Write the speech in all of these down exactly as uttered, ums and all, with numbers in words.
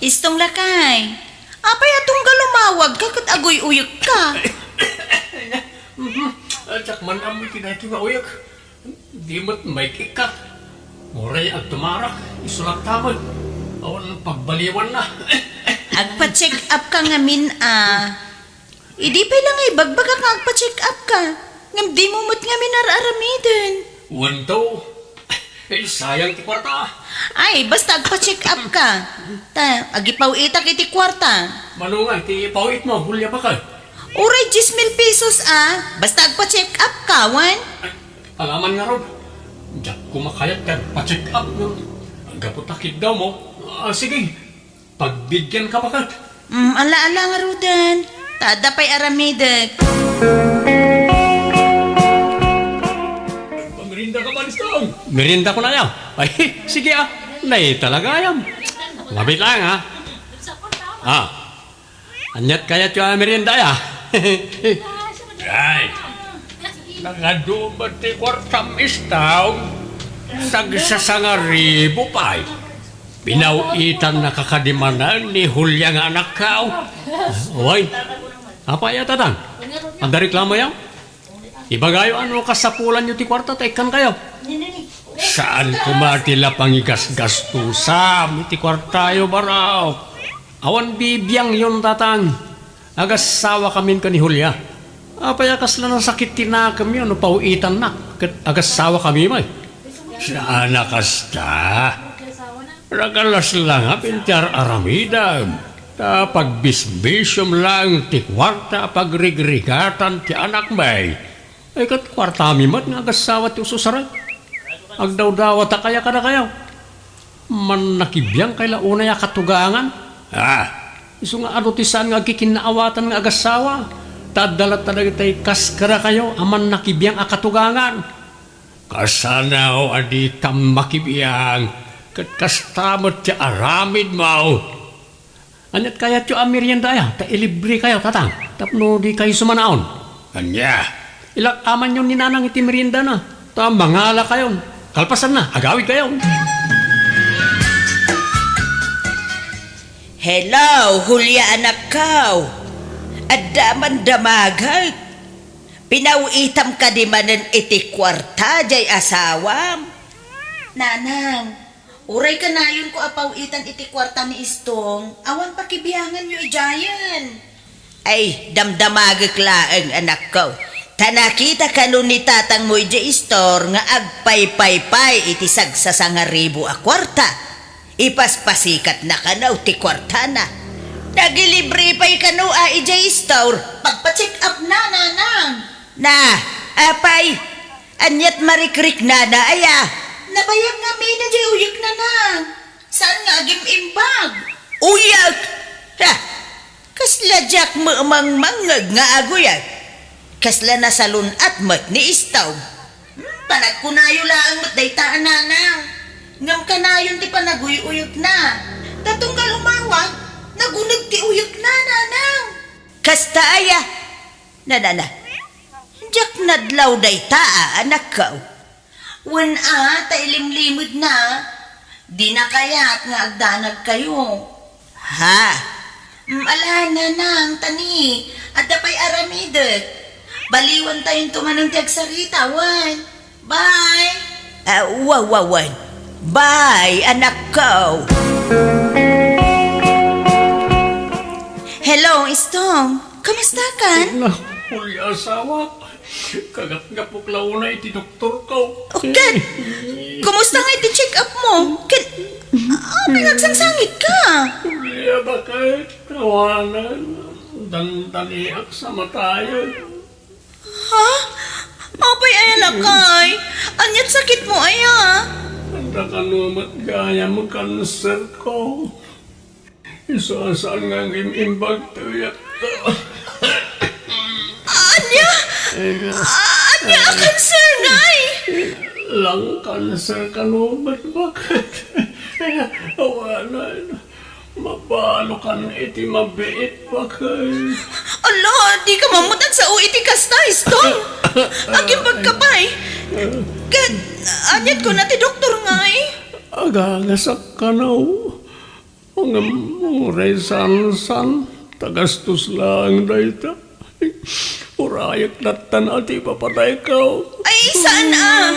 Istong lakay, apay a tunggal umawagka ket aguy-uyekka? Mhm. Diak man ammo ti daytoy nga uyek. Di met maikikka. Uray agtumarak, isu latta met. Awan pagbaliwanna. Agpa-check up ka ngamin a. Idi pay la nga ibagbagak nga agpa-check up ka, ngem dimo met ngamin ar-aramiden. Wen to. Eh, sayang ti kuarta. Ay, basta agpa-check up ka. Ta, agipaw-itak iti kuarta. Mano nga iti paw-itmo, Julia, baket? Uray dies mil pesos a, basta agpa-check up ka, wen? Ay, alaman ngarud. Diak koma kayat ti agpa-check up, no? Gapu ta kiddawmo. Ah, sige. Pagbigianka, baket? Mm, ala, ala ngaruden. Ta adda pay aramidek. Merienda ka man, Istong? Merienda ko na, ya. Ay, sige, ah. Nay, talaga, ayam. Labit lang, ah. Ah. Aniat kayatyo a merienda, ya? Ay. Nagadu met ti kuartam, Istong. Sagsasangaribu pay. Pinaw-itannaka kadi manen ni Julia nga anakko. Wen, apay a, Tatang? Adda reklamoyo? Ibagayo a no kasapulanyo ti kuarta ta ikkankayo. Saan koma ti la pangigasgastusam iti kuartayo, barok. Awan bibiangyon, Tatang. Agassawakamin ken ni Julia. Apay a kasla nasakit ti nakemyo no paw-itannak ket agassawakami met? Saan a kasta. Nakalasla ngamin ti ar-aramidem. Ta pagbisbisiom laeng ti kuarta a pagrigrigatan ti anakmi. Ay, ket kuartami met nga agassawa ti ususarek. Agdawdawataka ya kadakayo? Mannakibiangkay la unay a katugangan? Ah, isu nga adu ti saan nga agkikinnaawatan nga agassawa, ta adda latta dagitay kas kadakayo a mannakibiang a katugangan. Kasano a dikam makibiang, ket kasta met ti aramidmo. Aniat kayatyo a merienda aya? Ta ilibrekayo, Tatang, tapno dikayo sumanaon. Ania? Ilak-amanyon ni Nanang iti meriendana, ta mangalakayon. Kalpasanna, agawidkayon. Hello, Julia, anakko. Adda man damagek. Pinaw-itam kadi manen iti kuarta jay asawam? Nanang, uray kanayonko a paw-itan iti kuarta ni Istong, awan pakibianganyo idiayen. Ay, damdamagek laeng, anakko. Ta nakita kano ni tatangmo idiay istor nga agpaypaypay iti sagsasangaribu a kuarta. Ipaspasikatna kano ti kuartana. Nagilibre pay kano a idiay istor. Pagpa-check up na, Nanang. Na, apay, aniat marikriknana aya? Nabayag ngamin a diay uyekna, Nang. Saan nga agim-imbag? Uyek! Ha! Kasla diak mamangmangngeg nga aguyek. Kasla nasalun-at met ni Istong. Hmm, panagkunayo laeng met dayta a Nanang. Ngem kanayon ti panaguy-uyekna. Ta tunggal umawag, naguneg ti uyekna, Nanang. Kasta aya? Nanana, diak nadlaw dayta a anakko. Wen a, ta ilimlimedna, dina kayat nga agdanagkayo. Ha? Mm, ala, Nanang, tani, adda pay aramidek. Baliwantayonto manen ti agsarita, wen. Bye! Ah, wa, wa, wen. Bye, anakko. Hello, Istong. Kumusta kan? Naku, Julia, asawa. Kagatgapok la unay iti doktorko. O, ket, kumusta nga iti check-up mo? Ket, ah, pinagsangsangitka? Julia, baket? Awanen, dandaniak sa matayen. Ha? Apay aya lakay? Aniat sakitmo aya? Adda kano met gayam kanserko. Isu a saan nga agim-imbag ti uyekko. Ania? Ania a kanser, ngay? Lung cancer kano met, baket? Awanen, mabalokan iti mabiit, baket. Ala, dika man met agsao iti kasta, Istong. Agimbagka pay. Ket, aniat kuna ti doktor, ngay? Agagasak kano. Ngem uray saan-saan, ta gastos laeng dayta. Urayek lattan a ti ipapatayko. Ay, saan a?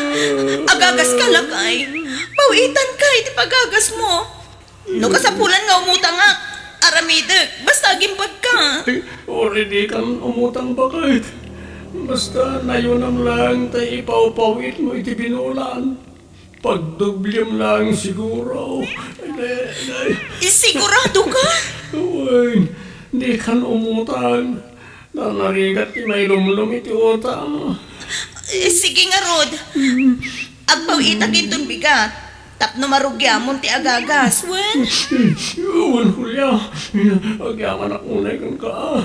Agagas ka, lakay. Pawitan ka iti pagagas mo. No kasapulan nga umutangak, aramidek. Basta agimbag ka. Ay, uray di kan umutang, baket. Basta nayunam laeng ta ipawpawit mo iti binulan. Pagdoblem laeng siguro. Ay, ay, ay. Sigurado ka? Wen, di kan umutang. Nanarigat ti mailumlom iti utang. Eh, sige ngarud. Agpawitak inton bigat. Tapno marugiamon ti agagas, wen? Wen, Julia. Agyamanak unay kenka.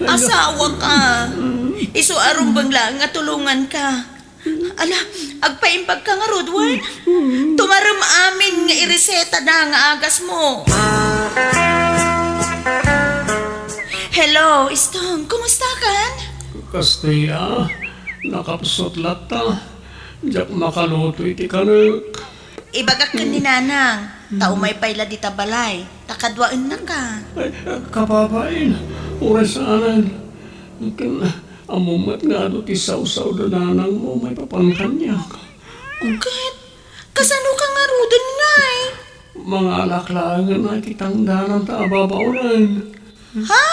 Asawa ka. Isu a rumbeng laeng nga tulongan ka. Ala, agpaimbag ka ngarud, wen? Tumarem amin nga ireseta da nga agas mo. Hello, Istong. Kumusta kan? Kasta, nakapsut latta. Diak makaluto iti kanek. Ibagak ken ni Nanang, ta umay pay la dita balay, ta kaduaennaka. Ay, kababain, uray saanen. Ken, ammom met nga adu ti sawsaw da nanangmo maipapan kaniak. Ket, kasano ka ngaruden ngay? Mangalak laengen iti tangdanan ta ababaonen. Ha?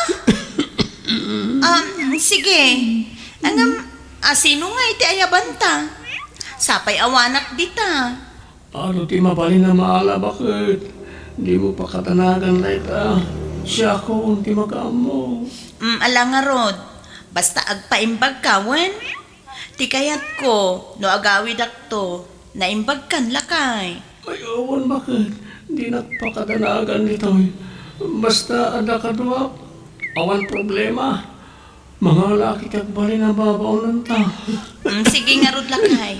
Um, sige. Ngem, asino ngay ti ayabanta? Sapay awanak dita. Adu ti mabalin a maala, baket. Dimo pakadanagan dayta. Siakon ti makaammo. Mm, ala ngarud. Basta agpaimbag ka, wen? Ti kayatko, no agawidakto, naimbagkan, lakay. Ay, awan, baket. Dinak pakadanagan ditoy. Basta adda kaduak, awan problema. Mangalaak iti agbalin a babaonenta. Mm, sige ngarud, lakay.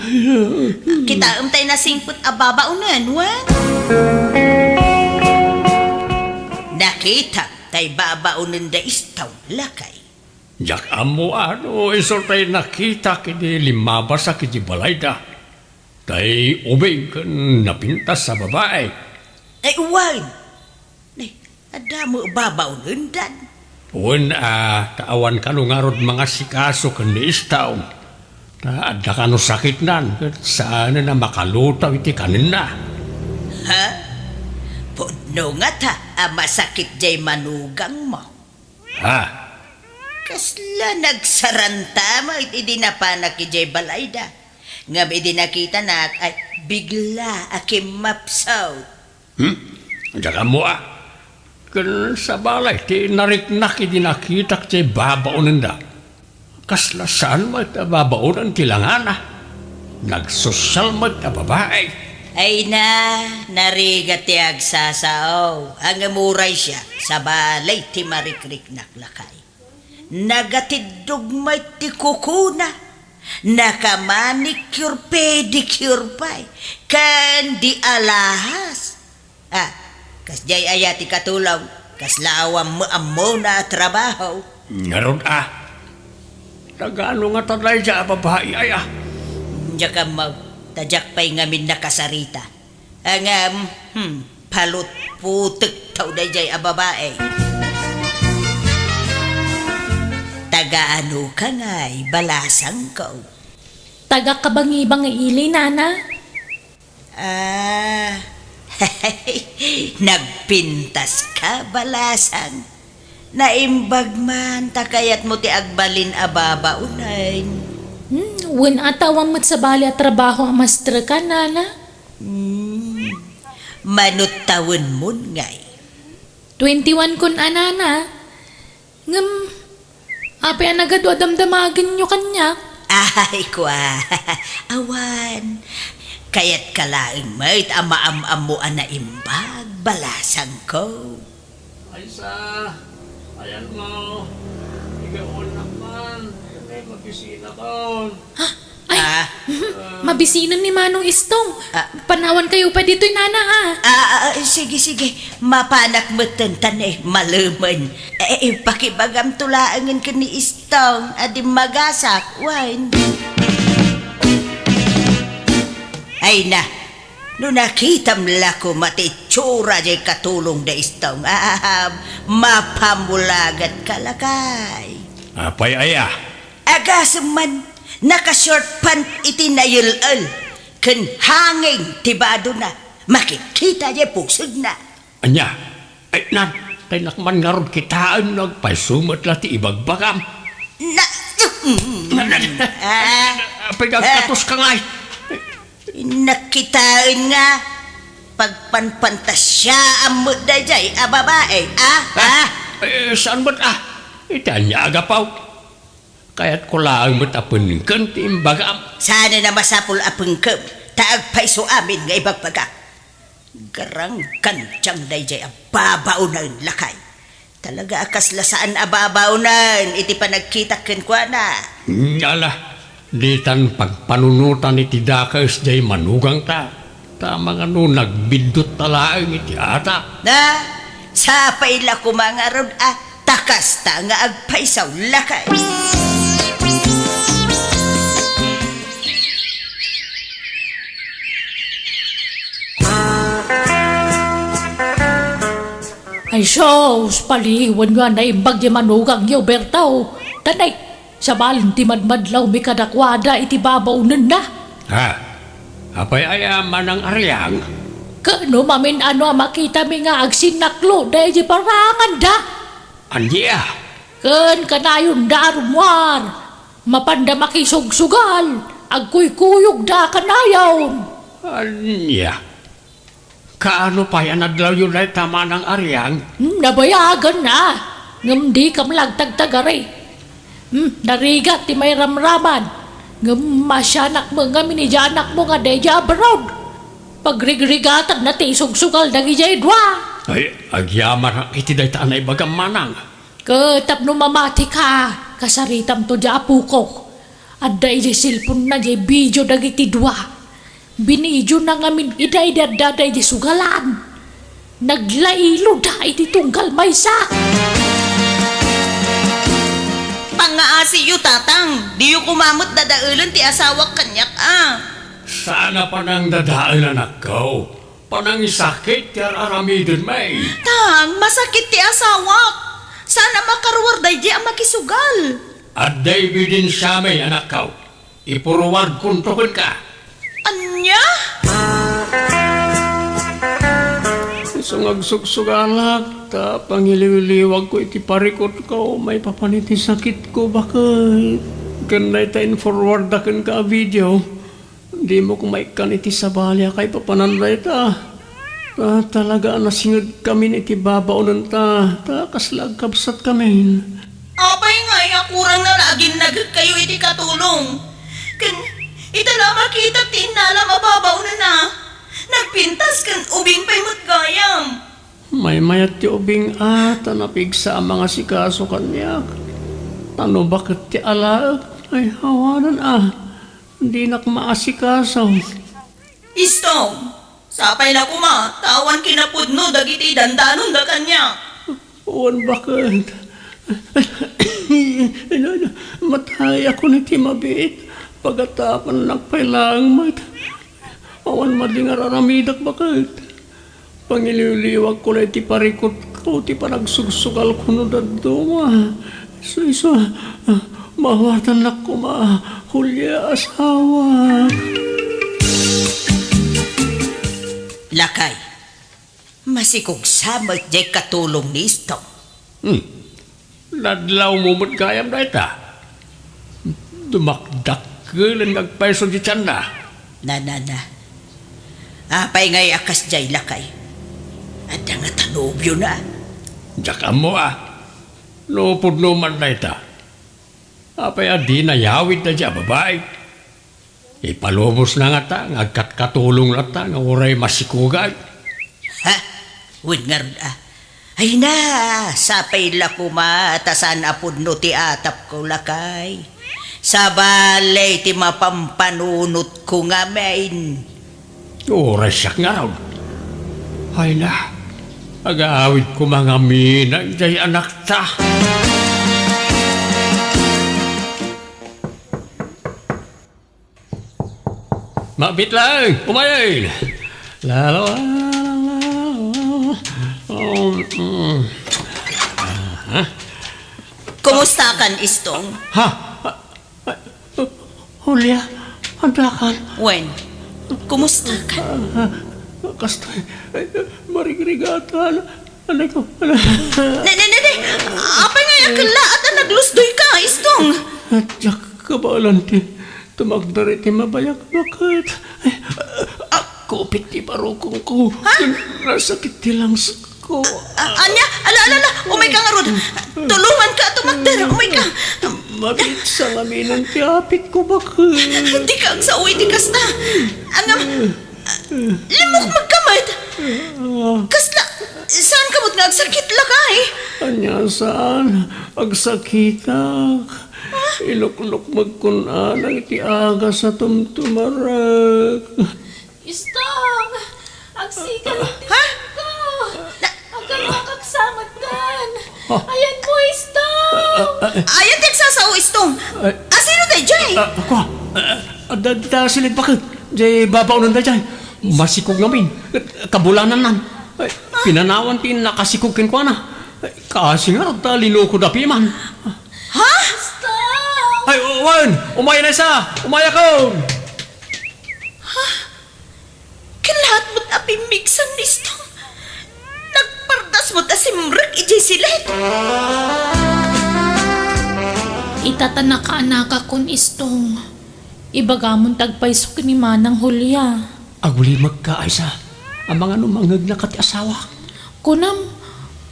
Kitaem tay nasingpet a babaonen, wen? Nakitak tay babaonen da Istong, lakay. Diak ammo no isu tay nakitak idi limmabasak iti balayda. Tay ubing ken napintas a babai. Ay, wen. Nay, adda met babaonendan. Wen a, ta awan kano ngarud mangasikaso ken ni Istong. Ta adda kano sakitnan ket saanen a makalutaw iti kanenna. Ha? Pudno ngata a masakit jay manugangmo. Ha? Kasla nagsaranta met idi napanak idiay balayda. Ngem idi nakitanak, ay, bigla a kimmapsaw. Hmm? Diak ammo a. Ken sabali ti nariknak idi nakitak ti babaonenda. Kasla saan met a babaonen ti langana. Nagsosial met a babai. Ay na, narigat ti agsasao. Ngem uray siak, sabali ti marikriknak, lakay. Nagatiddog met ti kukuna. Nakamanicure, pedicure pay. Ken di alahas. Ah, kasdiay aya ti katulong? Kasla awan met ammona a trabaho? Ngarud a. Taga ano ngata daydiay a babai aya? Diak ammo, ta diak pay ngamin nakasarita. Ngem, hmm, palutputek taw daydiay a babai. Taga ano ka ngay, balasangko? Taga Kabangibangi ili, nana. Ah, nagpintas ka, balasang. Naimbag man, ta kayatmo ti agbalin a babaonen. Hmm, wen a ta awan met sabali a trabaho a maestro ka, nana? Hmm, mano tawenmon ngay? Twenty-one kon a, nana. Ngem, apay a nagadu a damdamagenyo kaniak? Ay, kua, awan. Kayatka laeng met a maam-ammo a naimbag, balasangko. Aysa, ayanmo, igaonnak man, ket mabisinakon. Ha? Ay, ah, mabisinen ni Manong Istong. Ah. Panawankayo pay ditoy, nana, ha? Ah, ah, ah, sige, sige. Mapanak metten ta ne, malemen. Eh, eh, pakibagamto laengen ken ni Istong a dimmagasak, wen. Ay na. No nakitam la koma ti itsura diay katulong da Istong, ah, mapamulagat ka, lakay. Apay aya? Agasem man, naka-short pant iti nayel-el, ken hanging ti badona, makikita diay pusegna. Ania? Ay, nan, tay nakman ngarud kitaen no agpayso met la ti ibagbagam. Na, Na, na, na, Ah. apay Ah. agkatos ka ngay? Nakitaen nga pagpanpantasiaam met daydiay a babae, ah? Ah, Ah? eh, saan met, ah? Iti ania a gapu? Kayatko laeng met a pengken ti imbagam. Saan a masapul a pengkem, ta agpayso amin nga ibagbagak. Garangkantiang daydiay a babaonen, lakay. Talaga a kasla saan a babaonen iti panagkitak kenkuana. Ala, ditan pagpanunotan iti dakes diay manugangta. Ta mangano nagbiddut ta laeng iti atap. Na, sapay la koma ngarud a ta kasta nga agpayso, lakay. Ay sus, paliwanyo a naimbag ti manugangyo, Berto. Tanay, sabalen ti madmadlawmi kadakuada iti babaonenna. Ha? Apay aya, Manang Ariang? Ket no mamin-ano a makitami nga agsinnaklo daydi paranganda? Ania? Ken kanayonda a rummuar, mapanda makisugsugal, agkuykuyogda kanayon. Ania? Kaano pay a nadlawyo dayta, Manang Ariang? Hmm, nabayagan na, ngem dikam la agtagtagari. Hmm, narigat ti mairamraman, ngem maasianak met ngamin idiay anakmo nga daydiay abroad. Pagrigrigatanna ti isugsugal dagidiay dua. Ay, agyamanak iti dayta a naibagam, Manang. Ket tapno mamatika, kasaritamto diay apok. Adda idiay cellphone-na diay video dagiti dua. Binidiona ngamin ida idi addada idiay sugalan. Naglailoda iti tunggal maysa. Pangngaasiyo, Tatang. Diyo koma met dadaelen ti asawak kaniak, a. Saan a panangdadael, anakko. Panangisakit ti ar-aramidenmi. Tang, masakit ti asawak. Saan a makaruar daydiay a makisugal. Adda ebidensiami, anakko. Ipuruardkonto kenka. Ania? Isu nga agsugsugalak, ta pangiliwliwagko iti parikutko, maipapan iti sakitko, baket. Ken dayta in-forwardda kenka a video. Dimo koma ikkan iti sabali a kaipapanan dayta. Ta talaga a nasingedkamin iti babaonenta, ta kasla agkabsatkamin. Apay ngay a kurangna la a ginnagekkayo iti katulong? Ken ita la a makitak ti innalam a babaonenna, nagpintas ken ubing pay met gayam. Maymayat ti ubing a, ta napigsa a mangasikaso kaniak. Ta no baket ti alaek, ay awanan a. Dinak maasikaso. Istong, sapay la koma, ta awan kinapudno dagiti dandanonda kaniak. Wen baket. Matayakon iti mabiit. Pagatapannak pay laeng met. Awan madin nga ar-aramidak baket. Pangiliwliwagko la iti parikutko ti panagsugsugalko no dadduma. Isu, isu, ah, maawatannak koma, Julia, asawa. Lakay, masikog sa met diay katulong ni Istong. Hmm. Nadlawmo met gayam dayta. Dumakdakkelen nga agpayso ti tianna. Na, na, na. Apay ngay a kasdiay, lakay? Adda ngata nobiona? Diak ammo a. No pudno man dayta. Apay a dina yawid daydiay a babai? Ipalubosna ngata nga agkatkatulong latta nga uray masikogay. Ha? Wen ngarud a. Ay na, sapay la koma ta saan a pudno ti atapko, lakay. Sabali ti mapampanunotko ngamin. Uray siak ngarud. Ay na, agaawid koma ngamin a idiay anakta. Mabiit laeng, umayen. La, la, la, la, la, la. Um, mm. Aha. Kumustakan, Istong? Ha? Ah, Julia, addakan? Wen, kumustakan? Ah, kastoy, eh, marigrigatan. Anay ko, anay. Ne, ne, ne, ne. Apay nga aya kellaat a naglusdoyka, Istong? Diak kabaelan ti tumagder iti mabayag, baket. Ay, ah, kupit ti barukongko. Ha? Nasakit ti langsko. A-, ania? Ala, ala, ala. Umayka ngarud. Tulonganka a tumagder. Umayka. Mabiit sa ngaminen ti apitko, baket. Dika agsao iti kasta. Ngem, limmukmegka met. Kasla, saanka met nga agsakit, lakay? Ania saan? Agsakitak. Iluklukmegkon alang iti agas a tumtumarek. Istong! Agsikal ti Ha? ko! Na- Agkaruakak sa meddan! Ah. Ayanmo, Istong! Ah, ah, Ayan ti agsasao, Istong. Ah. Asino daydiay? Ah, ako, ah, ah, da-, da-, silid, baket. Diay babaonen daydiay. Masikog ngamin. Kabulanannan. Ay, pinanawan ti nakasikog kenkuana. Ay, kaasi ngarud ta linukoda piman. Ha? Istong! Ay, wen, umayakon. Kellaat met a pimmigsan, Istong. Nagpardas met a simrek idiay silet. Ita ta nakaanakakon, Istong. Ibagamon ti agpayso ken ni Manang Julia. Agulimekka, Aiza. Amangan no mangngegnaka ti asawak. Kunam,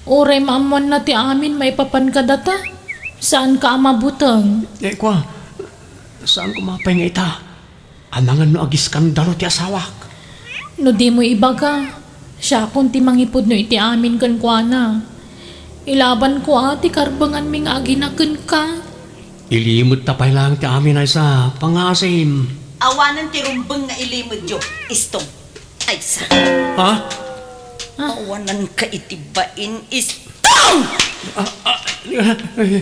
uray maammoanna ti amin maipapan kadata, saanka a mabuteng. Eh, kua, saan koma pay nga ita? Amangan no agiskandalo ti asawak. No dimo ibaga, siakon ti mangipudno iti amin kenkuana. Ilabanko a ti karbenganmi nga agina kenka. Ilimedta pay laeng ti amin, Aiza, pangaasim. Awanen ti rumbeng nga ilimedyo, Istong. Aiza. Ha? Ah. Awananka iti bain, Istong! Ah, ah, eh,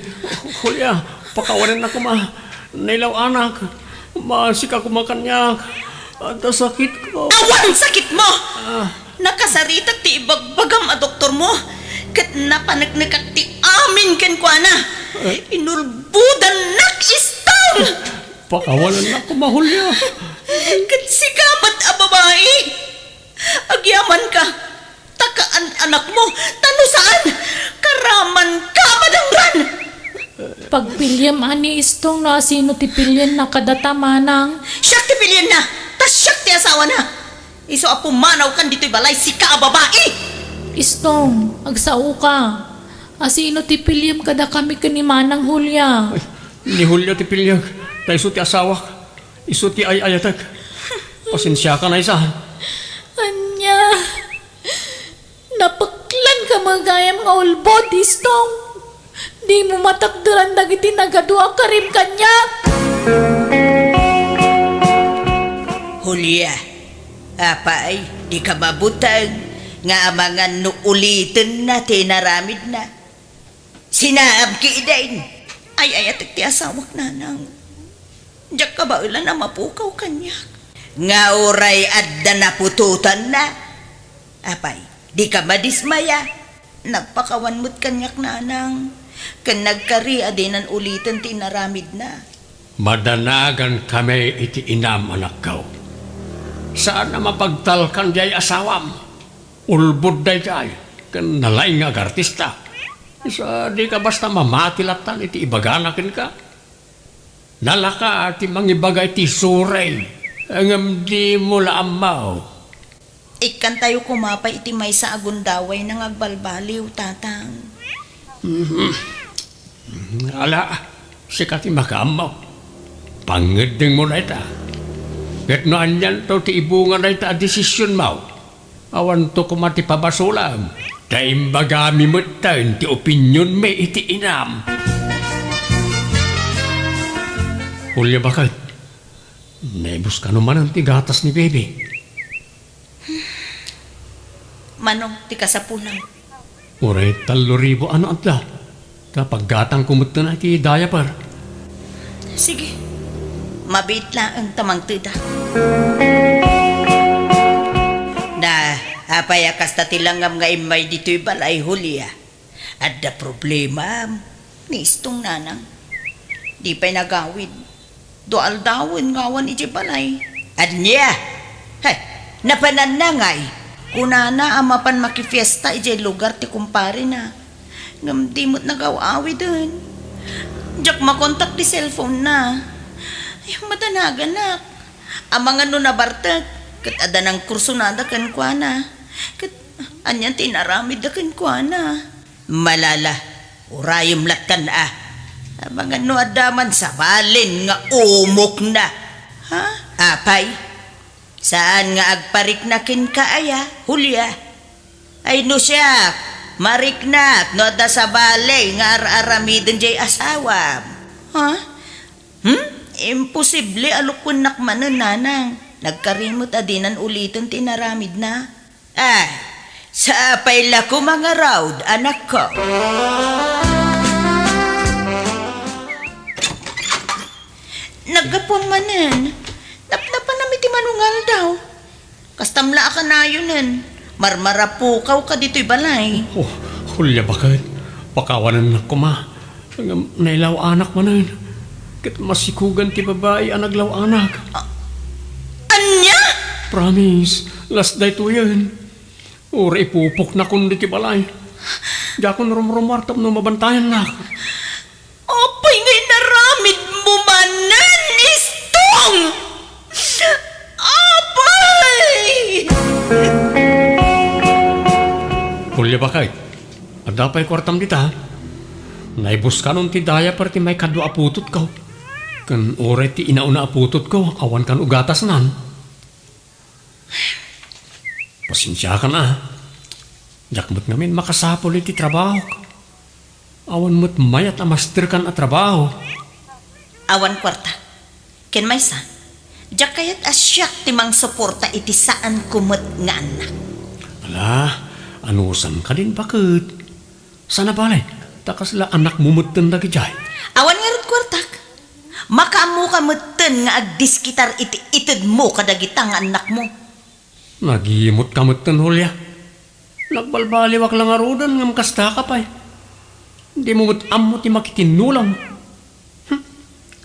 Julia, pakawanennak koma. Nailaw-anak. Maasika koma kaniak. Adda sakitko. Awan sakitmo! Ah. Nakasaritak ti ibagbagam a doktormo, ket napaneknekak ti amin kenkuana. Eh? Inulbodannak, Istong! Pakawanennak koma, Julia. Ket sika met a babai, agyamanka, ta kaan-anakmo, ta no saan, karamanka a madangran! Pagpiliem a ni Istong no asino ti pilienna kadata, Manang. Siak ti pilienna, ta siak ti asawana. Isu a pumanawkan ditoy balay, sika a babai! Istong, agsaoka. Asino ti piliem kadakami ken ni Manang Julia? Ay, ni Julia ti piliek, ta isu ti asawak, isu ti ay-ayatek. Pasensiakan, Aiza. Ania? Napeklanka met gayam nga ulbod, Istong. Dimo matakderan dagiti nagadu a karim kaniak. Julia, apay, dika mabuteng nga amangan no ulitenna ti inaramidna? Sinaam ketdin. Ay-ayatek ti asawak, nanang. Diak kabaelan a mapukaw kaniak. Nga uray adda naputotanna? Apay, dika madismaya. Nagpakawan met kaniak, nanang, ken nagkari a dinan uliten ti inaramidna. Madanagankami iti inam, anakko. Saan a mapagtalkan diay asawam. Ulbod daydiay, ken nalaing nga agartista. Sa dika basta mamati lattan iti ibagana kenka. Nalaka ti mangibaga iti suray, ngem dimo la ammo. Ikkantayo koma pay iti maysa a gundawayna nga agbalbaliw, Tatang. Mhm. Ala, sika ti makaammo. Pangngeddengmo dayta. Ket no anianto ti ibunga dayta a desisionmo, awanto koma ti pabasolam, ta imbagami metten ti opinionmi iti inam. Julia, baket, naibus kano manen ti gatas ni Baby? Mano ti kasapulam? Uray tallo ribu a no adda. Ta paggatangko metten iti diaper. Sige. Mabiit laeng ta mangtedak. Na, Apay a kasta ti langam nga immay ditoy balay, Julia? Adda problema ni Istong, nanang. Di pay nagawid. Dua aldawen nga awan idiay balay. Ania? Hay, napananna ngay. Kunana a mapan makifiesta idiay lugar ti kumparena. Ngem di met nagaw-awiden. Diak makontak ti cellphone na. Ay, madanaganak. Amangan no nabartek, ket adda nangkursonada kenkuana. Ket anian ti inaramidda kenkuana? Malala, urayem lattan a. Amangan no adda man sabalin nga umokna. Ha? Apay, saan nga agparikna kenka aya, Julia? Ay no siak, mariknak no adda sabali nga ar-aramiden diay asawam. Ha? Hmm? Imposible a lukuennak manen, nanang. Nagkarimet a dinan uliten ti inaramidna. Ay, sapay la koma ngarud, anakko. Naggapuam manen. Napnapanam iti manungaldaw. Kastam la a kanayonen. Marmarapukawka ditoy balay. Oh, Julia, baket. Pakawanennak koma. Ngem nailaw-anak manen. Ket masikogan ti babai a naglaw-anak. A-, ania? Promise, last daytoyen. Uray ipupoknakon ditoy balay. Diakon rumrumuar tapno mabantayannak. Apay nga inaramidmo manen, Istong? Apay! Julia, baket, adda pay kuartam dita? Naibuskanon ti diaper ti maikadua a putotko. Ken uray ti inauna a putotko, awan kan ugatasnan. Pasensiakan a. Diak met ngamin makasapul iti trabahok. Awan met mayat a masterkan a trabaho. Awan kuarta. Ken maysa, diak kayat a siak ti mangsuporta iti saanko met nga annak. Ala, anusan kadin, baket? Saan a bale, ta kasla annakmo metten dagidiay. Awan ngarud kuartak. Makaammoka metten nga agdiskitar iti itedmo kadagita nga annakmo. Nagimotka metten, Julia. Nagbalbaliwak la ngaruden ngem kastaka pay. Dimo met ammo ti makitinnulam. Hmm.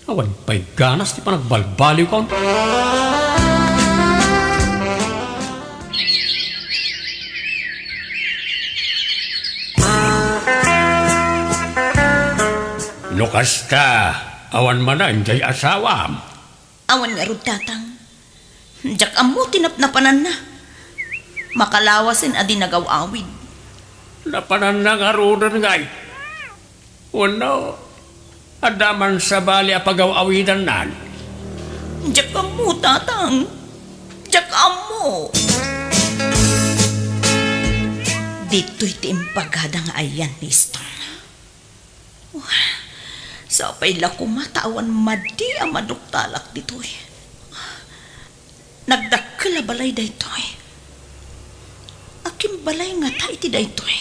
Awan pay ganas ti panagbalbaliwko. No kasta, awan manen diay asawam? Awan ngarud, Tatang. Diak ammo ti napnapananna. Makalawasen a di nagaw-awid. Napananna ngaruden ngay? Wenno, adda man sabali a pagaw-awidannan? Diak ammo, Tatang. Diak ammo. Ditoy ti imbagada nga ayan ni Iston. Sapay la koma ta awan madi a maduktalak ditoy. Nagdakkel a balay daytoy. Akin balay ngata iti daytoy?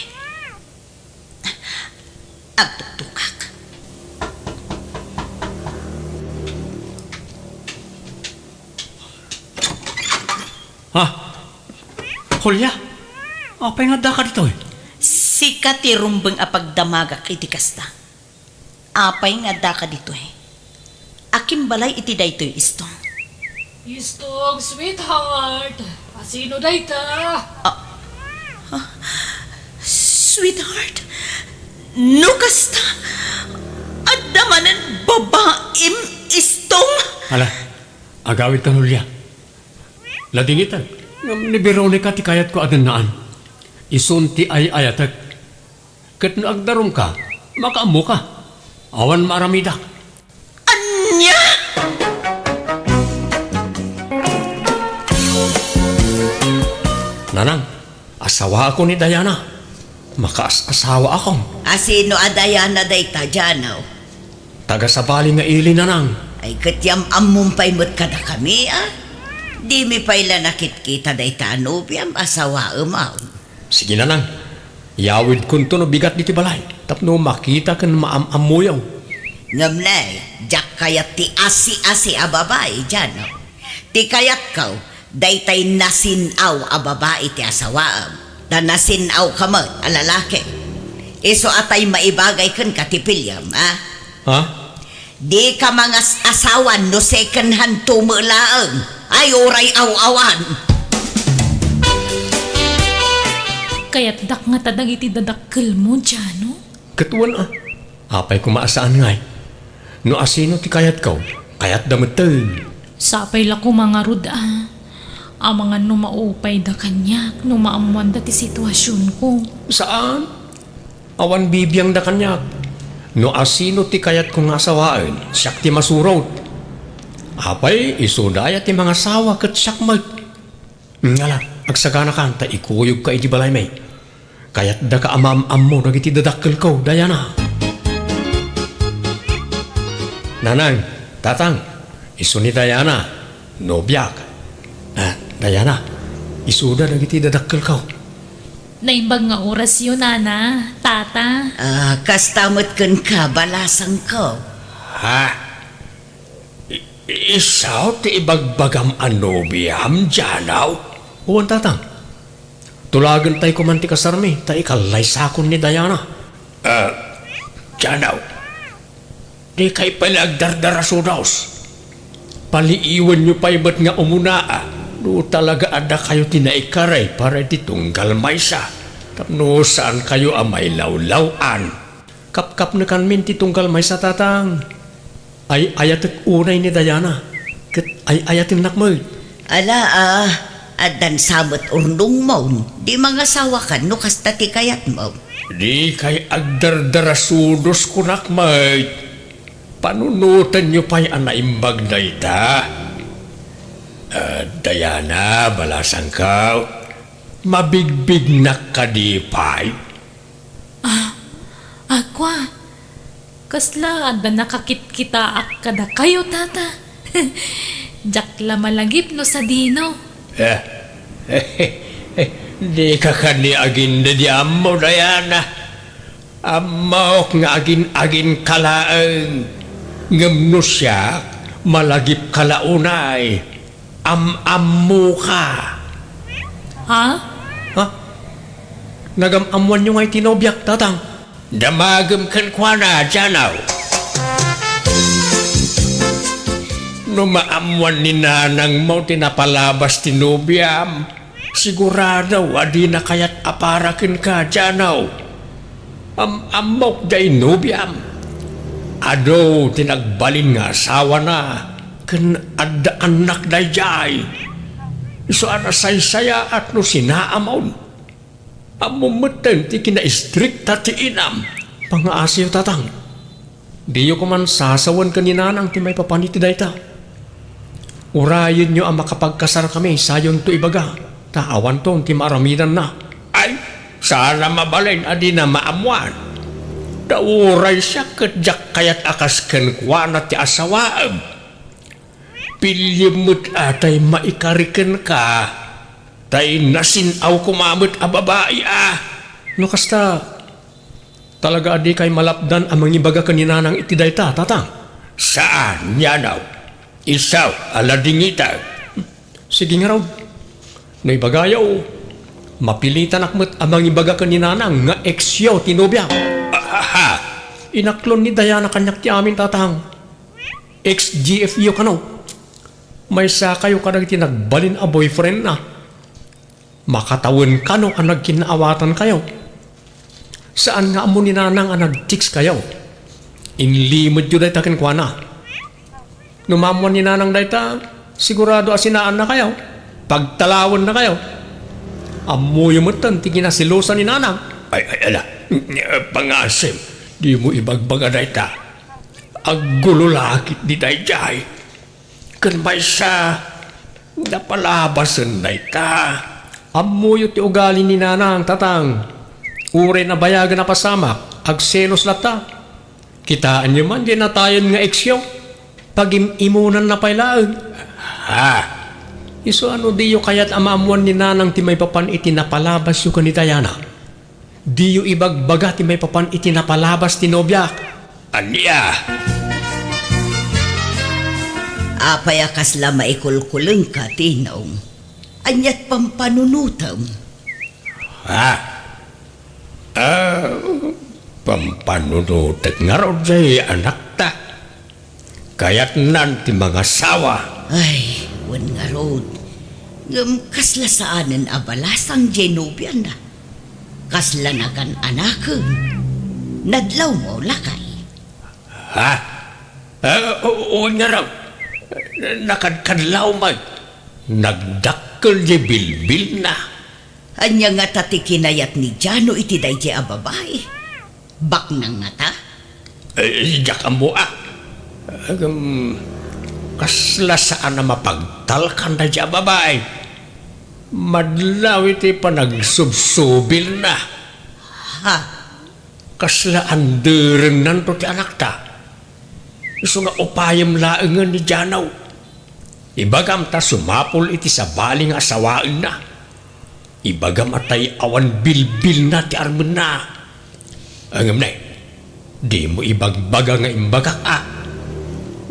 Agtuktokak. Ha? Julia? Apay nga addaka ditoy? Sika ti rumbeng a pagdamagak iti kasta. Apay nga addaka ditoy? Akin balay iti daytoy, Istong? Istong, sweetheart. Asino dayta? Ah, ah, sweetheart? No kasta, adda manen babaim, Istong? Ala, agawidkan, Julia. Ladingitek, ngem ni Veronica ti kayatko a dennaan. Isun ti ay-ayatek. Ket no agdarumka, makaammoka. Awan maaramidak. Ania? Nanang, asawaakon ni Diana. Makaas-asawaakon. Asino a Diana dayta, Jano? Taga-sabali nga ili, Nanang. Ay, ket yam-ammom pay met kadakami, a? Dimi pay la nakitkita dayta a nobiam, asawaem, a? Sige, Nanang. Yawidkonto no bigat ditoy balay tapno makita ken maam-ammoyo. Ngem ne, diak kayat ti asi-asi a babai, Jano. Ti kayatko, Daytay nasin-aw a babai ti asawaem, ta nasin-aw ka met a lalaki. Isu a tay maibagay kenka ti piliem, a? Ha? Dika mangas-asawan no second hand to met laeng. Ay, uray aw-awan. Kayatdak ngata dagiti dadakkelmo, Jano? Ket wen a. Apay koma a saan ngay? No asino ti kayatko, kayatda metten. Sapay la koma ngarud a. Amangan no maupayda kaniak no maammoanda ti situasionko. Saan? Awan bibiangda kaniak. No asino ti kayatko nga asawaen, siak ti masurot. Apay, isuda aya ti mangasawa ket siak met? Ngala, agsaganakan ta ikuyogka iti balaymi. Kayatdaka a maam-ammo dagiti dadakkelko, Diana. Nanang, tatang, isu ni Diana, nobiak. Ah, Diana, isuda dagiti dadakkelko. Naimbag nga orasyo, nana, tata. Ah, kasta met kenka, balasangko. Ha? I-, isu ti ibagbagam a nobiam, Janaw? Wen, tatang. Tulagentay koman ti kasarmi, ta ikallaysakon ni Diana. Ah, Janaw, dikay pay la agdardarasudos. Paliiwenyo pay met nga umuna, a, no talaga a dakayo ti naikari para iti tunggal maysa, tapno saankayo a mailawlaw-an. Kapkapnekanmin ti tunggal maysa, tatang. Ay-ayatek unay ni Diana, ket ay-ayatennak met. Ala, a, addan sa met urnongmon, di mangasawakan no kasta ti kayatmo. Dikay agdardarasudos, kunak met. Panunotenyo pay a naimbag dayta. Ah, Diana, balasangko, mabigbignak kadi pay? Ah, a, kua, kasla adda nakakitkitaak kadakayo, tata? Diak la malagip no sadino. Eh, dika kadi agindedidiay ammo, Diana. Ammok nga agin-aginka laeng. Ngem no siak, malagipka la unay. Am-ammoka. Ha? Ha? Nagam-ammoanyo ngay ti nobiak, tatang? Damagem kenkuana, Janaw. No maammoan ni nanangmo ti napalabas ti nobiam, sigurado a dina kayat a para kenka, Janaw. Am-ammok daydiay nobiam. Adu ti nagbalin nga asawana ken adda annak daydiay. Isu a nasaysayaat no sinaamon. Ammom metten ti kinaistrikta ti inam. Pangngaasiyo, tatang. Diyo koman sasawen ken ni nanang ti maipapan iti dayta. Urayenyo a makapagkasarkami, sayonto ibaga, ta awanton ti maaramidanna. Ay, saan a mabalin a dina maammoan. Ta uray siak ket diak kayat a kas kenkuana ti asawaem. Piliem met a tay maikari kenka, tay nasin-aw koma met a babai a. No kasta, talaga a dikay malapdan a mangibaga ken ni nanang iti dayta, tatang? Saan, Janaw. Isu a ladingitan. Sige ngarud. No ibagayo, mapilitanak met a mangibaga ken ni nanang nga eksyo ti nobiak. Ahaha! Inaklon ni Diana kaniak ti amin, tatang. Ex-G F yo kano. Maysakayo kadagiti nagbalin a boyfriendna. Makatawen kano a nagkinaawatankayo. Saan nga ammo ni nanang a nag-text kayo. Inlimedyo dayta kenkuana. No maammoan ni nanang dayta, sigurado a sinaannakayo. Pagtalawennakayo. Ammoyo metten ti kinaselosan ni nanang. Ay, ay, ala. Pangasim, dimo ibagbaga dayta. Aggulo la ketdi daydiay. Ken maysa, napalabasen dayta. Ammoyo ti ugali ni nanang, tatang. Uray nabayagen a pasamak, agselos latta. Kitaenyo man diay natayen nga eksyo. Pagim-imonanna pay laeng. Ha? Isu a no diyo kayat a maammoan ni nanang ti maipapan iti napalabasyo ken ni Diana, diyo ibagbaga ti maipapan iti napalabas ti nobiak. Ania? Apay a kasla maikulkulengka, Tinong? Ania't pampanunotem? Ha? Ah, pampanunotek ngarud jay anakta. Kayatnan ti mangasawa. Ay, wen ngarud. Ngem kasla saanen a balasang jay nobiana. Kasla nakan-anaken. Nadlawmo, lakay. Ha? Ah, o-, wen ngarud. Nakadkadlaw met. Nagdakkel jay bilbilna. Ania ngata ti kinayat ni Jano iti dayjay a babai? Baknang ngata? Eh, diak ammo a. Agem, kasla saan a mapagtalkan dayjay a babai. Madlaw iti panagsubsubilna. Ha? Kasla anderennanto ti anakta. Isu nga upayem laengen ni Jano. Ibagam ta sumapul iti sabali nga asawaenna. Ibagam a tay awan bilbilna ti armenna. Ngem ne, dimo ibagbaga nga imbagak a.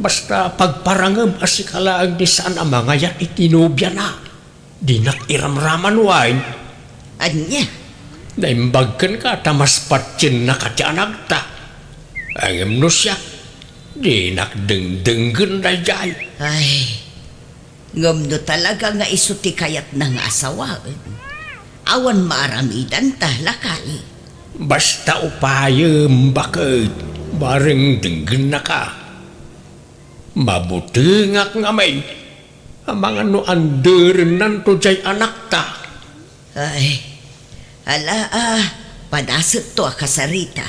Basta pagparangem a sika laeng ti saan a mangayat iti nobiana. Dinak iramraman wen. Ania? Naimbag kenka ta mas patiennaka ti anakta. Ngem no siak, dinak dengdenggen daydiay. Ay, ngem no talaga nga isu ti kayatna nga asawaen, awan maaramidanta, lakay. Basta upayem, baket, bareng denggennaka. Mabutengak ngamin. Amangan no anderennanto jay anakta. Ay, ala a, padasekto a kasarita.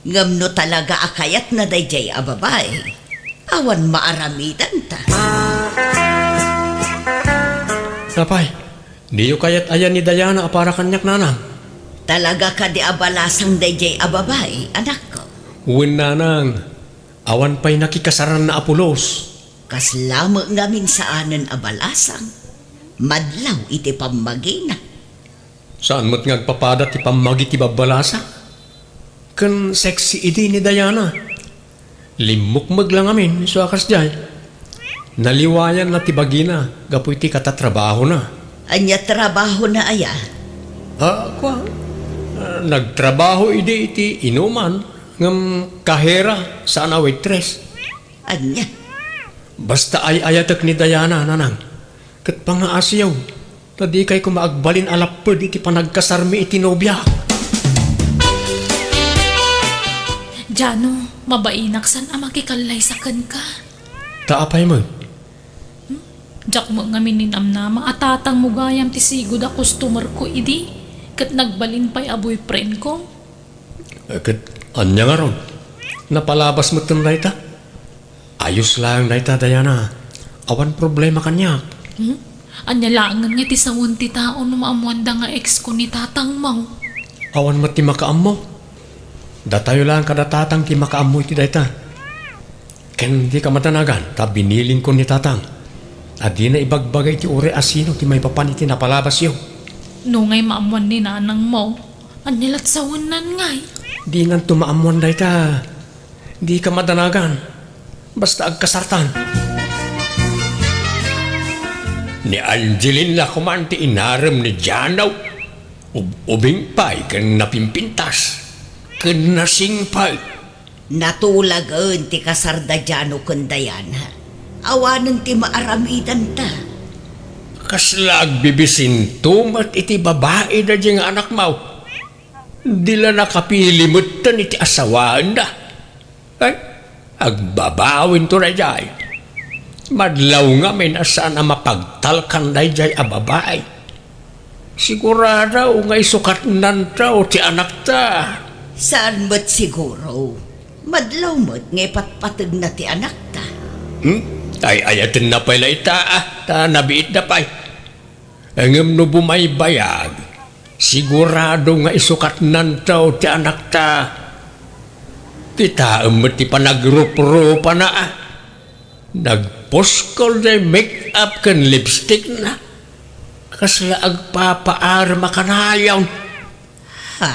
Ngem no talaga a kayatna dayjay a babai, awan maaramidanta. Apay, diyo kayat aya ni Diana a para kaniak, nanang? Talaga kadi a balasang dayjay a babai, anakko? Wen, nanang. Awan pay nakikasaranna a pulos. Kasla met ngamin saanen a balasang. Madlaw iti pammagina. Saan met nga agpapada ti pammagi ti babbalasang? Ken sexy idi ni Diana. Limmukmeg la ngamin isu a kasdiay. Naliwayanna ti bagina gapu iti katatrabahona. Ania trabahona aya? Ah, kua, ah, nagtrabaho idi iti inuman, ngem kahera, saan a waitress. Ania? Basta ay-ayatek ni Diana, nanang, ket pangaasiyo, ta dikay koma agbalin a lapped iti panagkasarmi iti nobiak. Jano, mabainak saan a makikallaysa kenka. Ta apay met? Hmm? Diak met ngamin ninamnama a tatangmo gayam ti sigud a customer ko idi, ket nagbalin pay a boyfriend ko. Eh, ket ania ngarud? Napalabas metten dayta? Ayos laeng dayta, Diana. Awan problema kaniak. Hmm? Ania laengen nga ti sawen ti tao no maammoanda nga ex ko ni tatangmo? Awan met ti makaammo. Datayo laeng kada tatang ti makaammo iti dayta. Ken dika madanagan ta binilinkon ni tatang a dina ibagbaga iti uray a sino ti maipapan iti napalabasyo. No ngay maammoan ni nanangmo, ania lat sawennan ngay? Dinanto maammoan dayta. Dika madanagan. Basta agkasartan. Ni Angeline la koman ti inarem ni Jano. Ub-, ubing pay ken napimpintas. Ken nasingpet. Natulagen ti kasar da Jano ken Diana. Awanen ti maaramidanta. Kasla agbibisinto met iti babai daydiay nga anakmo. Di la nakapili metten iti asawaenda. Ay, agbabawinto daydiay. Madlaw ngamin a saan a mapagtalkan daydiay a babai. Sigurado nga isukatnanto ti anakta. Saan met siguro? Madlaw met nga ipatpategna ti anakta. Hmm? Ay-ayatenna pay la ita, ah, ta nabiitda pay. Ngem no bumaybayag, sigurado nga isukatnanto ti anakta. Kitaem met ti panagruprupana, ah. Nagpuskol ti make-up ken lipstickna. Kasla agpapaarem a kanayon. Ha?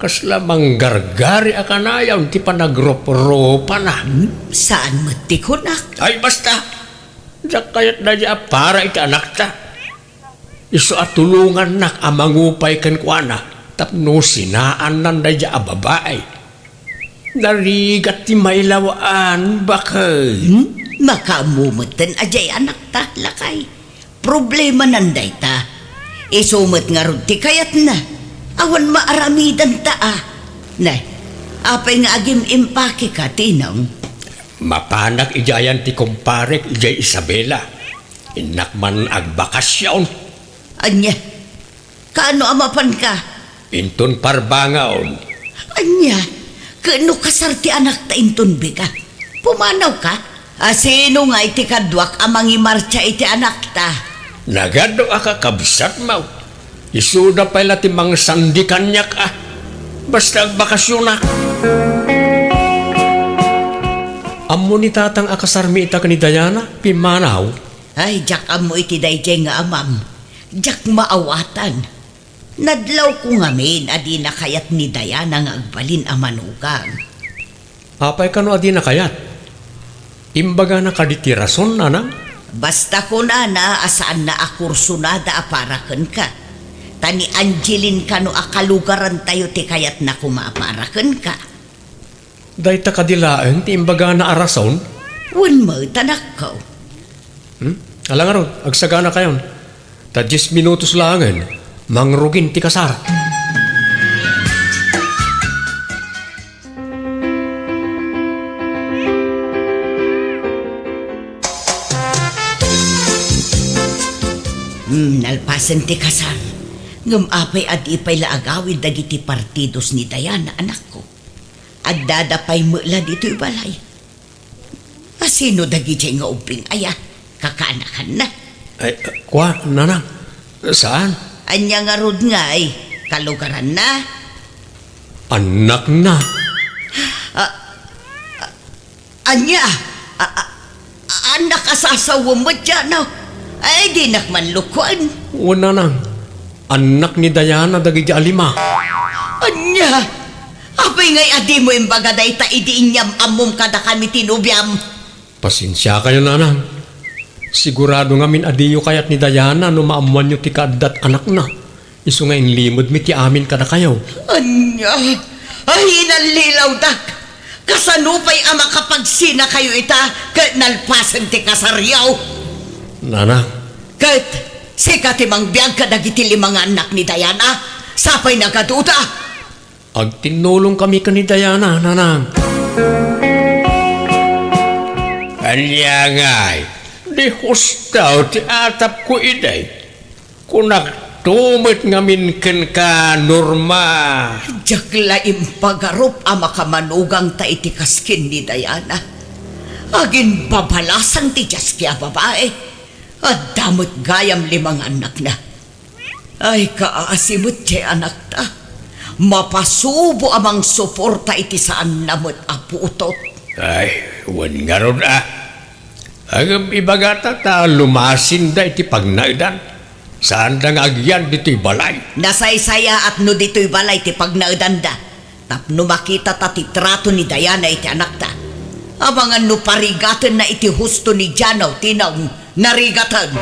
Kasla manggargari a kanayon ti panagruprupana. Hmm? Saan met ti kunak? Ay, basta! Diak kayat daydiay a para iti anakta. Isu a tulongannak a mangupay kenkuana tapno sinaannan daydiay a babai. Narigat ti mailawan, baket. Hmm? Makaammo metten a diay anakta, lakay. Problemanan dayta. Isu met ngarud ti kayatna. Awan maaramidanta a. Ne, apay nga agim-impakeka, Tinong? Mapanak idiay ayan ti kumparek idiay Isabela. Innak man agbakasyon. Ania? Kaano a mapanka? Inton parbangon. Ania? Ket no kasar ti anakta inton bigat? Pumanawka? A sino ngay ti kaduak a mangimartsa iti anakta? Nagadu a kakabsatmo. Isuda pay la ti mangsandi kaniak a. Basta agbakasyonak. Ammo ni tatang a kasarmi ita ken ni Diana, pimmanaw. Ay, diak ammo iti daydiay nga amam. Diak maawatan. Nadlawko ngamin a dina kayat ni Diana nga agbalin a manugang. Apay kano a dina kayat? Imbagana kadi ti rason, nanang? Basta kunana a saanna a kursunada a para kenka. Ta ni Angeline kano a kalugarantayo ti kayatna koma a para kenka. Dayta kadi laeng ti imbagana a rason? Wen met, anakko. Hmm? Ala ngarud, agsaganakayon. Ta dies minutos laengen, mangrugin ti kasar. Hmm, nalpasen ti kasar. Ngem apay a di pay la agawid dagiti partidos ni Diana, anakko? Addada pay met la ditoy balay. A sino dagidiay nga ubbing aya? Kakaanakanna? Ay, kua, nanang. Saan? Ania ngarud ngay? Kalugaranna? Annakna. A, a, ania? A, a, annak a sasawem met, Jano? Ay, dinak man lukuen. Wen, nanang. Annak ni Diana dagiti a lima. Ania? Apay ngay a dimo imbaga dayta idi inyam-ammom kadakami ti nobiam? Pasensiakayo, nanang. Sigurado ngamin a diyo kayat ni Diana no maammoanyo ti kaaddat anakna. Isu nga inlimedmi ti amin kadakayo. Ania? Ay, inallilawdak! Kasano pay a makapagsinakayo ita ket nalpasen ti kasaryo? Nanang. Ket sika ti mangbiag kadagiti lima nga annak ni Diana? Sapay nagaduda? Agtinnulongkami ken ni Diana, nanang. Ania ngay, di husto ti atapko idi? Kunakto met ngamin kenka, Norma. Diak la impagarup a makamanugangta iti kaskin ni Diana. Aginbabalasang ti diaski a babai. Adda met gayam lima nga annakna. Ay, kaasi met ti anakta. Mapasubo a mangsuporta iti saanna met a putot. Ay, wen ngarud a. Ngem ibagata ta lumasinda iti pagnaedan. Saanda nga agyan ditoy balay. Nasaysayaat no ditoy balay ti pagnaedanda. Tapno makitata ti trato ni Diana iti anakta. Amangan no parigatenna iti husto ni Jano ti naong narigaten.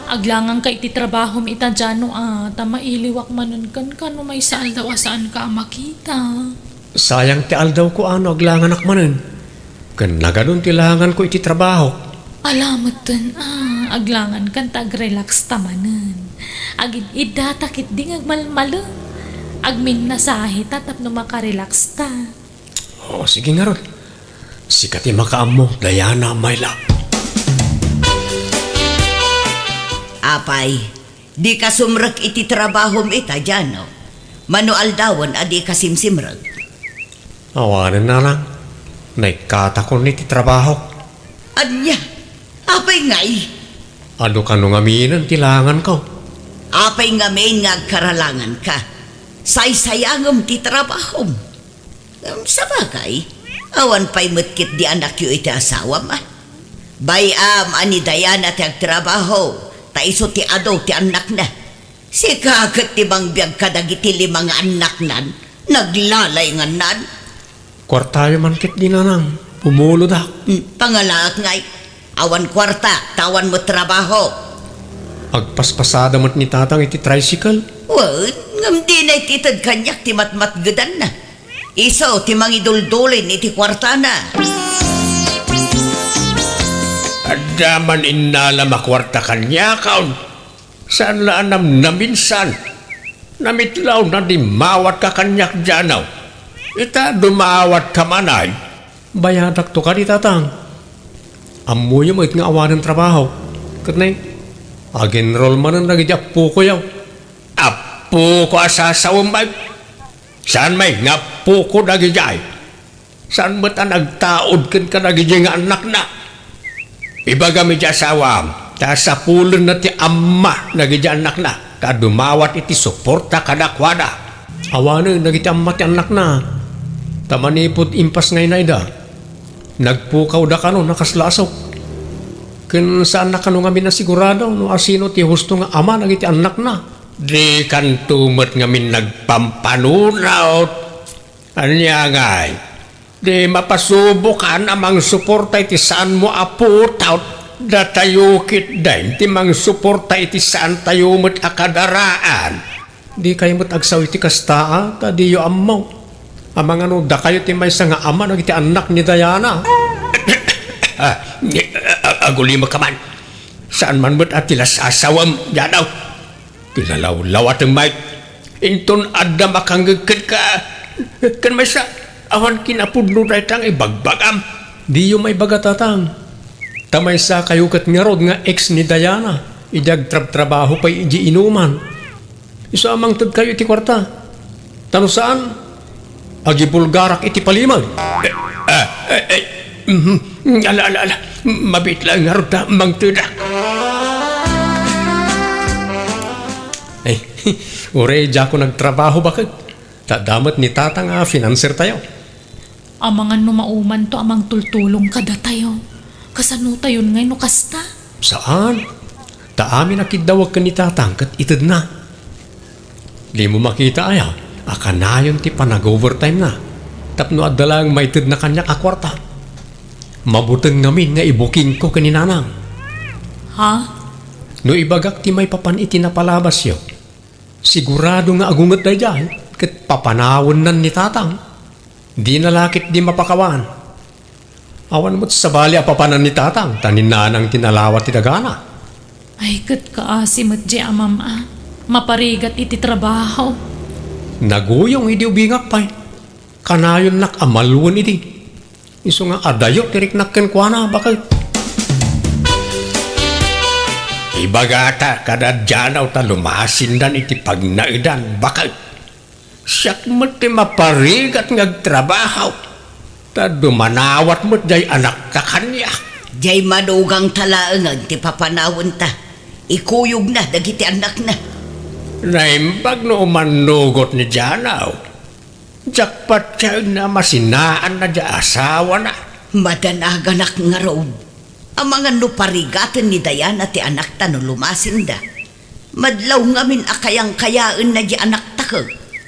Aglanganka iti trabahom ita, Jano, a, ta mailiwak manen kenka no maysa aldaw a saanka a makita. Sayang ti aldawko a no aglanganak manen. Ken nagadun ti langanko iti trabahok. Ala metten a, aglangankan ta agrelaxta manen. Agid-iddata ketdi nga agmalmalem. Agminnasaheta tapno makarelaxta. O, sige ngarud. Sika ti makaammo, Diana, my love. Apay, dika sumrek iti trabahom ita, Jano? Mano aldawen a dika simsimrek? Awanen, nanang. Naikkatakon iti trabahok. Ania? Apay ngay? Adu kano ngaminen ti langanko. Apay ngamin nga agkaralanganka? Saysayangem ti trabahom. Em, sabagay, awan pay met ketdi anakyo iti asawam, a? Bay-am a ni Diana ti agtrabaho, ta isu ti adu ti annakna. Sika ket ti mangbiag kadagiti lima nga annaknan, naglalaingannan. Kuartayo man ketdi, nanang, pumulodak. Hmm, pangalaak ngay. Awan kuarta, ta awan met trabaho. Agpaspasada met ni Tatang iti tricycle. Wen, ngem dina iti ited kaniak ti matmatgedanna. Isu ti mangiduldulin iti kuartana. Adda man innalam a kuarta kaniakon. Saan la a namnaminsan. Namitlawna di mawatka kaniak, Janaw. Ita, dumawatka man ay. Bayadakto kadi, Tatang. Ammoyo met nga awanen trabaho. Ket nay, ag-enroll manen dagiti appokoyo. Appoko a sasawem, ay. Saan met nga appoko dagidiay. Saan met a nagtaud ken kadagidi nga annakna. Ibagam iti asawam, ta sapulenna ti amma dagidi annakna, ta dumawat iti suporta kadakuada. Awanen dagiti amma ti annakna, ta manipud impas nga inayda, nagpukawda kano a kasla asok. Ken saanna kano ngamin a sigurado no asino ti husto nga ama dagiti annakna. Dikanto met ngamin nagpampanunot. Ania ngay? Di mapasubokan a mangsuporta iti saanmo a putaw, datayo ketdin ti mangsuporta iti saantayo met a kadaraan. Dikay met agsaw iti kasta, a, ta diyo ammo. Amangan no dakayo ti maysa nga ama dagiti annak ni Diana. Ah, a-, agulimek ka man. Saan man met a ti lasasawem, Janaw. Pinalawlawatem, Mike. Inton adda makangngeg kenka, ken maysa, awan kinapudno dayta nga ibagbagam. Diyo maibaga, Tatang. Ta maysa kayo ket ngarud nga ex ni Diana, idi agtrabtrabaho pay idiay inuman. Isu a mangted kayo iti kuarta. Ta no saan, agibulgarak iti palimag. Eh, eh, eh, eh, mhm. Ala, ala, ala. Mabit laeng ngarud ta mangtedak. Ay, uray diakon agtrabaho, baket. Ta adda met ni Tatang a financer tayo. Amangan no maumanto a mangtultulong kadatayo. Kasanotayon ngay no kasta? Saan? Ta amin a kiddawek ken ni Tatang ket itedna. Dimo makita aya a kanayon ti panag-overtime-na tapno adda laeng maitedna kaniak a kuarta. Mabuteng ngamin nga ibukingko ken ni Nanang. Ha? No ibagak ti maipapan iti napalabasyo, sigurado nga agunget daydiay ket papanawennan ni Tatang. Dina la ketdi mapakawan. Awan met sabali a papanan ni Tatang, ta ni Nanang ti nalawa ti dagana. Ay, ket kaasi met diay amam a. Maparigat iti trabaho. Naguyong idi ubingak pay. Kanayonnak a maluen idi. Isu nga adayo ti riknak kenkuana, baket. Ibagata kada Janaw ta lumasindan iti pagnaedan, baket. Siak met ti maparigat nga agtrabaho, ta dumanawat met diay anakta kaniak. Diay madugangta laengen ti papanawenta. Ikuyogna dagiti annakna. Naimbag no umannugot ni Janaw. Diak patienna a masinaanna diay asawana. Madanaganak ngarud. Amangan no parigaten ni Diana ti anakta no lumasinda. Madlaw ngamin a kayangkayaenna diay anakta ket.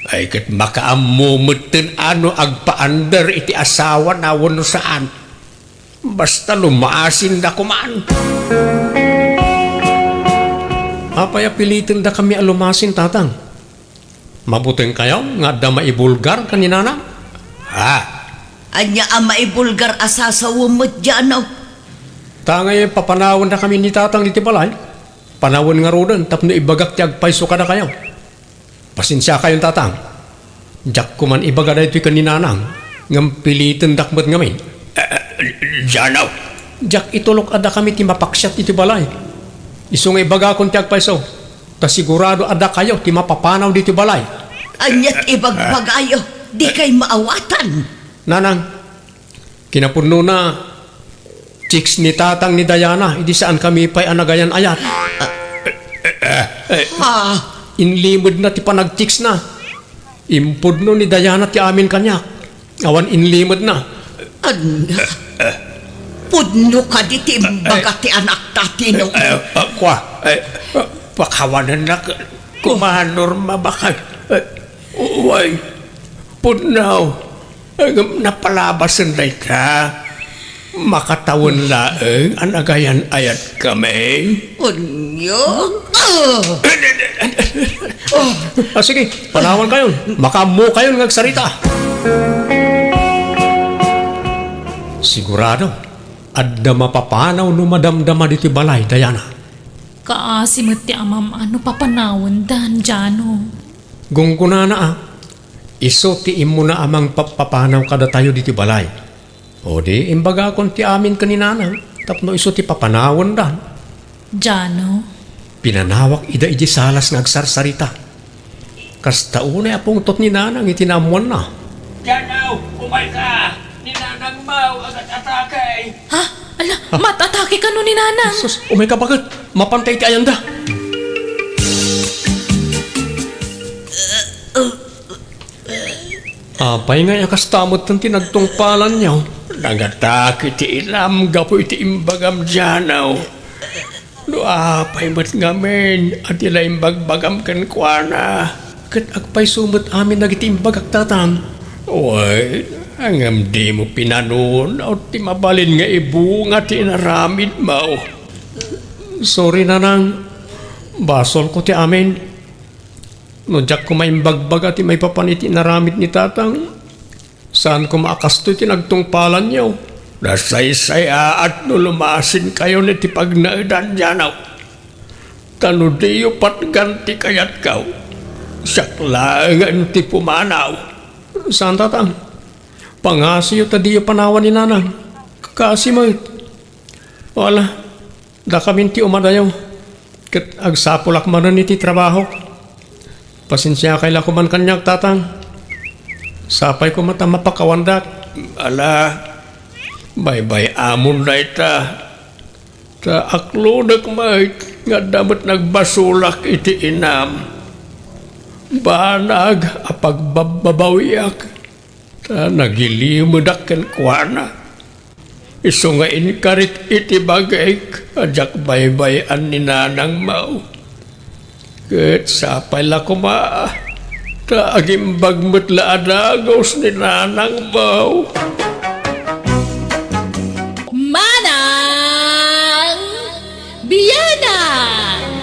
Ay, ket makaammo metten a no agpaandar iti asawana wenno saan. Basta lumasinda koman. Apay a pilitendakami a lumasin, Tatang? Mabuteng kayo nga adda maibulgar ken ni Nanang? Ha? Ania a maibulgar a sasawem met, Janaw? Ta ngay papanawendakami ni Tatang ditoy balay. Panawen ngaruden tapno ibagak ti agpayso kadakayo. Pasensiakayon, Tatang. Diak koman ibaga daytoy ken ni Nanang, ngem pilitendak met ngamin. Eh, eh, Janaw. Diak itulok a dakami ti mapaksiat iti balay. Isu nga ibagakon ti agpayso, ta sigurado a dakayo ti mapapanaw ditoy balay. Aniat ibagbagayo, dikay maawatan. Nanang, kinapudnona, chicks ni Tatang ni Diana, idi saankami pay a nagayan-ayat. Ah. Eh, Ha? Inlimedna ti panagchicksna. Impudno ni Diana ti amin kaniak. Awan inlimedna. Ania? Pudno kadi ti imbaga ti anakta, Tino? Eh, eh, kua, eh, pakawanennak koma, Norma, baket. Eh, way, pudno. Eh, napalabasen dayta. Makatawen laeng a nagayan-ayatkami. Ania? Ah! Ah, sige, panawankayon. Makaammokayon nga agsarita. Sigurado, adda mapapanaw no madamdama ditoy balay, Diana. Kaasi met ti amam a no papanawendan, Jano. Gunggonana a, isu ti immuna a mangpappapanaw kadatayo ditoy balay. O di, imbagakon ti amin ken ni Nanang tapno isu ti papanawenda. Jano? Pinanawak ida idiay salas nga agsarsarita. Kasta unay a pungtot ni Nanang iti naammoanna. Jano, umayka! Ni Nanang Mau agat-atake! Ha? Ala, mat-atake kano ni Nanang? Sus, umayka baket! Mapantay iti ayanda! Apay ngay a kasta metten ti nagtungpalanyo? Nangatake ti inam gapu iti imbagam, Jano. No apay met ngamin a di la imbagbagam kenkuana, ket agpayso met amin dagiti imbagak, Tatang? Wen, ngem dimo pinanunot ti mabalin nga ibunga ti inaramidmo. Sorry, Nanang. Basolko ti amin. No diak koma imbagbaga ti maipapan iti inaramid ni Tatang, saan koma a kastoy ti nagtungpalanyo. Nasaysayaat no lumasinkayon iti pagnaedan, Jano. Ta no diyo patgan ti kayatko, siak laengen ti pumanaw. Saan, Tatang. Pangasiyo ta diyo panawan ni Nanang. Kaasi met. Wala, dakamin ti umadayo. Ket agsapulak manen iti trabahok. Pasensiakay la koman kaniak, Tatang. Sapay koma ta mapakawandak. Ala, baybay-amon dayta. Ta aklodek met nga adda met nagbasolak iti inam. Banag a pagbabbabawiak. Ta nagilimedak kenkuana. Isu nga inkarik iti bagik a diak baybay-an ni Nanang Mau. Ket sapay la koma, ta agimbag met la a dagus ni Nanang Mau. Manang Bianang!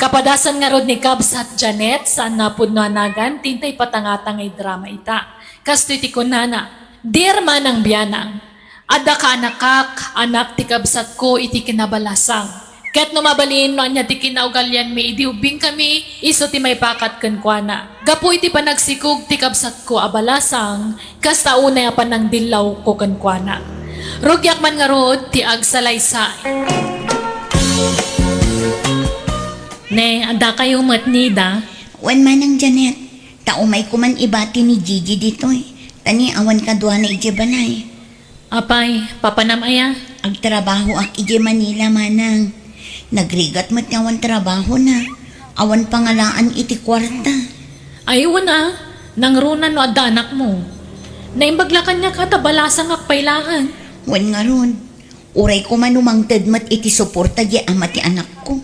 Kapadasan ngarud ni Kabsat Janet, saan nga pudno a nagan, ti intay patangata nga idrama ita. Kastoy ti kunana, Dear Manang Bianang, adda kaanakak, anak ti kabsatko iti kinabalasang. Ket no mabalin no ania ti kinaugalianmi idi ubbingkami, isu ti maipakat kenkuana. Gapu iti panagsikog ti kabsatko a balasang, kasta unay a panangdillawko kenkuana. Rugiak man ngarud ti agsalaysay. Ne, addakayo met, Nida? Wen, Manang Janet, ta umayko man ibati ni Gigi ditoy, ta ni awan kaduana idiay balay. Apay, papanam aya? Agtrabahoak idiay Manila, Manang. Nagrigat met nga awan trabahona. Awan pangalaan iti kuarta. Ay, wen a, nangruna no adda anakmo. Naimbag la kaniak a ta balasangak pay laeng. Wen ngarud, uray koma no mangted met iti suporta diay ama ti anakko.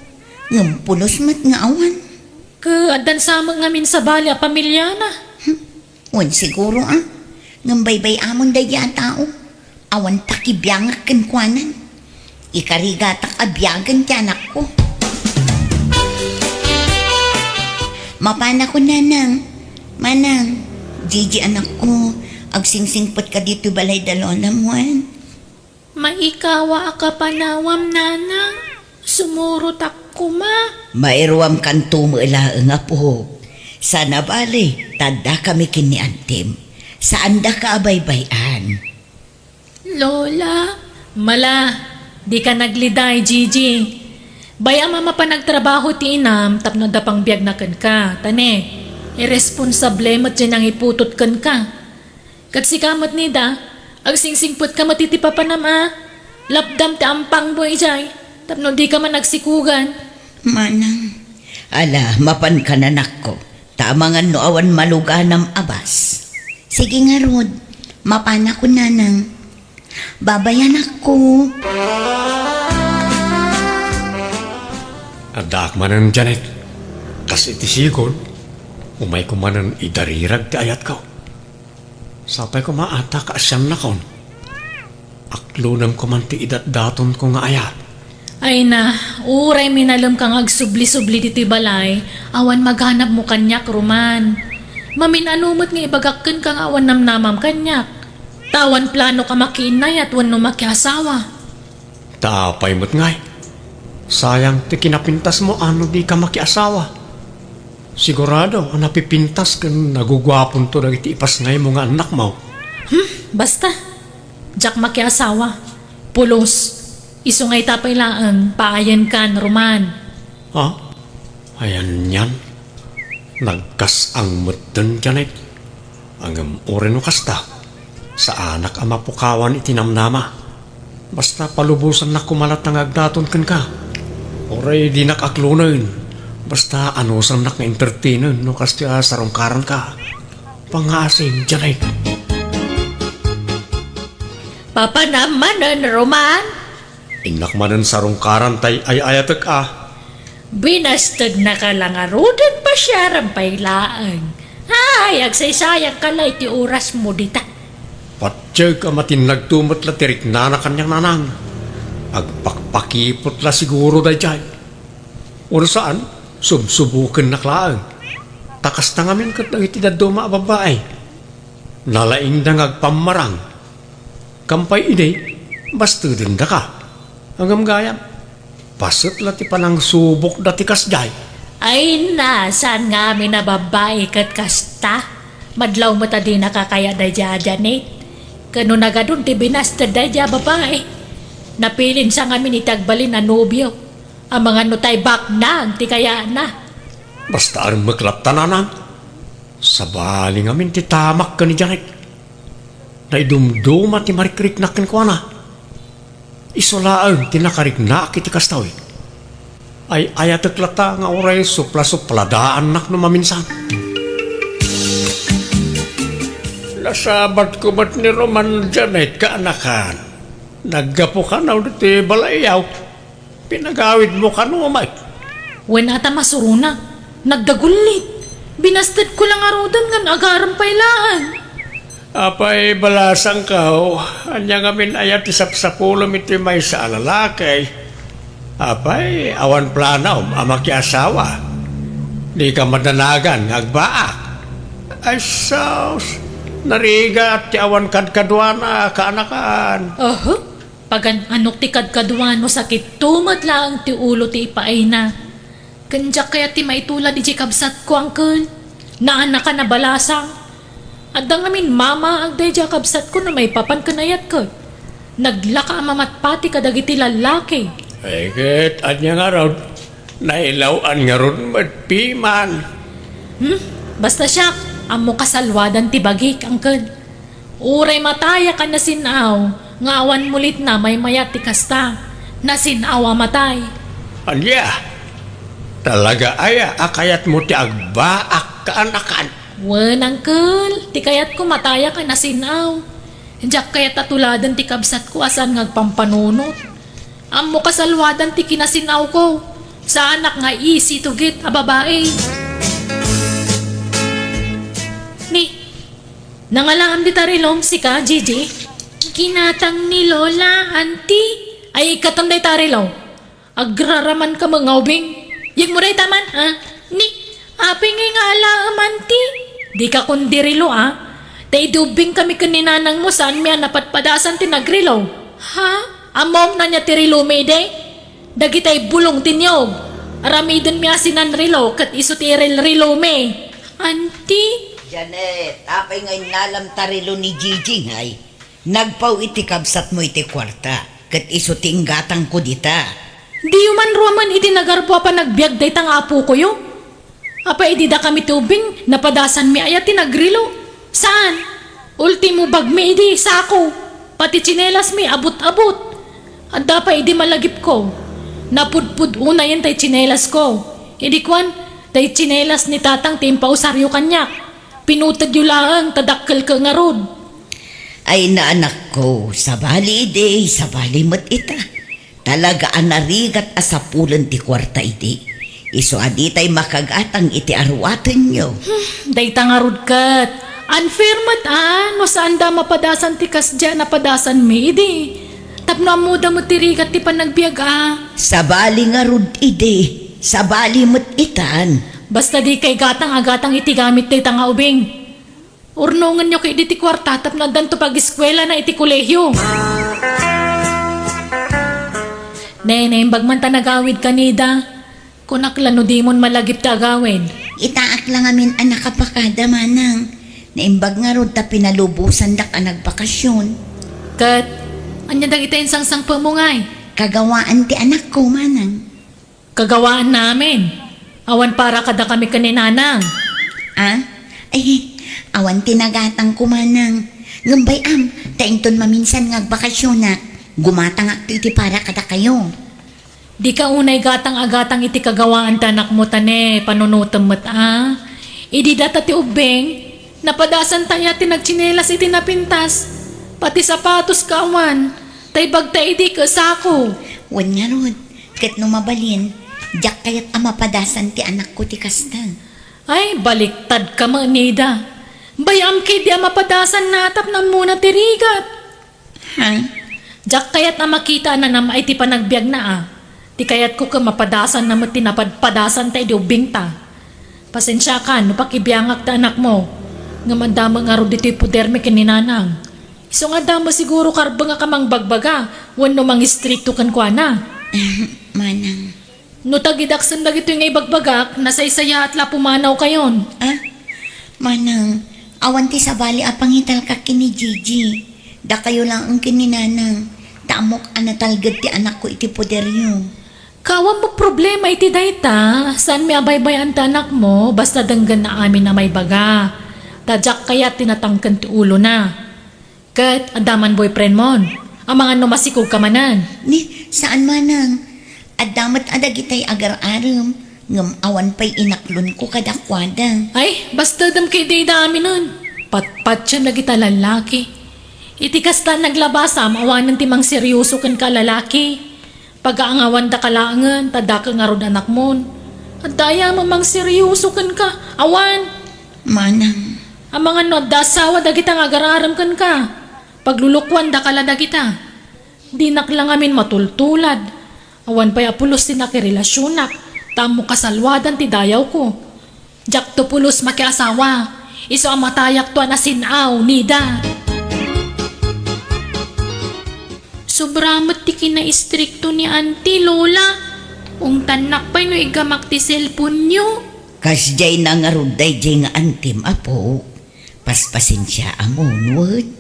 Ngem pulos met nga awan. Ket addan sa met ngamin sabali a pamiliana. Hmm. Wen, siguro a. Ngem baybay-amon daydiay a tao. Awan pakibiangak kenkuanan. Ikarigatak a biagen ti anakko. Mapanakon, Nanang. Manang, Gigi, anakko, agsingsingpetka ditoy balay da lolam wen. Maikawa a kapanawam, Nanang. Sumurotak koma. Mairuamkanto met laeng, apok. Sana bale, ta addakami ken ni antim. Saandaka a baybay-an. Lola, mala, dika nagliday, Gigi. Bay-am a mapan agtrabaho ti inam tapno adda pangbiagna kenka. Ta ne, irresponsable met diay nangiputot kenka. Ket sika met, Nida, agsingsingpetka met iti papanam a lapdam ti ampangmo idiay tapno dika man agsikogan. Manang. Ala, mapankan, anakko, ta amangan no awan maluganam a bas. Sige ngarud, mapanakon, Nanang. Babay, anakko. Addaak manen, Janet. Kas iti sigud, umayko manen idarirag ti ayatko. Sapay koma a ta kaasiannakon. Aklonem koman ti idatdatonko nga ayat. Ay na, uray minalem ka nga agsubli-subli ditoy balay, awan maganabmo kaniak, Roman. Mamin-ano met nga ibagak kenka nga awan namnamam kaniak? Ta awan plano ka makiinnayat wenno makiasawa. Ta apay met ngay? Sayang ti kinapintasmo a no di ka makiasawa. Sigurado a napipintas ken naguguaponto dagiti ipasngaymo nga annakmo. Hmm, basta. Diak makiasawa. Pulos. Isu nga ita pay laeng, paayenkan, Roman. Ha? Ayan yan. Nagkas-ang metten, Janet. Ngem uray no kasta, saanak a mapukawan iti namnama. Basta palubosannak koma latta nga agdaton kenka. Uray dinak aklonen, basta anusannak nga entertainen no kasdiay a sarungkaranka. Pangngaasim, Janet. Papanam manen, Roman? Innak manen sarungkaran tay ay-ayatek a. Binastednaka la ngaruden, pasiaram pay laeng. Ay, agsaysayangka la iti orasmo dita. Patiek a matinnagto met la ti riknana kaniak, nanang. Agpakpakipot la siguro daydiay. Uno saan, subsubukennak laeng. Ta kasta ngamin ket dagiti dadduma a babbai. Nalaingda nga agpammarang. Kam pay idi, bastedendaka. Ngem gayam, paset la ti panangsubokda ti kasdiay. Ay na, saan ngamin a babbai ket kasta? Madlaw met a dinaka kayat daydiay a Janet. Ken no nagadun ti binasted daydiay a babbai, napilinsa ngamin iti agbalin a nobio. Amangan no tay baknang ti kayatna. Basta armek latta, nanang. Sabali ngamin ti tamak ken ni Janet. Naidumduma ti marikriknak kenkuana. Isu laeng ti nakariknaak iti kastoy. Ay-ayatek latta nga uray supla-supladaannak no maminsan. Nasabatko met ni Roman, Janet, kaanakan. Naggapu kano ditoy balay, aw. Pinagawidmo kano met? Wen, ata masurona. Nagdagullit. Binastedko la ngaruden ngem agarem pay laeng. Apay, balasangko, ania ngamin aya ti sapsapulem iti maysa a lalaki? Apay, awan planom a makiasawa? Dika madanagan nga agbaak? Ay sus, narigat ti awan kadkaduana, kaanakan. Oho, pagan-anok ti kadkaduan no sakitto met laeng ti ulo ti ipaayna. Ken diak kayat ti maitulad idiay kabsatko, angkel. Naanakan a balasang. Adda ngamin mamaag daydiay a kabsatko no maipapan ken ayat ket. Naglaka a mamatpati kadagiti lallaki. Ay ket, ania ngarud? Nailaw-an ngarud met piman. Hmm? Basta siak, ammo kasalwadan ti bagik, angkel. Uray matayak a nasin-aw nga awan mulitna maymayat ti kasta. Nasin-aw a matay. Ania? Talaga aya a kayatmo ti agbaak, kaanakan? Wen, angkel, ti kayatko matayak a nasin-aw. Diak kayat a tuladen ti kabsatko a saan nga agpampanunot. Ammo kasalwadan ti kinasin-awko. Saanak nga isi tugit a babai. Ni, nangalaam dita rilom sika, Gigi? Ginatang ni Lola, Auntie. Ay, ikkatam dayta rilo. Agraraman ka met nga ubing. Yegmo dayta man, ha? Ni, apay ngay nga alaem, Auntie? Dika kundi rilo, a. Ta idi ubbing kami ken ni nanangmo, saanmi a napadpadasan ti nagrilo. Ha? Ammom ania ti rilomi idi? Dagitay bulong ti niyog. Aramidenmi a sinanrilo ket isu ti irilrilomi. Auntie? Janet, apay nga innalam ta rilo ni Gigi, ngay? Nagpaw iti kabsatmo iti kuarta, ket isu ti inggatangko dita. Diyo man ruamen iti nagarbo a panagbiag dayta nga apokoyo? Apay idi dakami ti ubbing, napadasanmi aya ti nagrilo? Saan? Ultimo bagmi idi sako, pati tsinelasmi abut-abut. Adda pay idi malagipko, napudpud unayen tay tsinelasko. Idi kuan, tay tsinelas ni tatang ti impausaryo kaniak. Pinutedyo laeng ta dakkelko ngarud. Ay, naanakko, sabali idi, sabali met ita. Talaga a narigat a sapulen ti kuarta idi. Isu a ditay makagatang iti aruatenyo. Hmm, dayta ngarud ket, Unfair met a, no saanda a mapadasan ti kasdi a napadasanmi idi. Tapno ammoda met ti rigat ti panagbiag a. Sabali ngarud idi. Sabali met itan. Basta dikay gatang a gatang iti gamit dayta nga ubing. Urnongenyo ketdi ti kuarta tapno addanto pagiskuelana iti kolehio. Ne, naimbag man ta nagawidka, Nida. Kunak la no dimon malagip ti agawid. Itaak la ngamin a nakapakada, manang. Naimbag ngarud ta pinalubosandak a nagbakasyon. Ket, ania dagiti insangsangpetmo ngay? Kagawaan ti anakko, manang. Kagawaan namin. Awan para kadakami ken ni Nanang. Ah? Ay, awan ti nagatangko, manang. Ngem bay-am, ta inton maminsan nga agbakasyonak, gumatangak iti para kadakayo. Dika unay gatang a gatang iti kagawaan ti anakmo ta ne, panunotem met a. Idi data ti ubbing, napadasanta aya ti nagtsinelas iti napintas. Pati sapatos ka awan, ta ibagta idi ket sako. Wen ngarud, ket no mabalin, diak kayat a mapadasan ti anakko ti kasta. Ay, baliktad ka met, Nida. Bay-am ketdi a mapadasanna tapno ammona ti rigat. Hay. Diak kayat a makita a nanam-ay ti panagbiagna a. Ti kayatko ket mapadasanna met ti napadpadasanta idi ubbingta. Pasensiakan no pakibiangak ti anakmo. Ngem adda met ngarud ditoy podermi ken ni Nanang. Isu nga adda met siguro karbengak a mangbagbaga wenno mangistrikto kenkuana. Manang. No tagidaksem dagitoy nga ibagbagak, nasaysayaat la a pumanawkayon. Ah? Manang, awan ti sabali a pangitalka ken ni Gigi. Dakayo laeng ken ni Nanang, ta ammok a natalged ti anakko iti poderyo. Kaawan met problema iti dayta, saanmi a baybay-an ti anakmo, basta denggenna amin a maibaga. Ta diak kayat ti natangken ti ulona. Ket adda man boyfriendmon? Amangan no masikogka manen. Ni, saan manang. Adda met a dagitay agar-arem, ngem awan pay inaklonko kadakuada. Ay, bastedem ketdi ida aminen. Patpatiem dagita lallaki. Iti kasta naglabasam, awanen ti mangserioso kenka a lalaki. Pagaangawandaka laengen, ta daka ngarud anakmon. Adda aya met mangserioso kenka? Awan. Manang. Amangan no adda asawa dagita nga agar-arem kenka. Paglulukuandaka la dagita. Dinak la ngamin matultulad. Awan pay a pulos ti nakirelasionak, ta ammo kasaluadan ti dayawko. Diakto pulos makiasawa. Isu a matayakto a nasin-aw, Nida. Sobra met ti kinaistrikto ni Auntie, Lola. Ungtannak pay no iggamak ti cellphone-yo. Kasdiay na ngarud daydiay nga antem, apo. Paspasensiaam, wen.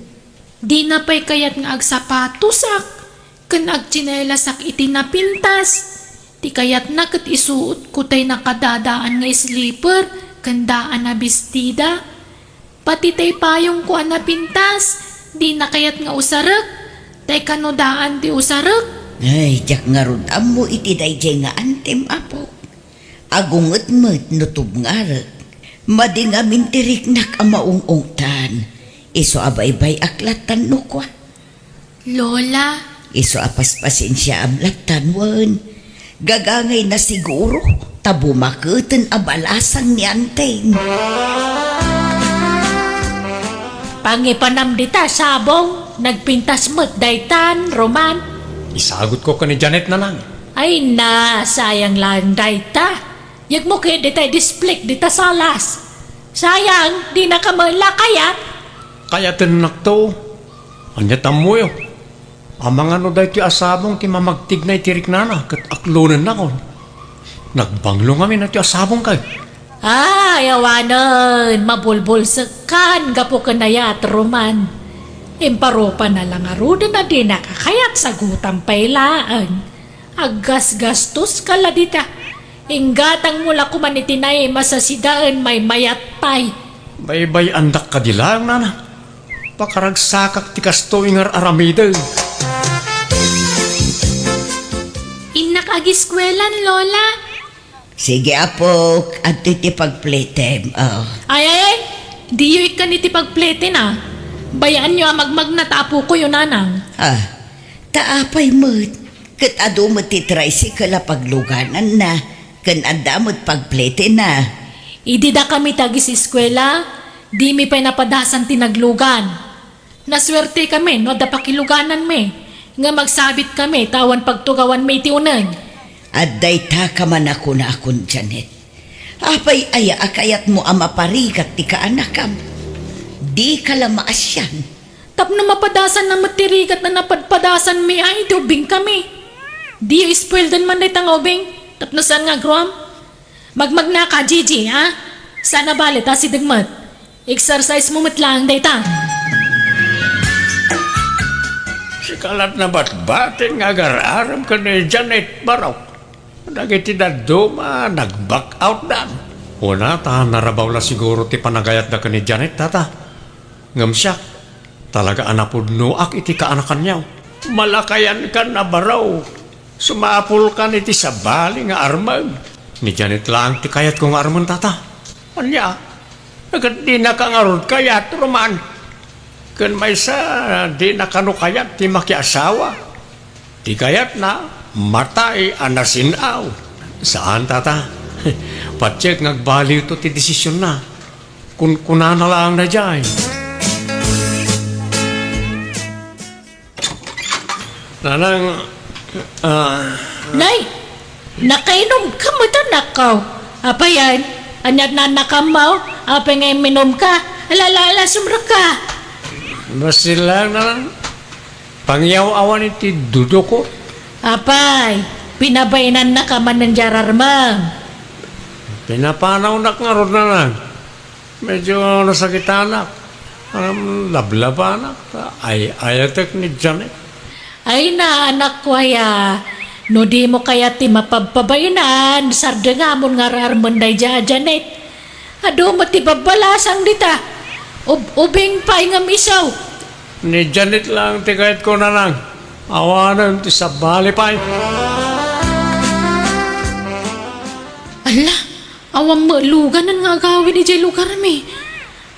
Dina pay kayat nga agsapatosak ken agtsinelasak iti napintas. Ti kayatna ket isuotko tay nakadadaan nga slipper ken daan a bestida. Pati tay payongko a napintas, dina kayat nga usarek, tay kano daan ti usarek. Ay, diak ngarud ammo iti daydiay nga antem, apo. Agunget met no tubngarek. Madi ngamin ti riknak a maung-ungtan. Isu a baybay-ak lattan no kua. Lola. Isu a paspasensiaam lattan wen. Gagangayna siguro, ta bumaketen a balasang ni Antem. Pangipanam dita, sabong. Nagpintas met daytan, Roman. Isagutko ken ni Janet, Nanang. Ay na, sayang laeng dayta. Yegmo ketdi tay displik dita salas. Sayang, dinaka met la kayat. Kayatennakto. Ania ti ammoyo? Amangan no daytoy a sabong ti mamagtigna iti riknana ket aklonennakon. Nagbanglo ngamin daytoy a sabong kay. Ay, awanen, mabulbulsekkan gapu ken ayat, Roman. Imparupa na la ngaruden a dinaka kayat, sagutam pay laeng. Aggasgastoska la dita. Inggatangmo la koman iti naimasa sidaen maymayat pay. Baybay-andak kadi laeng, Nana. Pakaragsakak ti kastoy nga ar-aramidek. Innak agiskuelan, Lola. Sige, apok, adtoy ti pagpletem, oh. Ay, ay, ay, diyo ikkan iti pagpleten, a. Bayaanyo a magmagna ta apokoyo, Nanang. Ah, ta apay met, ket adu met ti tricycle a paglugananna, ken adda met pagpletenna. Idi dakami ti agisiskuela, Dimi pay napadasan ti naglugan. Nasuertekami no adda pakilugananmi, ngem agsabit kami ta awan pagtugawanmi iti uneg. Adda ita ka man a kunakon, Janet. Apay aya a kayatmo a maparigat ti kaanakam? Dika la maasian. Tapno mapadasanna met ti rigat a napadpadasanmi ay ti ubingkami. Diyo ispuelden man dayta nga ubing tapno saan nga agruam? Magmagnaka, Gigi, ha? Saan a bale ta asideg met. Exercise mo met laeng dayta. Sika la't nabatbatin nga agar-arem ken ni Janet Barok. Dagiti dadduma, nag-back out dan. Una, ta narabaw la siguro ti panagayatda ken ni Janet, tata. Ngem siak, talaga a napudnoak iti kaanakanyo. Malakayankan a baro. Sumapulkan iti sabali nga armem. Ni Janet laeng ti kayatko nga armen, tata. Ania? Ket dinaka ngarud kayat, Roman. Ken maysa, dina kano kayat ti makiasawa. Ti kayatna, matay a nasin-aw. Saan, tata. Patiek nga agbaliwto ti desisionna. Kunkunana laeng daydiay. Nanang, ah, Nay, nakainumka met, anakko. Apay, ania ti naannakammo? Apay nga imminumka? Ala, ala, ala, sumrekka. Basta lang, Nanang. Pangyaw-awan iti dudoko. Apay, pinabainannaka manen diay armem. Pinapanawnak ngarud, Nanang. Medyo nasakitanak. Ngem lablabanak ta ay-ayatek ni Janet. Ay na, anakko aya, no dimo kayat ti mapabpabainan, sardengamon nga ar-armen daydiay a Janet. Adu met ti babbalasang dita. Ub-, ubing pay ngem isu. Ni Janet laeng ti kayatko, Nanang. Awanen ti sabali pay. Alla, awan met luganen nga agawid idiay lugarmi.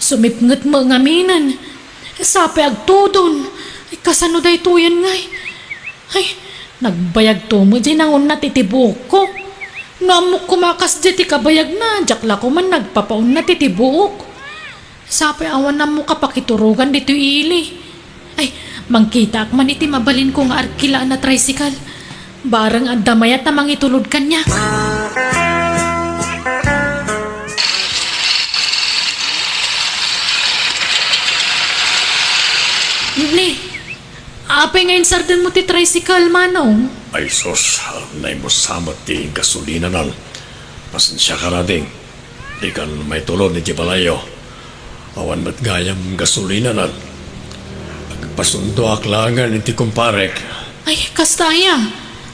Sumipnget met ngaminen. Sapay agtudon. Ay, kasano daytoyen ngay? Ay, nagbayagto met diay nangunnat iti buokko. No ammok koma a kasdiay ti kabayagna, diak la koma nagpapaunnat iti buok. Sapay awan ammok a pakiturogan ditoy ili. Ay, mangkitaak man iti mabalinko nga arkila a tricycle. Bareng adda mayat a mangitulod kaniak. Ni, apay nga insardenmo ti tricycle, Manong? Ay sus, naimmusa met ti gasolinanan. Pasensiaka, Rading. Dikan maitulod idiay balayyo. Awan met gayam gasolinanan. Agpasundoak laengen iti kumparek. Ay, kasta aya.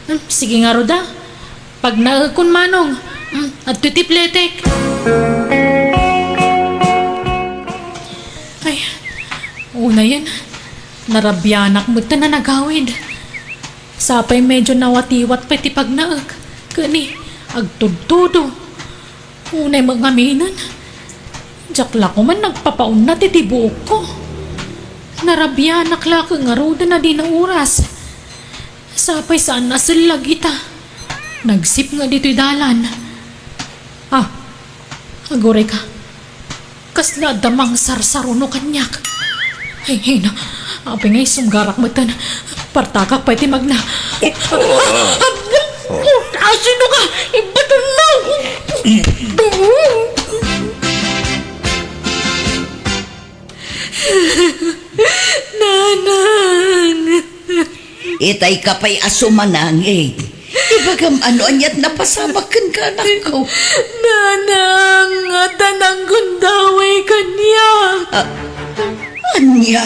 Hmm, sige ngarud a. Pagnaekon, Manong. Hmm, adtoy ti pletek. Ay, unayen, narabianak met ta nagawid. Sapay medyo nawatiwat pay ti pagnaek. Ken ni, agtudtudo. Unay met ngaminen, diak la koma nagpapaunnat iti buokko. Narabianak la ket ngaruden a dina oras. Sapay saan a sellag ita. Nagsipnget ditoy dalan. Ah, agurayka. Kasla adda mangsarsaruno kaniak. Ay, ay, na. Apay nga isunggarak metten. Partakak pay ti magna. Asino ka? Ibaton mo! Nanang! Itay ka pay a sumanangit. Ibagam ano aniat napasamak kenka, anakko. Nanang, adda nanggundaway kaniak. Ah, ania?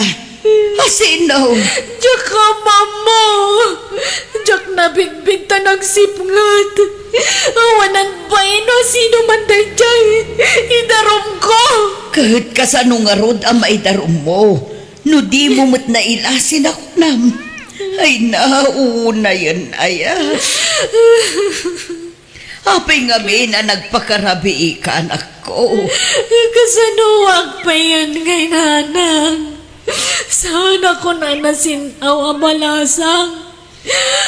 Asino? Diak ammo. Diak nabigbig ta nagsipnget. Awanan baino sino man daydiay. Idarumko. Ket kasano ngarud a maidarummo? No dimo met naila, sinakunam. Ay, naunayen aya. Apay ngamin a nagpakarabiika, anakko? Kasanoak payen ngay, nanang? Saan a kunana sin-aw a balasang.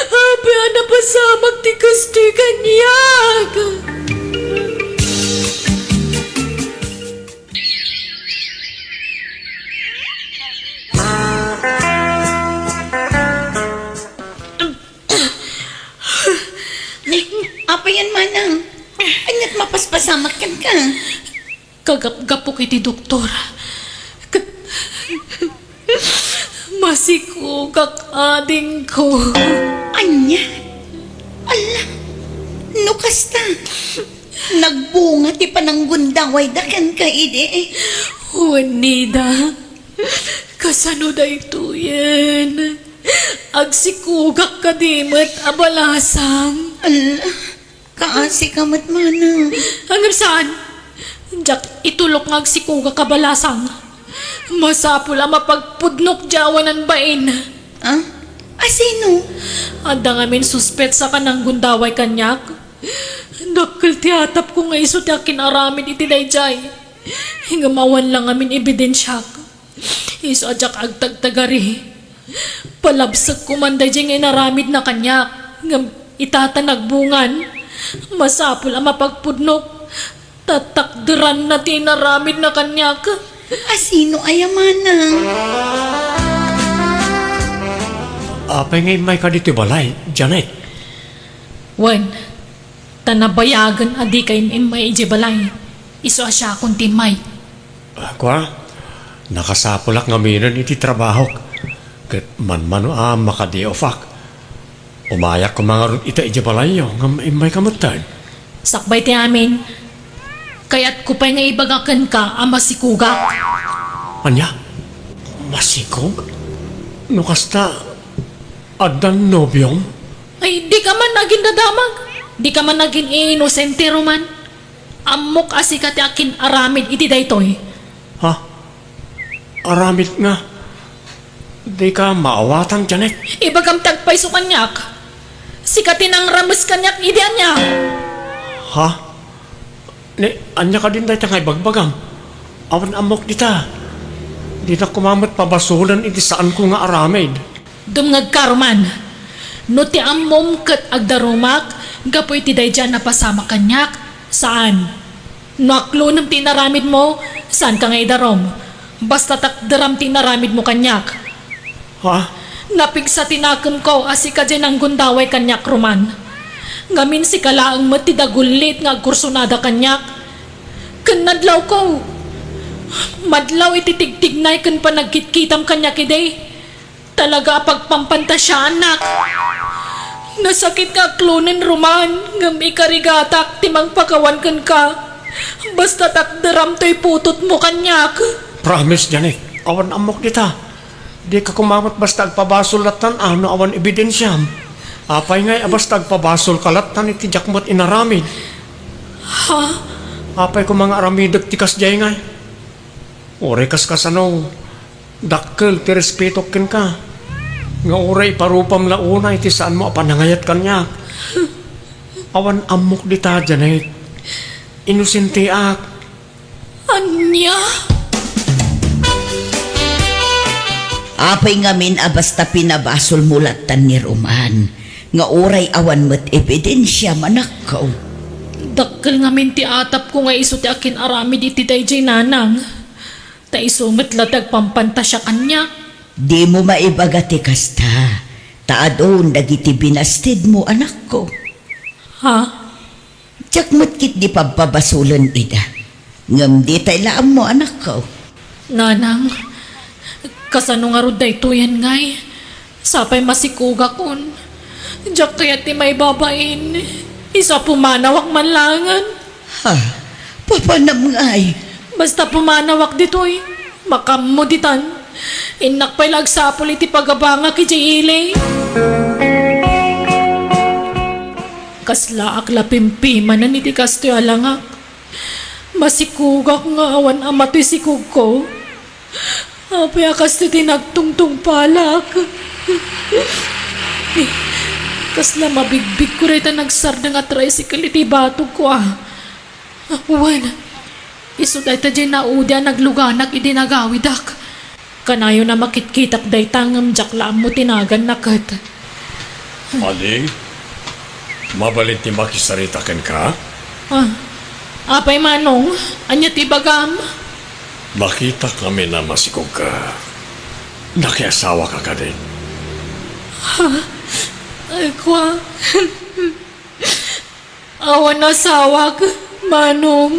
Apay a napasamak ti kastoy kaniak? Yan, manang. Aniat mapaspasamak kenka? Kagapgapok iti doktor. Ket masikugak, adingko. Ania? Ala, no kasta, nagbunga ti pananggundawayda kenka idi. Wen, Nida, kasano daytoyen? Agsikugak kadi met a balasang. Ala, kaasi ka met, manang. Ngem saan? Diak itulok nga agsikugak a balasang. Masapul a mapagpudnok diay awanan bain. Ah? Asino? Adda ngamin suspetsa a nanggundaway kaniak. Dakkel ti atapko nga isu ti akin-aramid iti daydiay. Ngem awan la ngamin ebidensiak. Isu a diak agtagtagari. Palabsekko man daydiay nga inaramidna kaniak, ngem ita ta nagbungan, masapul a mapagpudnok, ta takderanna ti inaramidna kaniak. Asino aya, manang? Apay nga immayka ditoy balay, Janet? Wen, ta nabayagen a dika im-immay idiay balay, isu a siakon ti immay. Ah, kua, nakasapulak ngaminen iti trabahok, ket manmano a makadi-offak. Umayak koma ngarud ita idiay balayyo ngem immayka metten. Sakbay ti amin, kayatko pay nga ibaga kenka a masikugak. Ania? Masikog? No kasta, addan nobiom? Ay, dika man agindadamag. Dika man agin-inosente, Roman. Ammok a sika ti akin-aramid iti daytoy. Ha? Aramid nga? Dika maawatan, Janet? Ibagam ti agpayso kaniak. Sika ti nangrames kaniak idi ania? Ha? Ni, ania kadin dayta nga ibagbagam? Awan ammok dita. Dinak koma met pabasolen iti saanko nga aramid. Dumngegka, Roman. No ti ammom ket agdarumak gapu iti daydiay a napasamak kaniak, saan. No aklonem ti inaramidmo, saanka nga idarum. Basta takderam ti inaramidmo kaniak. Ha? Napigsa ti nakemko a sika diay nanggundaway kaniak, Roman. Ngamin sika laeng met ti dagullit nga agkursunada kaniak. Ken nadlawko, madlaw iti tigtignay ken panagkitkitam kaniak idi. Talaga a pagpampantasiaannak. Nasakit nga aklonen, Roman, ngem ikarigatak ti mangpakawan kenka. Basta takderam toy putotmo kaniak. Promise, Janet. Awan ammok dita. Dika koma met basta agpabasol lattan a no awan ebidensiam. Apay ngay a basta agpabasolka lattan iti diak met inaramid? Ha? Apay koma nga aramidek ti kasdiay ngay? Uray kaskasano, dakkel ti respetok kenka, nga uray iparupam la unay ti saanmo a panangayat kaniak. Awan ammok dita, Janet. Inosenteak. Ania? Apay ngamin a basta pinabasolmo lattan ni Roman, nga uray awan met ebidensiam, anakko? Dakkel ngamin ti atapko nga isu ti akin-aramid iti daydiay, nanang. Ta isu met la ti agpampantasia kaniak. Dimo maibaga ti kasta, ta adun dagiti binastedmo, anakko. Ha? Diak met ketdi pabpabasolen ida. Ngem ditay la ammo, anakko. Nanang, kasano ngarud daytoyen ngay? Sapay masikugakon. Diak kayat ti maibabain. Isu a pumanawak man laengen. Ha? Papanam ngay? Basta pumanawak ditoy, makaammo ditan. Innak pay la agsapul iti pagabangak idiay ili. Kaslaak la pimpimanen iti kastoy a langak. Masikugak nga awan ama toy sikugko. Apay a kastoy ti nagtungtungpalak? Kasla mabigbigko dayta nagsardeng a tricycle iti batogko a. Wen, isu dayta diay naudi a nagluganak idi nagawidak. Kanayon a makitkitak dayta ngem diak la ammo ti naganna ket. Ading, mabalin ti makisarita kenka? Ah, apay, Manong, ania ti ibagam? Nakitak ngamin a masikugka. Nakiasawaka kadi? Ha? Ay, kua. Awan asawak, Manong.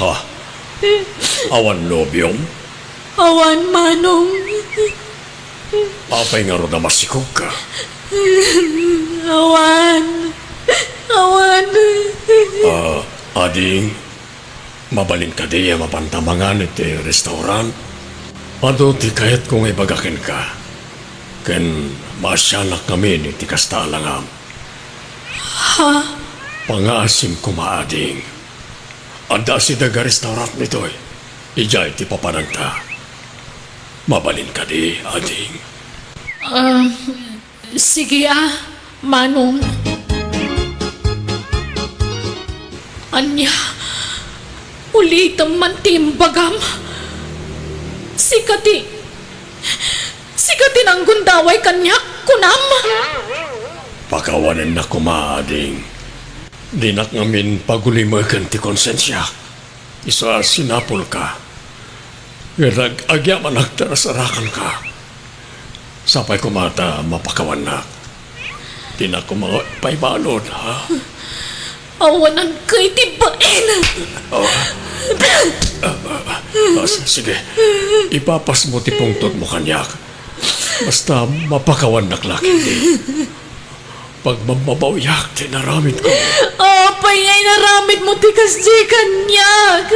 Ha? Awan nobiom? Awan, Manong. Apay ngarud a masikogka? Awan. Awan. Ah, ading, mabalin kadi a mapanta mangan iti restaurant? Adu ti kayatko nga ibaga kenka, ken maasianak ngamin iti kasta a langam. Ha? Pangaasim koma, ading. Adda asideg a restaurant ditoy. Idiay ti papananta. Mabalin kadi, ading? Ah, sige, ah, Manong. Ania? Ulitem man ti imbagam. Sika ti, sika ti nanggundaway kaniak, kunam? Pakawanennak koma, ading. Dinak ngamin pagulimeken ti konsensiak. Isu a sinapulka. Ket ag-, agyamanak ti narasarakanka. Sapay koma ta mapakawannak. Dinak koma paibalud, ha? Awananka iti bain! Oh. Ah, ah, ah, s-, sige. Ipapasmo ti pungtotmo kaniak. Basta mapakawannak la ketdi. Pagmammabawiak ti inaramidko. Apay nga inaramidmo ti kasdi kaniak?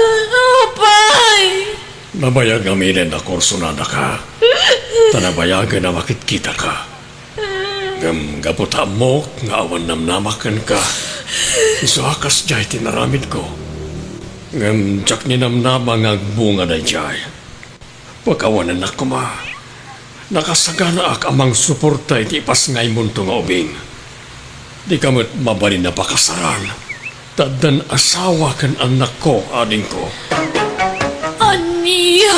Apay? Nabayag ngaminen a kursunadaka. Ta nabayagen a makitkitaka. Ngem gapu ta ammok nga awan namnamak kenka, isu a kasdiay ti inaramidko. Ngem diak ninamnama nga agbunga daydiay. Pakawanennak koma. Nakasaganaak a mangsuporta iti ipasngaymonto nga ubing. Dika met mabalin a pakasaran, ta addan asawa ken annakko, adingko. Ania?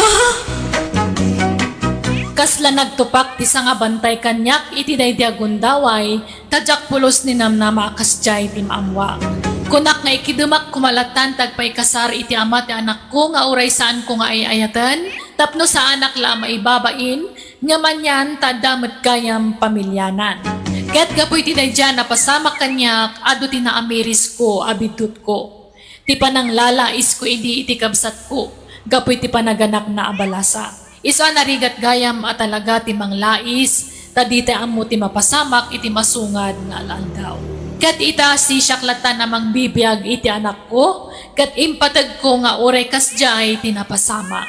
Kasla nagtupak ti sangabantay kaniak iti daydi a gundaway, ta diak pulos ninamnama a kasdiay ti maammoak. Kunak nga ikidemak koma lattan ti agpaikasar iti ama ti anakko nga uray saanko nga ay-ayaten, tapno saanak la a maibabain, ngem anian ta adda met gayam pamilianan. Ket gapu iti daydiay a napasamak kaniak, adu ti naamirisko a biddutko. Ti pananglalaisko idi iti kabsatko, gapu iti panaganakna a balasa. Isu a narigat gayam a talaga ti manglais, ta dita ammo ti mapasamak iti masungad nga al-aldaw. Ket ita, sisiak lattan a mangbibiag iti anakko, ket impategko nga uray kasdiay ti napasamak.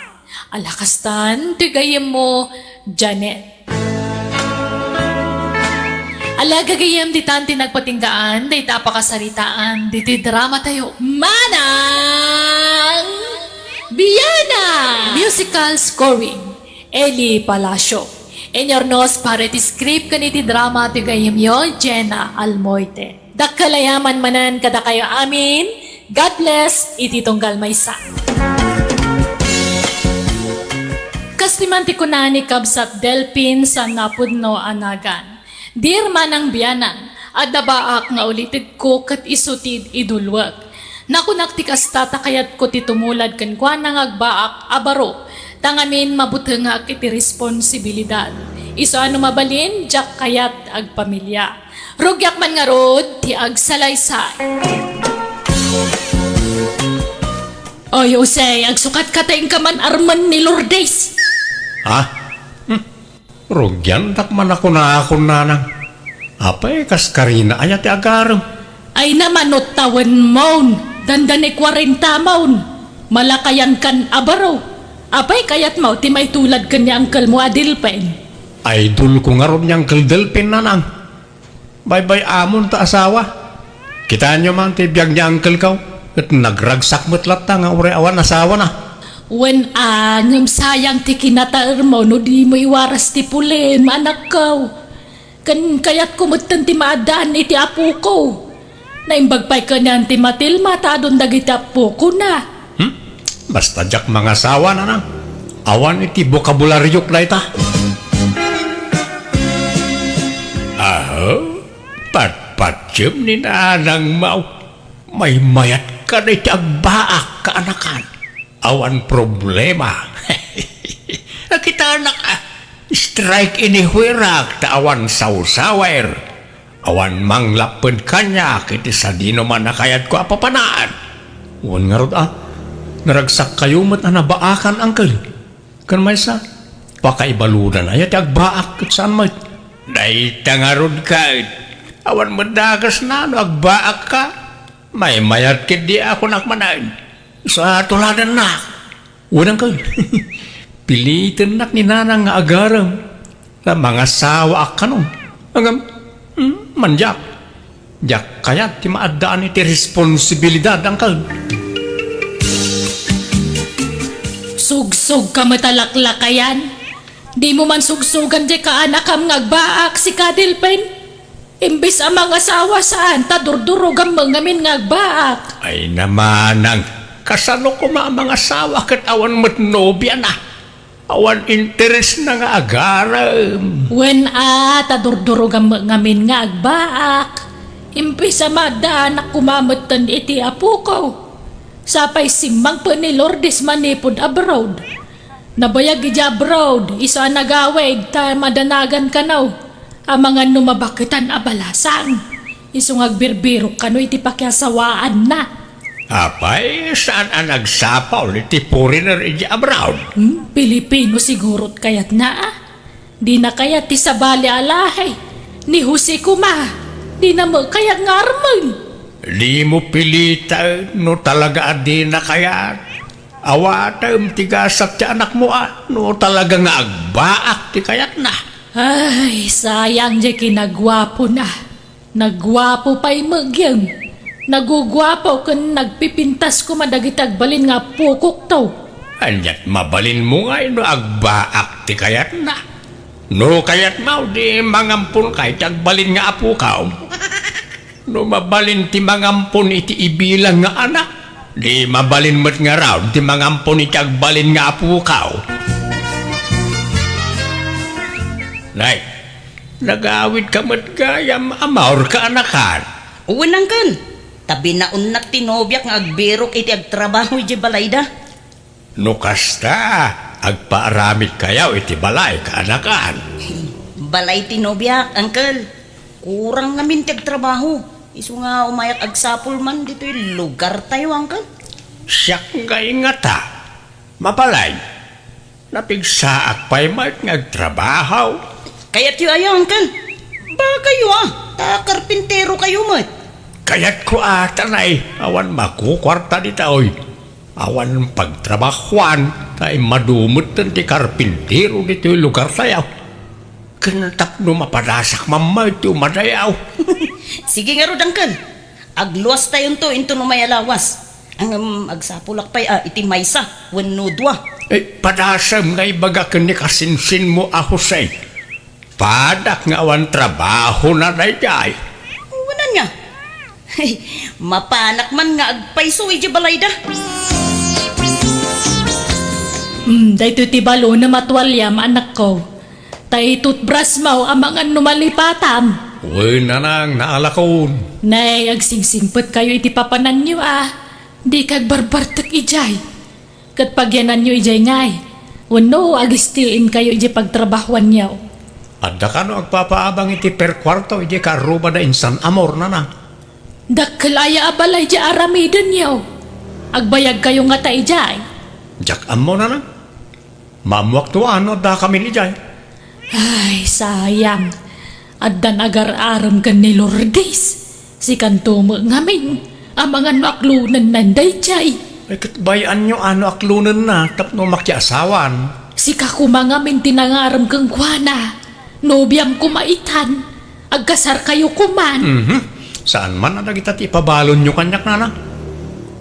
Ala kastan ti gayyemmo, Janet. Ala gagayyem, ditan ti nagpatinggaan dayta a pakasaritaan ditoy drama tayo. Manang Biana! Musical scoring, Eli Palacio. Inyurnos para iti script ken iti drama ti gayyemyo, Jenna Almoite. Dakkel a yaman manen kadakayo amin. God bless iti tunggal maysa. Kastoy man ti kuna ni Kabsat Delpin sa napudno a nagan. Dear Manang Biana, adda baak nga ulitegko ket isu ti idulwek. Nakunak ti kasta ta kayatko ti tumulad kenkuana nga agbaak a baro, ta ngamin mabutengak iti responsibilidad. Isu a no mabalin, diak kayat agpamilia. Rugiak man ngarud ti agsalaysay. Oy, Jose, agsukatka ta inka man armen ni Lourdes. Ha? Hmm. Rugiandak man a kunakon, nanang. Apay, kas karina aya ti agarem? Ay, namano tawenmon, dandani kuarenta mon. Malakayankan a baro. Apay, kayatmo ti maitulad ken ni uncle mo a Delpin? Idolko ngarud ni Uncle Delpin, nanang. Baybay-amon ta asawa. Kitaenyo man ti biag ni uncle ko, ket nagragsak met latta nga uray awan asawana. Wen a, ngem sayang ti kinataermo no dimo iwaras ti pulem, anakko. Ken kayatko metten ti maaddaan iti apoko. Naimbag pay kanian ti Matilma ta adun dagiti appokona. Hmm? Basta diak mangasawa, nanang. Awan iti bokabulariok dayta. Aho, patpatiem ni nanang Mau. Maymayat ka dayta agbaak, kaanakan. Awan problema. Nakitanak, ah, strike anywhere-ak ta awan sawsawer. Awan manglapped kaniak iti sadinoman a kayatko a papanaan. Wen ngarud a, naragsakkayo met a nabaakan, Uncle. Ken maysa, pakaibaludan aya ti agbaak ket saan met. Dayta ngarud ket, awan met dakesna no agbaakka. Maymayat ketdi a kunak manen. Isu a tuladennak. Wen, Uncle. Pilitennak ni Nanang nga agarem. Ta mangasawaak kanon. Ngem, hmm, mandiak. Diak kayat ti maaddaan iti responsibilidad, Uncle. Sugsogka met a laklakayan. Dimo man sugsogan diay kaanakam nga agbaak, sika, Delfin. Imbes a mangasawa, saan ta durdurogam met ngamin nga agbaak. Ay, namanang, kasano koma a mangasawa ket awan met nobiana? Awan interesna nga agarem. Wen a, ta durdurogam met ngamin nga agbaak. Imbes a maaddaanak koma metten iti apoko. Sapay simmangpet ni Lourdes manipud abroad. Nabayag idiay abroad, isu a nagawid ta madanagan kano. Amangan no mabaketan a balasang. Isu nga agbirbirok kano iti pakiasawaanna. Apay, saan a nagsapul iti foreigner idiay abroad? Hmm, Pilipino sigurot kayatna, a? Dina kayat ti sabali a lahi ni Jose koma. Dina met kayat nga armen. Dimo piliten no talaga a dina kayat. Awatem ti gasat ti anakmo a no talaga nga agbaak ti kayatna. Ay, sayang diay kinaguapona. Naguapo pay met gayam. Naguguapo ken nagpipintas koma dagiti agbalin nga apokokto. Aniat mabalinmo ngay no agbaak ti kayatna? No kayatmo, di mangamponka iti agbalin nga apokaw. No mabalin ti mangampon iti ibilang nga anak, di mabalin met ngarud ti mangampon iti agbalin nga apokaw. Nay, nagawidka met gayam a maurka a nakan. Wen, Uncle. Ta binaonnak ti nobiak nga agbirok iti agtrabaho idiay balayda. No kasta, agpaaramidkayo iti balay, kaanakan. Balay ti nobiak, Uncle. Kurang ngamin ti agtrabaho. Isu nga umayak agsapul man ditoy lugartayo, Uncle. Siak ngay ngata. Mabalin. Napigsaak pay met nga agtrabaho. Kayatyo aya, Uncle? Bagayo a, ta karpinterokayo met. Kayatko a, ta nay, awan makukuarta ditoy. Awan pagtrabahoan, ta immadu metten ti karpintero ditoy lugartayo. Ken tapno mapadasak man met ti umadayo. Sige ngarud, Uncle. Agluastayonto inton umay a lawas. Ngem agsapulak pay a iti maysa wenno dua. Eh, padasem nga ibaga ken ni kasinsinmo a Jose. Padak nga awan trabahona daydiay. Wen ania? Mapanak man nga agpayso idiay balayda. Hmm, daytoy ti balonem a tualiam, anakko. Ta itutbrasmo amangan no malipatam. Wen, nanang, naalakon. Nay, agsingsingpetkayo iti papananyo a. Dika agbarbartek idiay. Ket pagyananyo idiay ngay. Wenno, agistiinkayo idiay pagtrabahoanyo. Adda kano agpapaabang iti perkuarto idiay kaarrubada insan Amor, nanang? Dakkel aya a balay diay aramidenyo. Agbayagkayo ngata idiay. Diak ammo, nanang. Maammoakto a no addakamin idiay. Ay, sayang. Addan agar-arem ken ni Lourdes. Sikanto met ngamin, amangan no aklonenna daydiay. Ay, ket bay-anyo a no aklonenna tapno makiasawan. Sika koma ngamin ti nangarem kenkuana. Nobiam koma itan. Agkasarkayo koman. Mhm. Saan man a dagita ti ipabalonyo kaniak, nanang?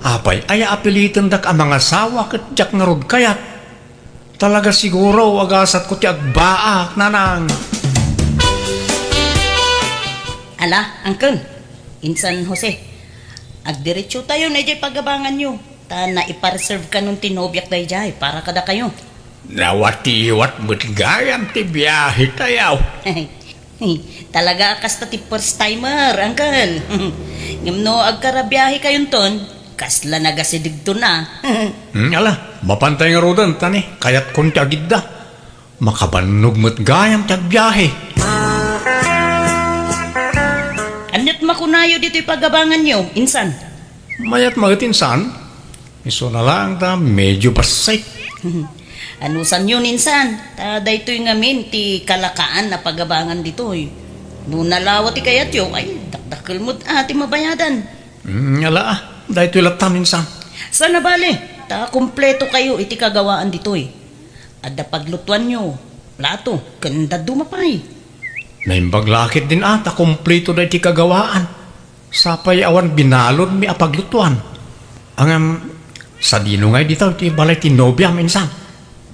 Apay aya a pilitendak a mangasawa ket diak ngarud kayat? Talaga siguro, agasatko ti agbaak, nanang. Ala, Uncle, insan Jose, agdiretsotayon idiay pagabanganyo, ta naipareserve kanon ti nobiak daydiay para kadakayo. Nawatiwat met gayam ti biahetayo. Talaga a kasta ti first timer, Uncle. Ngem no agkarabiahekayonton, kasla nagasidegton a. Hmm, ala, mapantay ngaruden, ta ni, kayatkon ti agidda. Makabannog met gayam ti agbiahe. Ket makunayo ditoy pagabanganyo, insan. Mayat met, insan. Isuna laeng ta medyo bassit. Anusanyo, insan, ta daytoy ngamin ti kalakaan a pagabangan ditoy. No nalawa ti kayatyo, ay, dakdakkel met a ti mabayadan. Mm, ala, ah, daytoy latta, insan. Saan a bale, ta kumpleto kayo iti kagawaan ditoy. Adda paglutuanyo, plato, ken dadduma pay. Naimbag la ketdin a ta kumpleto daytoy kagawaan. Sapay awan binaludmi a paglutuan. Ngem, sadino ngay ditoy ti balay ti nobiam, insan?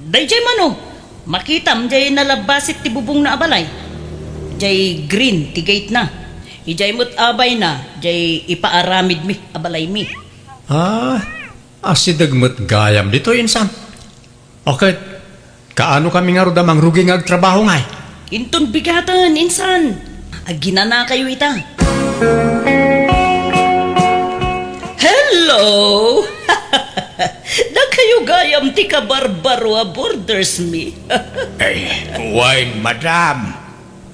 Daydiay mano, makitam diay nalabbasit ti bubongna a balay. Diay green ti gatena. Idiay met abayna, diay ipaaramidmi a balaymi. Ah, asideg met gayam ditoy, insan. O ket, kaano kami ngarud a mangrugi nga agtrabaho ngay? Inton bigaten, insan. Aginanakayo ita. Hello! Dakayo gayam ti kabarbaro a boarders mi. Ay, wen, madam.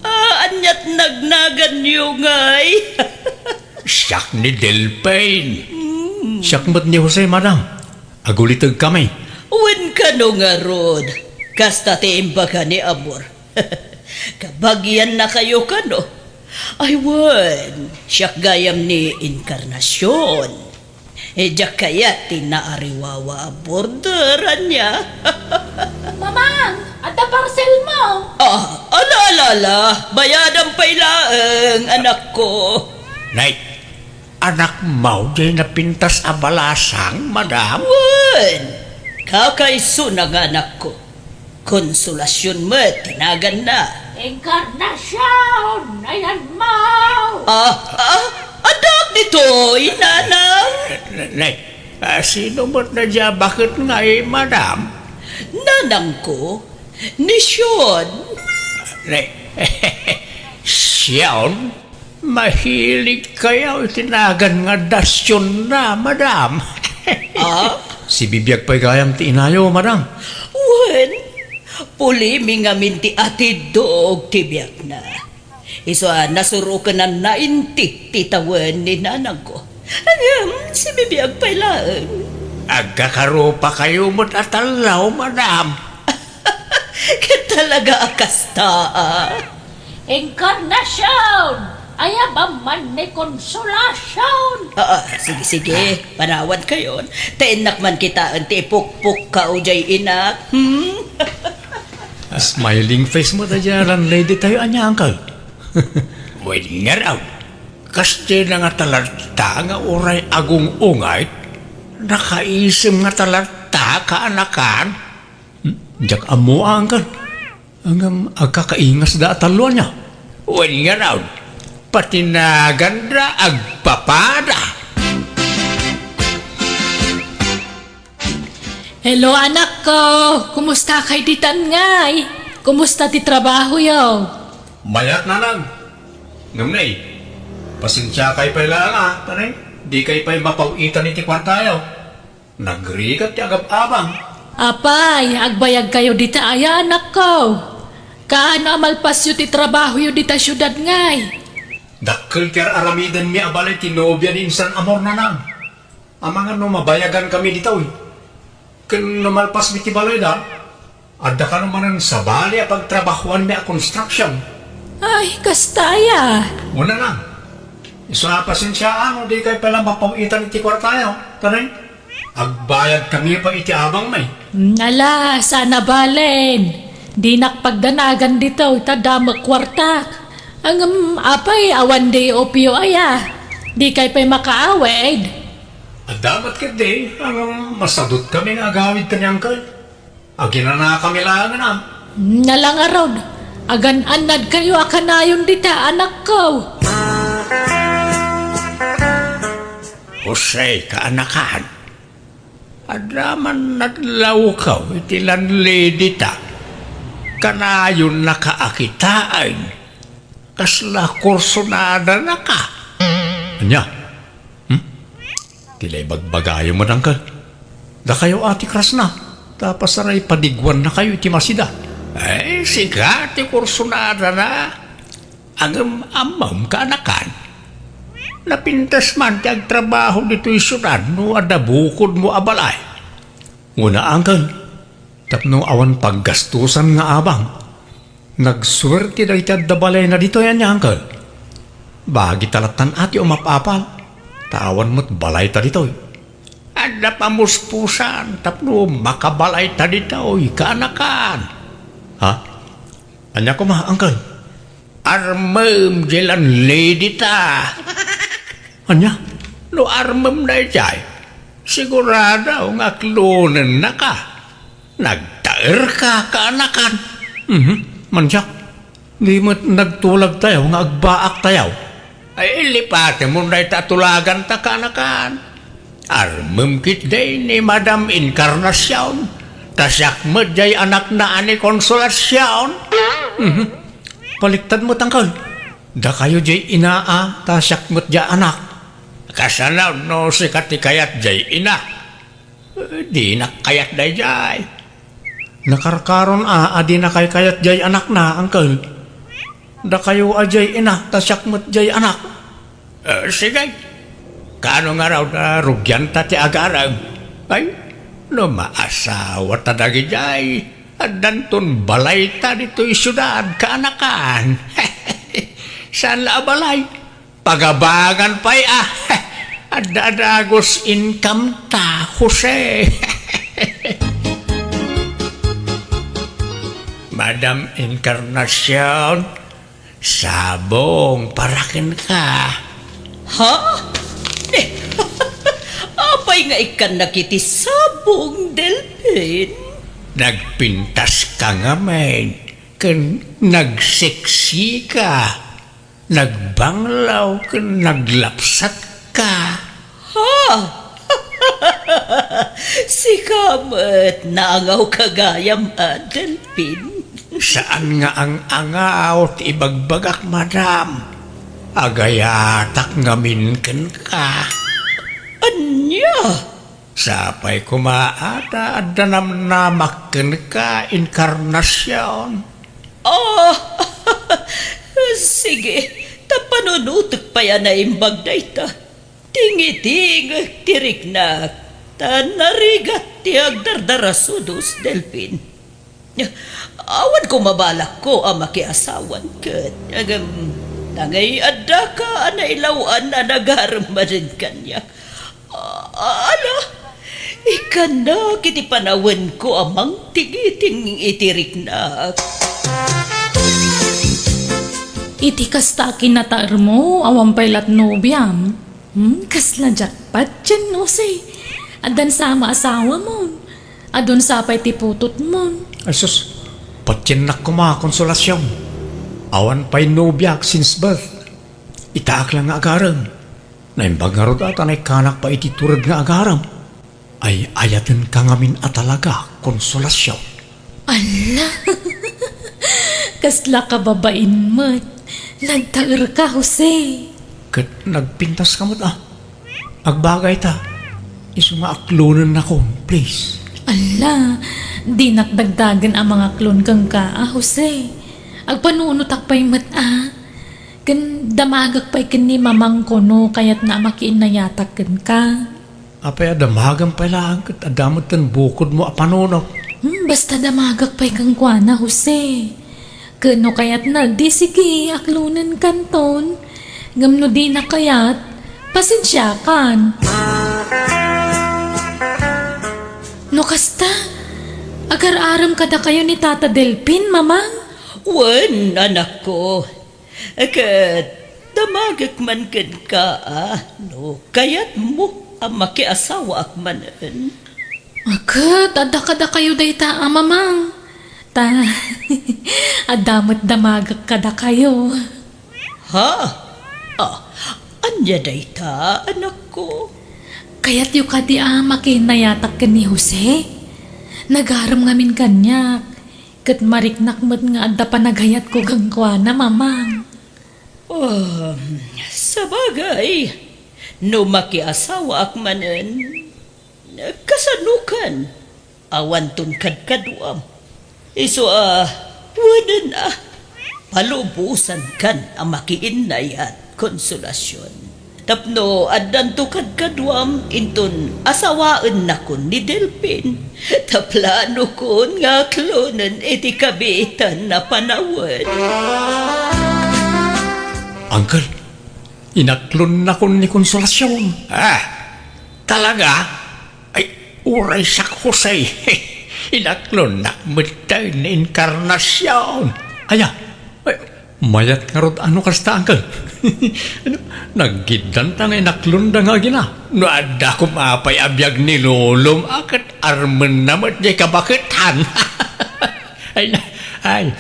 Ah, aniat nagnaganyo ngay? Siak ni Delphine. Mm. Siak met ni Jose, madam. Aguliteg kami. Wen kano ngarud, kasta ti imbaga ni Amor. Kabagiannakayo kano? Ay wen, siak gayam ni Encarnacion. Eh, diak kayat ti naariwawa a boarder, ania? Mamang, adda parcel mo. Ah, ala, ala, ala. Bayadan pay laeng, anakko. Nay, anakmo diay napintas a balasang, madam? Wen, kakaisuna nga anakko. Consolacion met ti naganna. Encarnacion, ayanmo! Ah, ah, addaak ditoy, nanang. Nay, ah, sino met na dia baket ngay, madam? Nanangko, ni Sion. Nay, Sion? Mahilig kayo iti nagan nga dasyonna, madam. Ah? Sibibiag pay gayam ti inayo, madam. Wen, pulimi ngamin ti atiddog ti biagna. Isu a nasurokenanna inti ti tawen ni nanangko. Ngem, sibibiag pay laeng. Agkakarupakayo met a tallo, madam. Ket talaga a kasta, a? Encarnacion! Ayabam man ni Consolacion! Ah, ah, sige, sige. Panawankayon. Ta innak man kitaen ti ipukpukkaw diay inak. Hmm? Smiling face met daydiay landlady tayo, ania, uncle? Wen ngarud, kasdiay na nga talatta nga uray agung-ungayt, nakaisem nga talatta, kaanakan. Hmm? Diak ammo, uncle. Ngem agkakaingasda a tallo, ania? Wen ngarud, pati naganda agpapada. Hello, anakko! Kumusta kay ditan ngay? Kumusta ti trabahoyo? Mayat, nanang. Ngem nay, pasensiakay pay laeng a, ta nay, dikay pay mapaw-itan iti kuartayo. Nagrigat ti agab-abang. Apay, agbayagkayo dita aya, anakko? Kaano a malpasyo ti trabahoyo dita siudad ngay? Dakkel ti ar-aramidenmi a balay ti nobia ni insan Amor, nanang. Amangan no mabayagankami ditoy. Ken no malpasmi ti balayda, adda kano manen sabali a pagtrabahoanmi a construction. Ay, kasta aya. Una lang. Isu a pasensiaan no dikay pay la mapaw-itan iti kuartayo. Tanay, agbayadkami pay iti abangmi. Ala, saan a balen. Dinak pagdanagan ditoy ta dame kuartak. Ngem apay, awan di opio aya. Dikay pay makaawid. Adda met ketdi, ngem masadutkami nga agawid ken ni uncle. Aginanakami laengen a. Nala ngarud, agan-annadkayo a kanayon dita, anakko. Jose, kaanakan, adda man nadlawko iti landlady ta. Kanayonnaka a kitaen. Kasla kursonadanaka. Ania? Hmm? Ti la ibagbagayo met, uncle. Dakayo a ti krasna, ta pasaray padiguannakayo iti masida. Ay, sika ti kursonadana. Ngem ammom, kaanakan, Napintas man ti agtrabaho ditoy siudad no adda bukodmo a balay. Una, uncle, tapno awan paggastusan nga abang. Nagsuerte dagiti adda balayna ditoy, ania, uncle? Bagita lattan a ti umap-apal, ta awan met balayta ditoy. Adda pamuspusan tapno makabalayta ditoy, kaanakan. Ha? Ania koma, uncle? Armem diay landlady ta. Ania? No armem daydiay, sigurado nga aklonennaka. Nagtaerka, kaanakan. Mhm. Mansiak, di met nagtulagtayo nga agbaaktayo. Ay, lipatemon dayta a tulaganta, kaanakan. Armem ketdi ni Madam Encarnacion, ta siak met diay anakna a ni Consolacion. Mhm. Baliktad met, uncle. Dakayo diay inaa, ta siak met diay anak. Kasano no sika ti kayat diay ina? Eh, dinak kayat daydiay. Nakarkaron a, a dinakay kayat diay anakna, uncle. Dakayo a diay ina, ta siak met diay anak. Eh, sige. Kaano ngarud a rugianta ti agarem? Ay, no maasawata dagidiay, addanton balayta ditoy siudad, kaanakan. Saan la a balay? Pagabangan pay a. Adda a dagus income ta, Jose. Madam Encarnacion, sabong para kenka. Ha? Apay nga ikkannak iti sabong, Delpin? Nagpintaska ngamin ken nagseksika. Nagbanglaw ken naglapsatka. Ha? Sika met naangawka gayam a, Delpin? Saan nga ang-angaw ti ibagbagak, madam. Agayatak ngamin kenka. Ania? Sapay koma a ta adda namnamak kenka, Encarnacion. Oh, sige, ta panunotek pay a naimbag dayta. Tingitingek ti riknak, ta narigat ti agdardarasudos, Delpin. Awan ko mabalakko a makiasawan ket, agem, nangay addaka a nailaw-an a nagarem manen kaniak. A-, ala, ikkannak iti panawenko a mangtingiting iti riknak. Iti kasta a kinataermo, awan pay lat nobiam. Hmm, kasla jackpot, Jose. Addan sa a maasawamon. Adun sa pay ti putotmon. Ay sus, patiennak koma, Consolacion. Awan pay nobiak since birth. Itaak la nga agarem. Naimbag ngarud a ta naikkanak pay iti tured nga agarem. Ay, ayatenka ngamin a talaga, Consolacion. Ala! Kasla kababain met. Nagtaerka, Jose. Ket nagpintaska met a. Agbagayta. Isu nga aklonennakon, please. Ala, dinak dagdagen a mangaklon kenka a, Jose. Agpanunotak pay met a. Ken damagek pay ken ni mamangko no kayatna a makiinnayatak kenka. Apay a damagem pay laeng ket adda met ten bukodmo a panunot? Hmm, basta damagek pay kenkuana, Jose. Ken no kayatna, di sige, aklonenkanton. Ngem no dina kayat, pasensiakan. No kasta, agar-arem kadakayo ni Tata Delpin, Mamang? Wen, anakko. Ket damagek man kenka a no kayatmo a makiasawaak manen. Ket adda kadakayo dayta a Mamang. Ta, adda met damagek kadakayo. Ha? Ah, ania dayta, anakko? Kayatyo kadi a makiinnayatak ken ni Jose? Nagarem ngamin kaniak. Ket mariknak met nga adda panagayatko kenkuana, Mamang. Um, sabagay, no makiasawaak manen, kasanokan? Awanton kadkaduam. Isu a, wenen a, palubosankan a makiinnayat, Consolacion. Tapno addanto kadkaduam inton asawaennakon ni Delpin, ta planokon nga aklonen iti kabiitan a panawen. Uncle, inaklonnakon ni Consolacion. Ah, talaga? Ay, uray siak, Jose. Inaklonnak metten ni Encarnacion. Aya, ay, mayat ngarud a no kasta, uncle. Ano, naggiddanta nga inaklonda nga agina. No adda koma pay a biag ni lolom, a ket armenna met diay kabaketan. Ay, na, ay,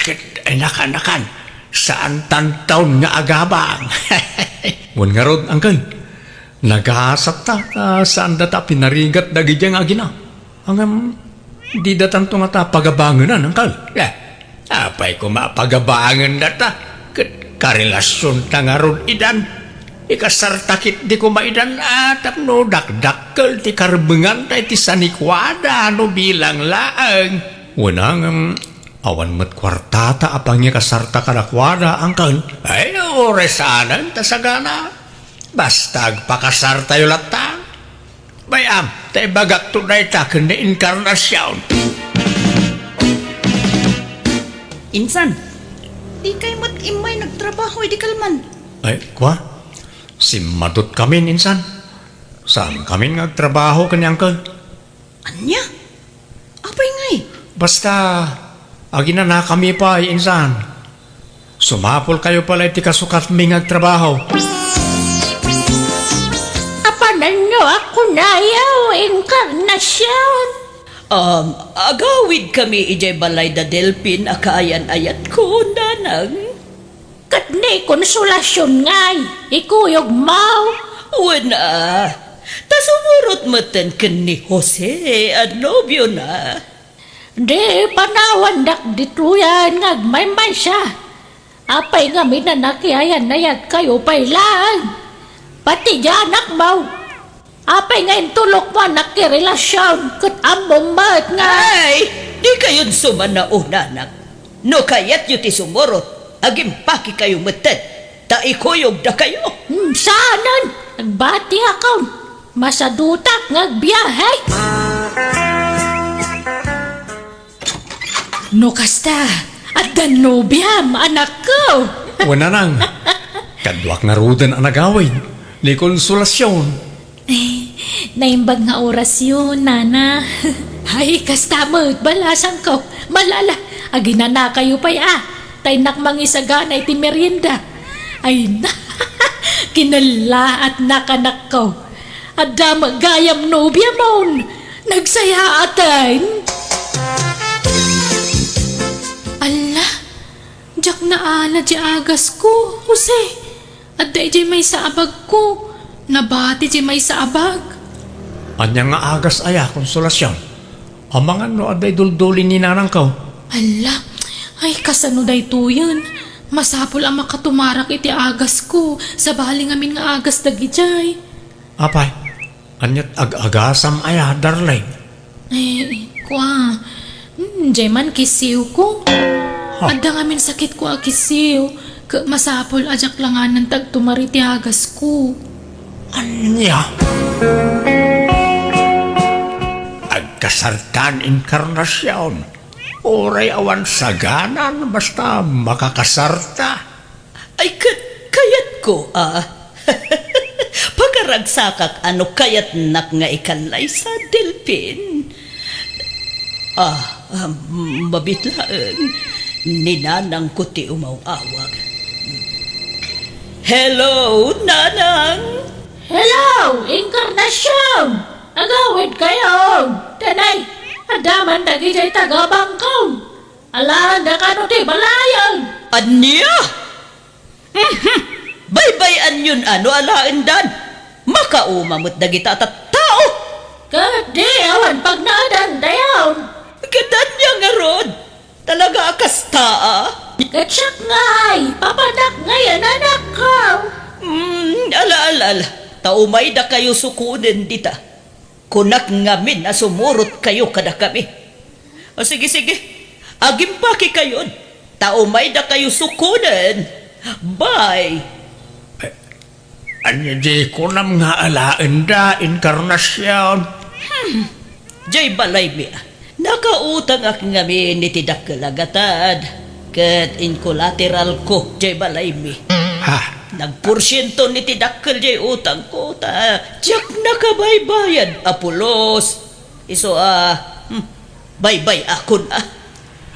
ket, ay, nakan, nakan. Saan tantaon nga agabang. Wen ngarud, uncle. Nagasat ta, ta saanda ta pinarigat dagidiay nga agina. Ngem, dida tanto ngata pagabangenan, uncle. Eh, apay koma a pagabangenda ta? Ket karelasionta ngarud idan. Ikasarta ketdi koma idan, a, tapno dakdakkel ti karbenganta iti sanikuada no bilang laeng. Wen, ngem, awan met kuartata a pangikasarta kadakuada, uncle. Ay, uray saanen ta sagana. Basta agpakasartayo latta. Bay-am, ta ibagakto dayta ken ni Encarnacion. Insan, dikay met immay nagtrabaho idi kalman? Ay, kua? Simmadutkamin, insan. Saankamin nga agtrabaho ken ni uncle. Ania? Apay ngay? Basta, aginanakami pay, insan. Sumapulkayo pay la iti kasukatmi nga agtrabaho. Apananno a kunayo, Encarnacion? Um, agawidkami idiay balay da Delpin a kaayan-ayatko, nanang. Ket ni Consolacion ngay, ikuyogmo? Wen a, ta sumurot metten ken ni Jose a nobiona. Di panawandak ditoyen nga agmaymaysa. Apay ngamin a nakiayan-ayatkayo pay laeng? Pati diay anakmo. Apay nga intulokmo a nakirelasion ket ammom met nga... Ay, dikayon sumanaw, nanak. No kayatyo ti sumurot, agimpakikayo metten, ta ikuyogdakayo. Hmm, saanen? Agbatiakon. Masadutak nga agbiahe. No kasta, adda nobiam, anakko. Wen, nanang. Kaduak ngaruden a nagawid, ni Consolacion. Eh, naimbag nga orasyo, nana. Ay, kasta met, balasangko. Malala, aginanakayo pay a. Ta innak mangisagana iti merienda. Ay, na, kinellaatnak, anakko. Adda met gayam nobiamon. Nagsayaaten. Alla, diak naala diay agasko, Jose. Adda idiay maysa a bagko. Nabati diay maysa a bag. Ania nga agas aya, Consolacion? Amangan no adda idulduli ni nanangko. Alla, ay, kasano daytoyen? Masapul a makatumarak iti agasko, sabali ngamin nga agas dagidiay. Apay, ania't ag-agasam aya, darling? Eh, kua, hmm, diay man kisiwko. Ha? Adda ngamin sakitko a kisiw, ket masapul a diak langanan ti agtumar iti agasko. Ania? Agkasartan, Encarnacion. Uray awan saganan, basta makakasarta. Ay, ket kayatko a. Pakaragsakak a no kayatnak nga ikallaysa, Delpin. Ah, ah, mabiit laeng. Ni nanangko ti umaw-awag. Hello, nanang! Hello, Encarnacion! Agawidkayo! Tanay, adda man dagidiay tagabangko. Alaenda kano ti balayen? Ania? Mhm. Baybay-anyon a no alaendan. Makauma met dagita a tattao. Ket di awan pagnaedandayon. Ket ania ngarud? Talaga a kasta a? Ket siak ngay, papanak ngay a nanakko. Hmm, ala, ala, ala. Ta umaydakayo sukonen dita. Kunak ngamin a sumurotkayo kadakami. O, sige, sige. Agimpakekayon, ta umaydakayo sukonen. Bye. Eh, Ania di kunam nga alaenda, Encarnacion? Hmm. Jay balaymi, a. Nakautangak ngamin iti dakkel a gatad, ket inkolateralko jay balaymi. Ha? Nagporsienton iti dakkel jay utangko, ta diak nakabaybayad a pulos. Isu a, hmm, baybay-akon a.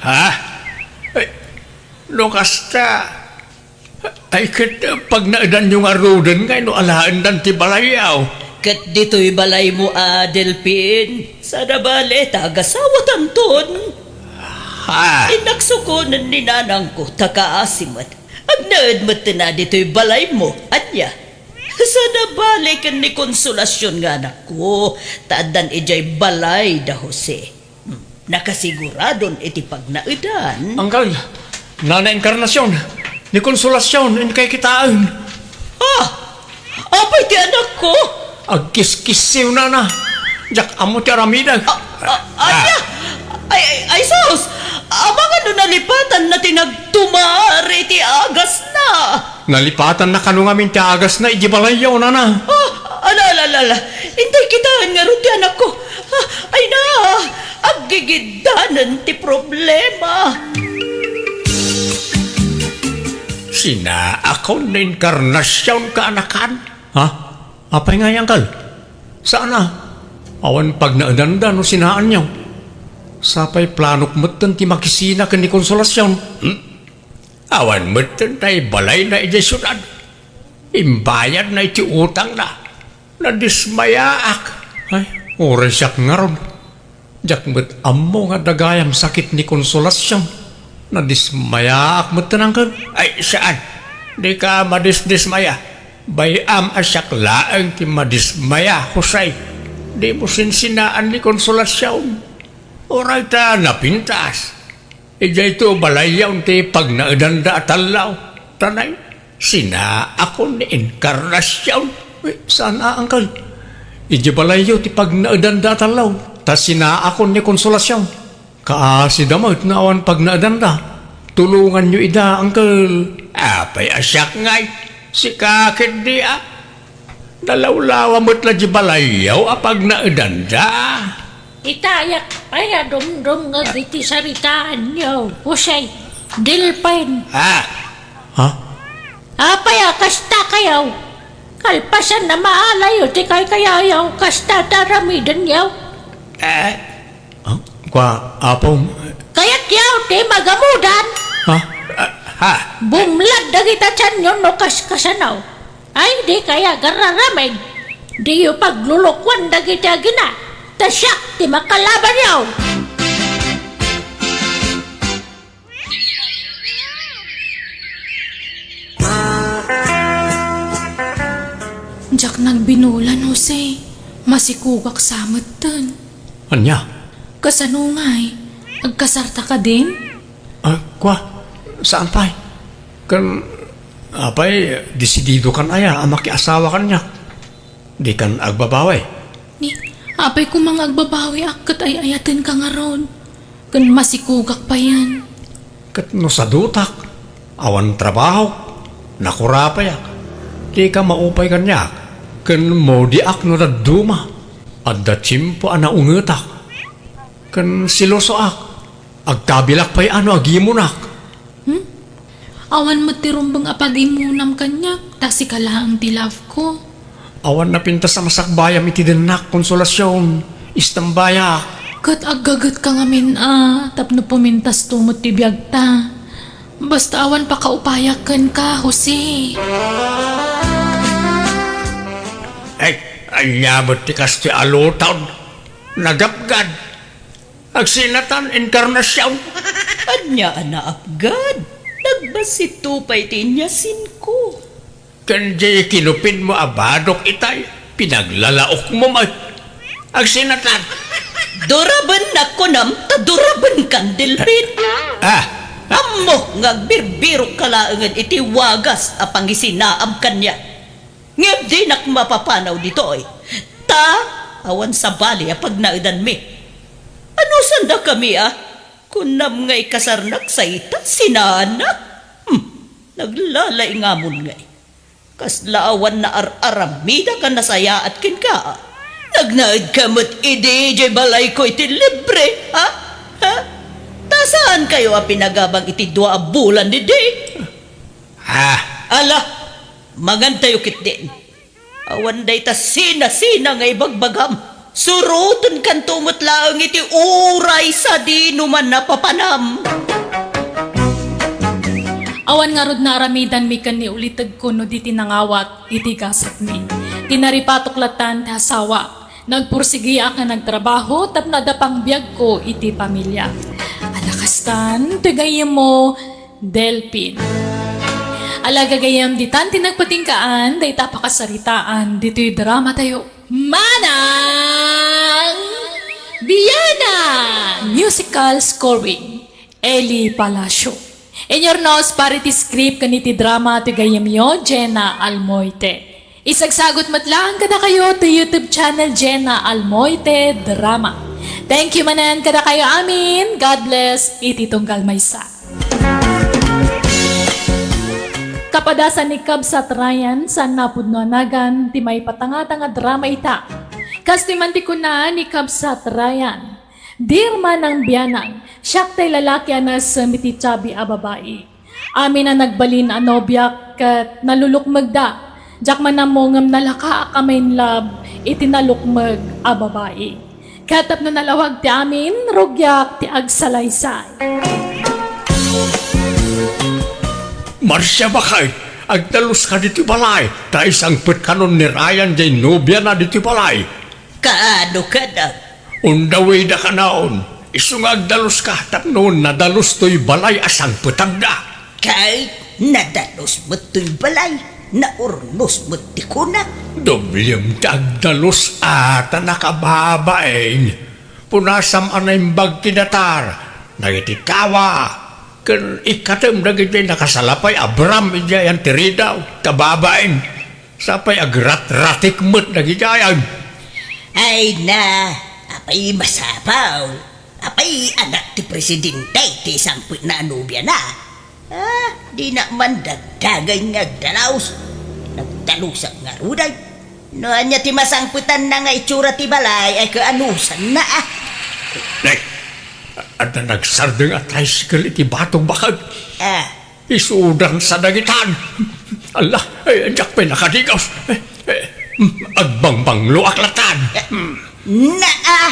Ha? Ay, no kasta, ay, ket, eh, pagnaedanyo ngaruden nga no alaendan ti balayyo. Ket ditoy balaymo a, Delfin, saan a bale ta agasawatanton. Ha? Inaksukonen ni nanangko ta kaasi met. Agnaed metten a ditoy balaymo. Ania? Saan a bale ken ni Consolacion nga anakko, ta addan idiay balay da Jose. Hmm, nakasiguradon iti pagnaedan. Angkel, Nana Encarnacion, ni Consolacion, inkay kitaen. Ah! Apay ti anakko? Agkiskissiw, Nana. Diak ammo ti aramidek. Ah, ah, ania? Ay, ay, ay, sus! Amangan no nalipatanna ti nagtumar iti agasna. Nalipatanna kano ngamin ti agasna idiay balayyo, Nana. Ah, ala, ala, ala, ala. Intay kitaen ngarud ti anakko. Ah, ay na, aggigiddanen ti problema. Sinaakon ni Encarnacion, kaanakan. Ha? Apay ngay, Angkel? Saan a? Awan pagnaedanda no sinaanyo. Sapay planok metten ti makisina ken ni Consolacion. Hmm? Awan metten tay balayna idiay siudad. Imbayadna iti utangna. Nadismayaak. Ay, uray siak ngarud. Diak met ammo nga dagayam sakit ni Consolacion. Nadismayaak metten, Angkel. Ay, saan. Dika madisdismaya. Bay-am a siak laeng ti madismaya, Jose. Dimo sinsinaan ni Consolacion. Uray ta napintas. Idiay to balayyon ti pagnaedanda a tallo. Tanay, sinaakon ni Encarnacion. Eh, saan a, Angkel? Idiay balayyo ti pagnaedanda a tallo. Ta sinaakon ni Consolacion. Kaasida met no awan pagnaedanda. Tulonganyo ida, Angkel. Apay a siak ngay? Sika ketdi a. Nalawlawa met la di balayyo a pagnaedanda. Itayak pay a dumdumngeg iti saritaanyo, Jose, Delfin. Ah. Ha? Apay a kasta kayo? Kalpasan a maalayo ti kaykayayo, kasta ti aramidenyo. Eh? Ah, kua, Apo. Kayatyo ti magamudan. Ha? Ah, ha? Bumlag dagita tianyo no kaskasano. Ay, dikay agararamed. Diyo paglulukuan dagiti agina, ta siak ti makalabanyo. Diak nagbinulan, Jose. Masikugak sa metten. Ania? Kasano ngay? Agkasarta kadin? Ah, kua, saan pay? Ken, apay, desididokan aya a makiasawa kaniak? Dikan agbabawi? Ni, apay koma nga agbabawiak ket ay-ayatenka ngarud. Ken masikugak payen. Ket no sadutak, awan trabahok, nakurapayak, dika maupay kaniak, ken maudiak no dadduma, adda tiempo a naungetak, ken selosoak, agkabilak pay a no agimunak. Hmm? Awan met ti rumbeng a pag-imunam kaniak, ta sika laeng ti love ko. Awan napintas a masakbayam iti dennak, Consolacion. Istembayak. Ket aggagetka ngamin a, tapno pumintasto met ti biagta. Basta awan pakaupayak kenka, Jose. Ay, ania met ti kastoy a lutod? Nagapgad. Agsinatan, Encarnacion. Ania a naapgad? Nagbassit pay ti inyasinko. Ken di kinupinmo a badok itay, pinaglalaokmo met. Agsinatan. Durabennak kunam ta durabenkan, Delfin. Ah. Ammok nga agbirbirokka laengen iti wagas a pangisinaam kaniak. Ngem dinak mapapanaw ditoy, ta awan sabali a pagnaedanmi. Anusandakami a? Kunam nga ikasarnak sa ita, sinaannak? Hmm, naglalaingamon ngay. Kasla awan naar-aramidek a nasayaat kenka. Nagnaedka met idi idiay balayko iti libre, ha? Ha? Ta saankayo a pinagabag iti dua a bulan idi? Ah. Ala, mangantayo ketdin. Awan dayta sinasina nga ibagbagam. Surotenkanto met laeng iti uray sadino man a papanam. Awan ngarud naaramidanmi ken ni ulitegko no di ti nangawat iti gasatmi. Tinaripatok lattan ti asawak. Nagpursigiak nga nagtrabaho tapno adda pangbiagko iti pamiliak. Ala kastan, ti gayyemmo, Delpin. Ala gagayyem, ditan ti nagpatinggaan dayta a pakasaritaan ditoy dramatayo. Manang Bianang! Musical scoring, Eli Palacio. Inyurnos para iti script ken iti drama ti gayyemyo, Jenna Almoite. Isagsagut met laeng kadakayo ti YouTube channel Jenna Almoite Drama. Thank you manen kadakayo amin. God bless iti tunggal maysa. Kapadasan ni Kabsat Ryan, saan napudno a nagan ti maipatangata nga drama ita. Kas ti man ti kuna ni Kabsat Ryan, "Dear Manang Bianang, siak tay lalaki a naessem iti tiabi a babai. Amin a nagbalin a nobiak ket nalulukmegda. Diak man ammo ngem nalakaak a ma-in love iti nalukmeg a babai. Ket tapno nalawag ti amin, rugiak ti agsalaysay." Marcia, baket, agdaluska ditoy balay, ta isangpetkanon ni Ryan diay nobiana ditoy balay. Kaano kada? Undawida kanaon, isu nga agdaluska tapno nadalus toy balay a sangpetanda. Kay nadalus met toy balay, naurnos met ti kuna. Doblem ti agdalus a ta nakababain. Punasam a naimbag ti datar dagiti tawa ken ikkatem dagiti nakasalapay a bram idiay antiridaw ta babain. Sapay agratratik met dagidiay. Ay na, apay masapul? Apay anak ti presidente ti sangpetna a nobiana? Ah, dina man dagdagen nga agdalus. Nagdalusak ngaruden. No ania ti masangpetanna nga itsura ti balay, ay kaanusanna, ah. Nay, adda nagsardeng a tricycle iti batog, baket. Ah. Isudan sa dagitan. Ala, eh, diak pay nakadigaw. Eh, eh, agbangbangloak lattan. Naa!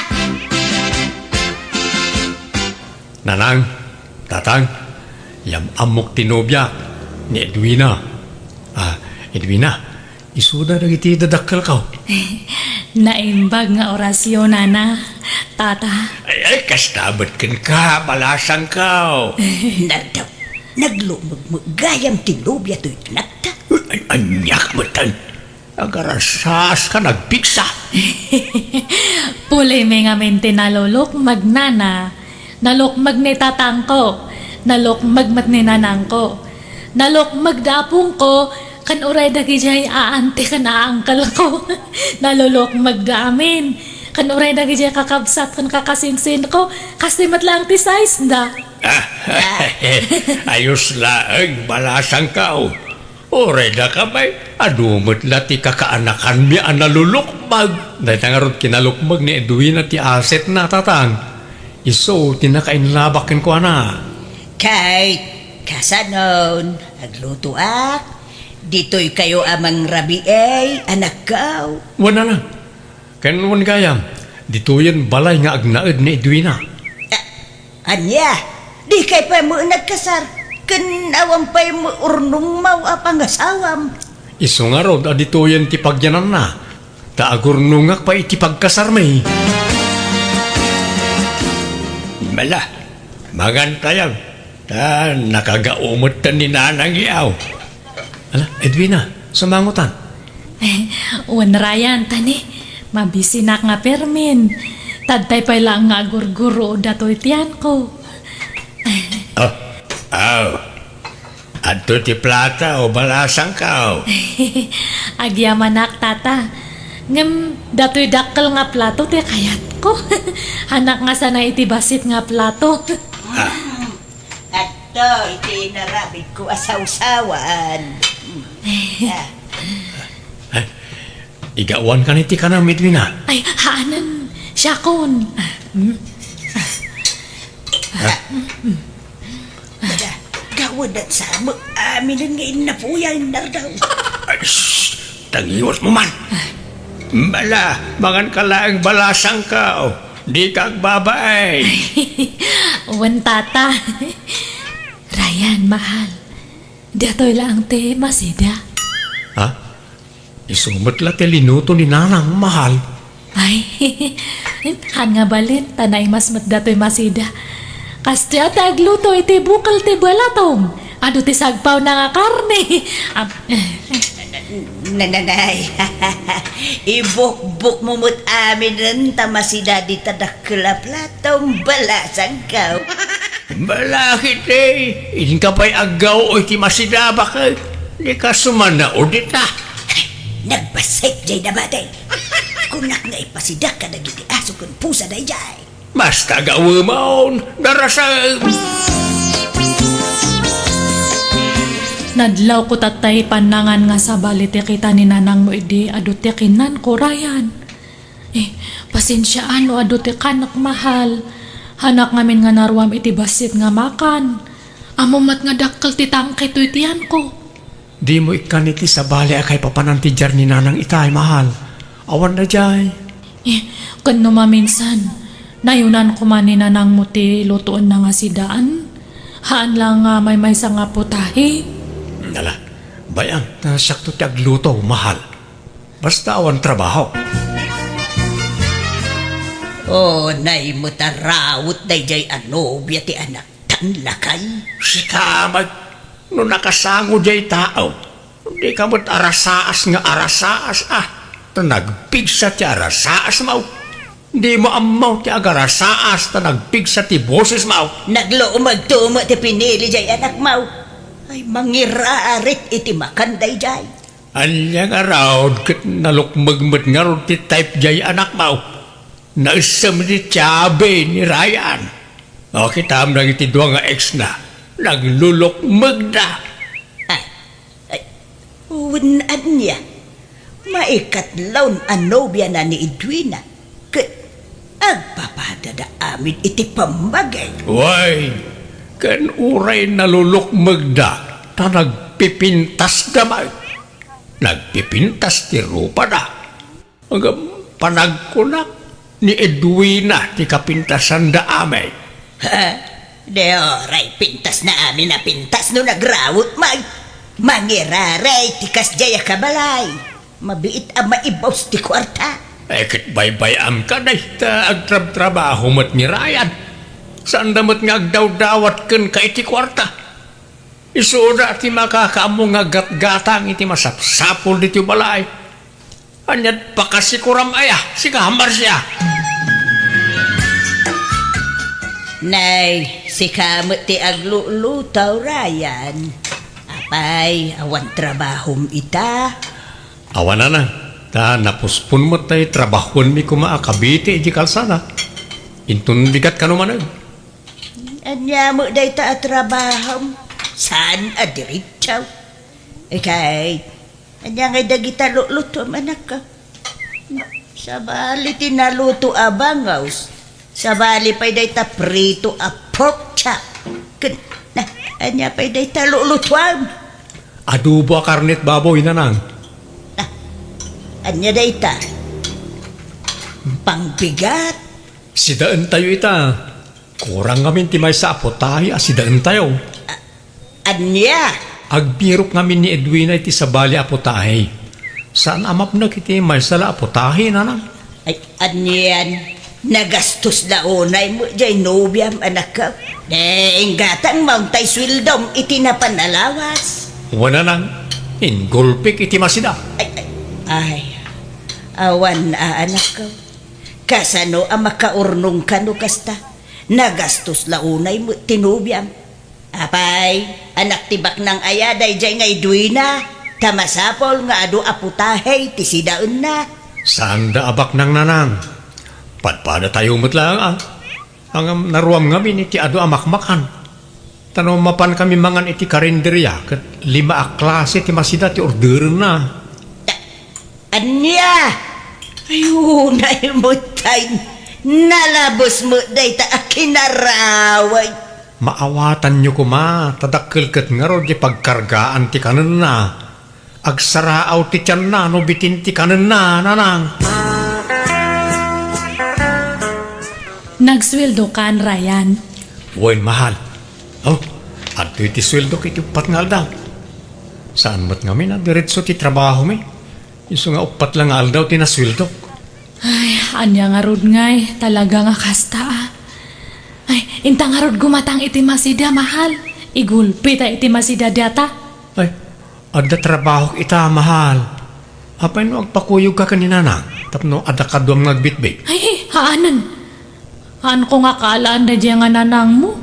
Nanang, tatang, yam-ammok ti nobiak, ni Edwina. Ah, Edwina, isuda dagiti dadakkelko. Naimbag nga orasyo, nana, tata. Ay, ay, kasta met kenka, balasangko. Nardep, naglukmeg met gayam ti nobia toy anakta. Ay, aniak metten. Agarasas ka nagpigsa. Pulimi ngamin ti nalulukmeg, nana. Nalukmeg ni tatangko. Nalukmeg met ni nanangko. Nalukmeg da apongko, ken uray dagidiay a-auntie ken a-uncleko. Nalulukmeg da amin. Ken uray dagidiay kakabsat ken kakasinsinko, kasta met laeng ti size da. Ah, ayos laeng, balasangko. Uray daka pay, adu met la ti kakaanakanmi a nalulukmeg. Dayta ngarud kinalukmeg ni Edwina ti asetna, tatang. Isu ti nakainlabak kenkuana. Kay, kasanon, aglutoak? Ditoykayo a mangrabii, anakko. Wen, nana. Ken wen gayam, ditoyen balay nga agnaed ni Edwina. A-, ania? Dikay pay met nagkasar, ken awan pay met urnongmo a pangasawam. Isu ngarud a ditoyen ti pagyananna, ta agurnongak pay iti pagkasarmi. Mala, mangantayo. Ta nakagao metten ni nanang, aw. Ala, Edwina, sumangotan. Wen, Ryan, tani, mabisinak nga permin. Tadtay pay laeng nga agurguro datoy tianko. Oh, aw. Adto ti plato, balasangko. Agyamanak, tata. Ngem datoy dakkel nga plato ti kayatko. Hanak nga sana iti bassit nga plato. Ah. Adto iti inarabidko a sawsawan. Ah, Igawan ka ni ti kanam, Edwina? Ay, haanen, siakon. Ah, mm. Ah. Dada, gawadan sa mo. Aminen nga innapuyan, Nardaw. Ay, shh! Tangiwat mo man. Bala, mangan ka laeng balasangka, o. Di ka agbabae. Wen, tata. Ryan, mahal. Datoy laeng ti masida. Ha? Isu met la ti linuto ni Nanang, mahal. Ay, han nga balin, ta naimas met datoy masida. Kastoy a ti agluto iti bukel ti balatong. Adu ti sagpawna nga karne. Ap-, Nananay, ibukbok mo met aminen ta masida dita dakkel a platong balasangko. Balakit, eh. Inka pay aggaw iti masida, baket. Di ka sumanaw dita. Nagbassit jay nabati. Kunak nga ipasidak kadagiti aso ken pusa dayjay. Basta gawemon, darasem. Nadlawko tattay pannangan nga sabali ti kita ni nanangmo idi adu ti kinanko, Ryan. Eh, pasensiaan no adu ti kanek, mahal. Hanak ngamin nga naruam iti bassit nga makan. Ammom met nga dakkel ti tangke toy tiyanko. Dimo ikkan iti sabali a kaipapanan ti diar ni Nanang itay, mahal. Awan daydiay. Eh, ken no maminsan, nayunan koma ni Nanangmo ti lutoenna nga sidaan? Haan la nga maymaysa nga putahe? Ala, bay-am, ta siakto ti agluto, mahal. Basta awan trabaho. O, nay met a raut daydiay a nobia ti anak. Tan lakay. Sika met, no nakasango diay tao, dika met arasaas nga arasaas, ah, ta nagpigsa ti arasaasmo. Dimo ammo ti agarasaas ta nagpigsa ti bosesmo. Naglumegto met ti pinili diay anakmo. Ay, mangirarit iti makan daydiay. Ania ngarud ket nalukmeg met ngarud ti type diay anakmo? Naessem ti tiabe ni Ryan. O, kitam dagiti dua nga ex-na, naglulukmegda. Ay, ay, wen ania? Maikatlaon a nobiana ni Edwina, ket agpapadada amin iti pammaging. Way, ken uray nalulukmegda, ta nagpipintasda met. Nagpipintas ti rupada. Ngem panagkunak, ni Edwina ti kapintasanda amin. Ha? Di oray pintasna amin a pintas no nagrautmo. Mangiraray ti kasdiay a kabalay. Mabiit a maibus ti kuarta. Eh, ket baybay-amka dayta, agtrabtrabaho met ni Ryan. Saanda met nga agdawdawat kenka iti kuarta. Isuda ti makakaammo nga gatgatang iti masapsapul ditoy balay. Ania't pakasikuram aya, sika, Marcia? Nay, sika met ti agluluto, Ryan. Apay, awan trabahom ita? Awan, Nanang. Ta napuspon met tay trabahuenmi koma a kabiti iti kalsada. Inton bigat kano manen. Ania met dayta a trabahom? Saan a diretso? Ikay, ania ngay dagita lulutom, anakko? Sabali ti naluto a bangaws. Sabali pay dayta prito a pork chop. Ken, na, ania pay dayta lulutuam? Adobo a karnet baboy, Nanang. Na, ania dayta? Pangbigat? Sidaentayo ita. Kurang ngamin ti maysa a putahe a sidaentayo. A-, ania? Agbirok ngamin ni Edwina iti sabali a putahe. Saan a mapnek iti maysa la a putahe, Nanang? Ay, anian? Nagastos la unay met jay nobiam, anakko. Ne, inggatang maong tay sueldom iti napan a lawas. Wen, Nanang, inggulpik iti masida. Ay, ay, ay, awan a, anakko. Kasano a makaurnongka no kasta? Nagastos la unay met ti nobiam. Apay, anak ti baknang aya daydiay nga Edwina, ta masapul nga adu a putahe ti sidaenna. Saanda a baknang, Nanang. Padpadatayo met laeng, a. Ngem naruam ngamin iti adu a makmakan. Ta no mapankami mangan iti karinderia, ket lima a klase ti masida ti orderenna. Ta-, Ania? Ay, unay met tay nalabes met dayta a kinaraway. Maawatanyo koma, ta dakkel ket ngarud ti pagkargaan ti kanenna. Agsaraaw ti tianna no bitin ti kanenna, Nanang. Nagsueldokan, Ryan? Wen, mahal. Oh, adtoy ti sueldok iti uppat nga aldaw. Saan met ngamin a diretso ti trabahomi. Isu nga uppat la nga aldaw ti nasueldok. Ay, ania ngarud ngay, talaga nga kasta, a. Ay, inta ngarud gumatang iti masida, mahal. Igulpi ta iti masida diata. Ay, adda trabahok ita, mahal. Apay no agpakuyogka ken ni Nanang tapno adda kaduam nga agbitbit? Ay, haanen. Haanko nga kaalaan daydiay nga nanangmo.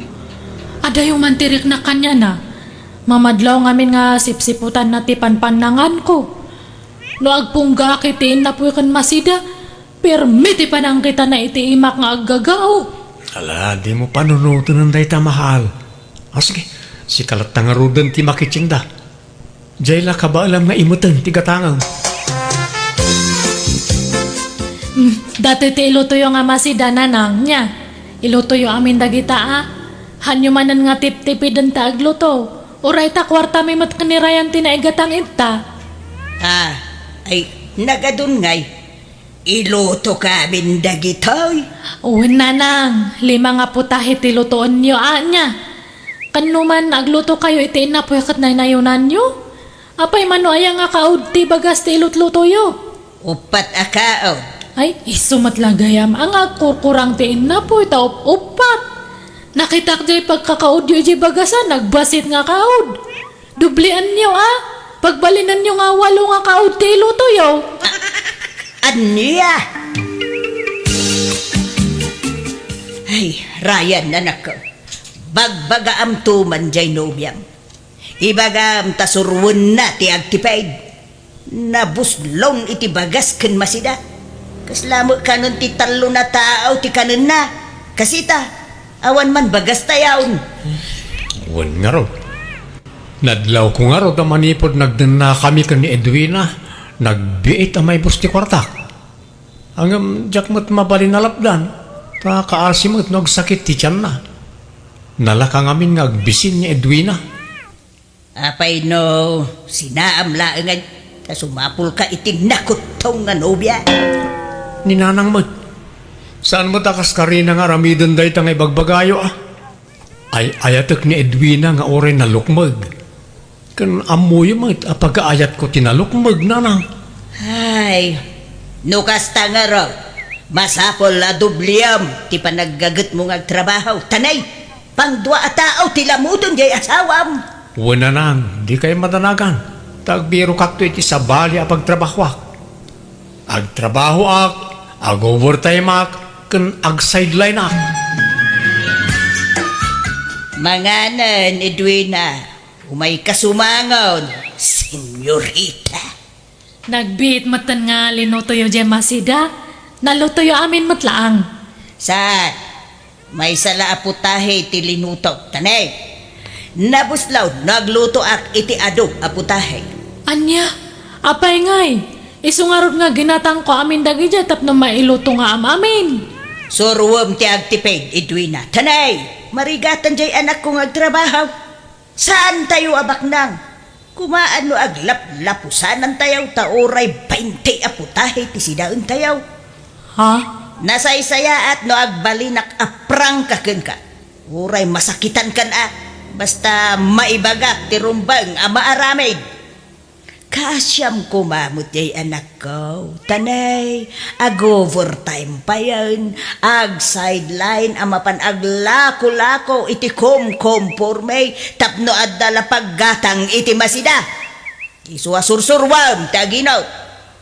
Adayo man ti riknak kaniana. Mamadlaw ngamin nga sipsiputanna ti panpannanganko. No agpunggaak iti innapuy ken masida, permi ti panangkitana iti imak nga aggagao. Ala, dimo panunoten dayta, mahal. A, sige, sika latta ngaruden ti makitsinda. Diay la kabaelam nga imeten ti gatangem. Mm, datoy ti ilutoyo nga masida, Nanang, nia. Ilutoyo amin dagita, a. Hanyo manen nga tiptipiden ta agluto. Uray ta kuartami met ken ni Ryan ti naigatang ita. Ah, ay, nagadun ngay. Ilutokamin dagitoy. Wen, Nanang, lima nga putahe ti lutoenyo, ania. Ken no man aglutokayo iti innapuy ket naynayonanyo? Apay man no aya nga kaud ti bagas ti ilutlutoyo? Uppat a kaud. Ay, isu met la gayam a nga agkurkurang ti innapuy ta up-uppat. Nakitak diay pagkakaudyo idiay bagas a nagbasit nga kaud. Doblianyo, a. Pagbalinanyo nga walo nga kaud ti ilutoyo. Ania? Ay, Ryan, anakko. Bagbagaamto man diay nobiam. Ibagam ta suroenna ti agtiped. Nabuslon iti bagas ken masida. Kasla met kanen ti tallo a tao ti kanenna. Kasita, awan man bagas tayon. Wen ngarud. Nadlawko ngarud a manipud nagdennakami ken ni Edwina, nagbiit a maibus ti kuartak. Ngem diak met mabalin a lapdan, ta kaasi met no agsakit ti tianna. Nalaka ngamin nga agbisin ni Edwina. Apay no sinaam laengen ta sumapulka iti nakuttong nga nobia? Ni Nanang met. Saan met a kas karina nga aramiden dayta nga ibagbagayo, a. Ay-ayatek ni Edwina nga uray nalukmeg. Ken ammoyo met a pagaayatko ti nalukmeg, Nanang. Ay, no kasta ngarud, masapul a dobliam ti panaggagetmo nga agtrabaho. Tanay, pangdua a tao ti lamoden diay asawam. Wen, Nanang, dikay madanagan, ta agbirokakto iti sabali a pagtrabahoak. Agtrabahoak, ag-overtimeak, ken ag-sidelineak. Manganen, Edwina. Umayka sumangon, senyorita. Nagbiit metten nga linutoyo diay masida. Nalutoyo amin met laang. Saan? Maysa la a putahe ti linutok, tanay. Nabuslon no aglutoak iti adu a putahe. Ania? Apay ngay? Isu ngarud nga ginatangko amin dagidiay tapno mailuto nga am-amin. Suroem ti agtiped, Edwina. Tanay, marigatan diay anakko nga agtrabaho. Saantayo a baknang. Kumaan no aglaplapusanantayo ta uray baynte a putahe ti sidaentayo. Ha? Nasaysayaat no agbalinak a prangka kenka. Uray masakitankan a, basta maibagak ti rumbeng a maaramid. Kaasiam koma met diay anakko, tanay, ag-overtime payen, ag-sideline a mapan aglako-lako iti komkomporme tapno adda la paggatang iti masida. Isu a sursuruem ti aginot.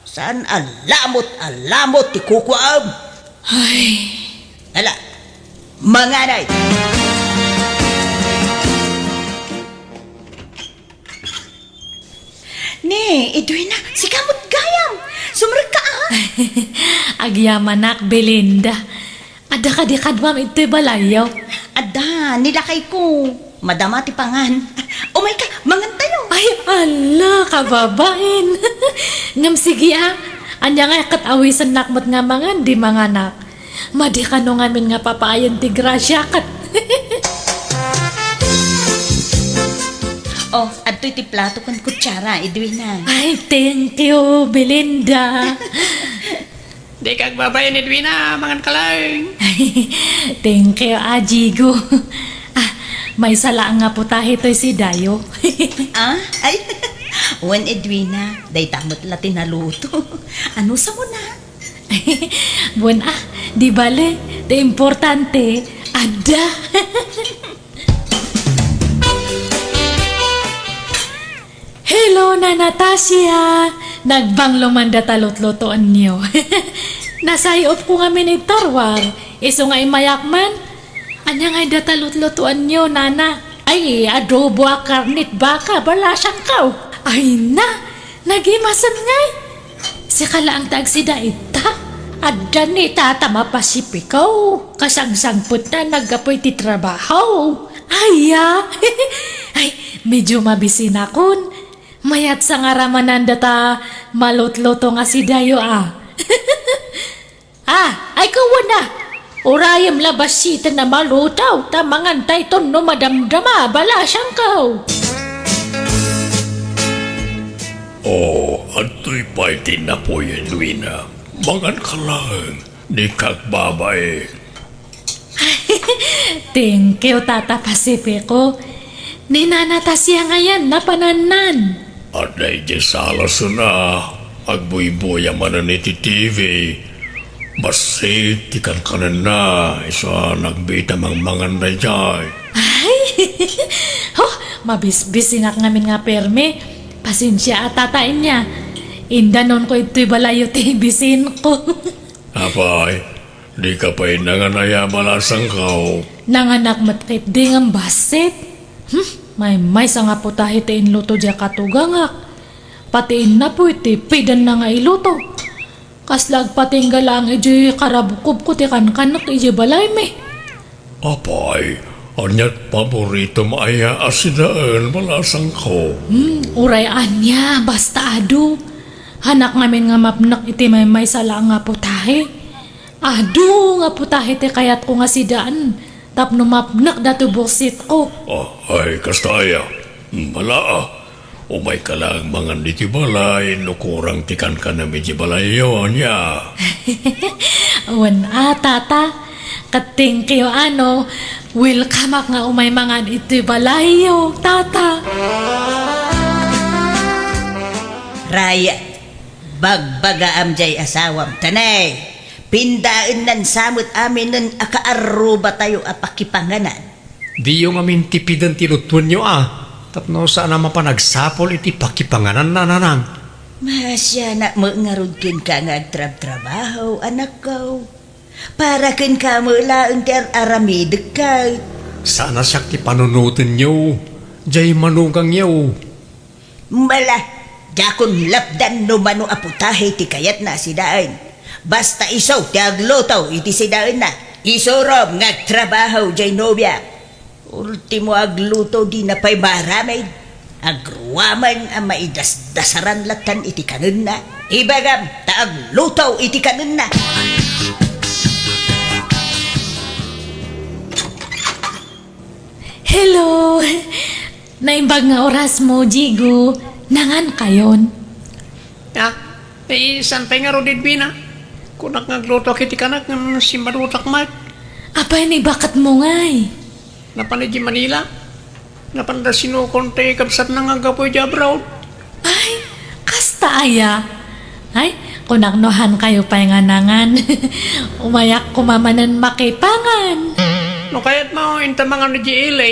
Saan a lamot a lamot ti kukuaem. Ay. Ala, manganay. Ni, Edwina, sika met gayam. Sumrekka, a. Agyamanak, Belinda. Adda kadi kaduam itoy balayyo? Adda, ni lakayko. Madama ti pangan. Umayka, mangantayo. Ay, ala, kababain. Ngem sige, a. Ania ngay ket awisennak met nga mangan, di manganak. Madi kano ngamin nga papaayen ti grasia ket. Oh, adtoy ti plato ken kutsara, Edwina. Ay, thank you, Belinda. Dika agbabain, Edwina, mangan ka lang. Thank you, Ajigo. Ah, maysa laeng nga putahe toy sidayo. Ah? Ay, wen, Edwina, dayta met la ti naluto. Ano sa mo na? Wen, ah, di bale, ti importante, adda. Hello, Nana Tasia! Nagbanglo man data lutlutoenyo. Nasay-opko ngamin iti tarwar, isu nga immayak man. Ania ngay data lutlutoenyo, Nana? Ay, adobo a karnet baka, balasangko. Ay na, nagimasen ngay. Sika laeng ti agsida ita. Adda ni Tata mapasipikaw. Kasangsangpetna naggapu iti trabaho. Aya! Ay, medyo mabisinakon. Mayat sa nga ramanan data malutluto nga sidayo, ah. Ah, ay, kuwan na. Urayem la basiten a maluto, ta mangantayton no madamdama, balasangko. Oh, adtoy pay ti napuy, Edwina. Mangan ka laeng, dika agbabain. Thank you, Tata Pacifico. Ni Nana Tasia ngayen, napanannan. Adda idiay sala suna, agbuybuya manen iti T V. Bassit ti kankanenna, isu a nagbita mangmangan daydiay. Ay! Oh, mabisbisinak ngamin nga permi. Pasensia a, Tata, ania. Indanonko itoy balayyo ti bisinko. Apay, dika pay nangan aya, balasangko? Nanganak met ketdi ngem bassit. Hmm, maymaysa nga putahe ti inluto diay katugangak. Pati innapuy ti pidanna nga iluto. Kasla agpatingga laeng idiay karabkobko ti kankanek idiay balaymi. Apay, ania't paboritom aya a sidaen, balasangko? Hmm, uray ania, basta adu. Hanak ngamin nga mapnek iti maymaysa laeng nga putahe. Adu nga putahe ti kayatko nga sidaen tapno mapnek datoy buksitko. Ah, ay, kasta aya. Malaa. Umayka laeng mangan ditoy balay no kurang ti kankanem idiay balayyo, ania? Wen a, Tata. Ket thank you, ano. Welcomeak nga umay mangan itoy balayyo, Tata. Rayat, bagbagaam diay asawam, tanay. Pindaennan sa met aminen a kaarrubatayo a pakipanganan. Diyo ngamin ti piden ti lutuenyo a, tapno saan a mapan agsapul iti pakipangananna, nanang. Maasianak met ngarud kenka nga agtrabtrabaho, anakko. Para kenka met laeng ti ar-aramidek ket. Saan a siak ti panunotenyo, diay manugangyo. Mala, diakon lapdan no mano a putahe ti kayatna a sidaen. Basta isu ti agluto iti sidaenna. Isurom nga agtrabaho diay nobiak. Ultimo agluto, dina pay maaramid. Agruaman a maidasdasaran lattan iti kanenna. Ibagam ta agluto iti kanenna. Hello! Naimbag nga orasmo, Jigo. Nangankayon? Ah, eh, saan pay ngarud, Edwina? Kunak nga aglutoak iti kanak ngem simmadutak met. Apay, naibaketmo ngay? Napan idiay Manila. Napanda sinukon ti kabsatna nga aggapu idiay abroad. Ay, kasta aya? Ay, kunak no haankayo pay nga nangan. Umayak koma manen makipangan. No kayatmo, inta mangan idiay L A.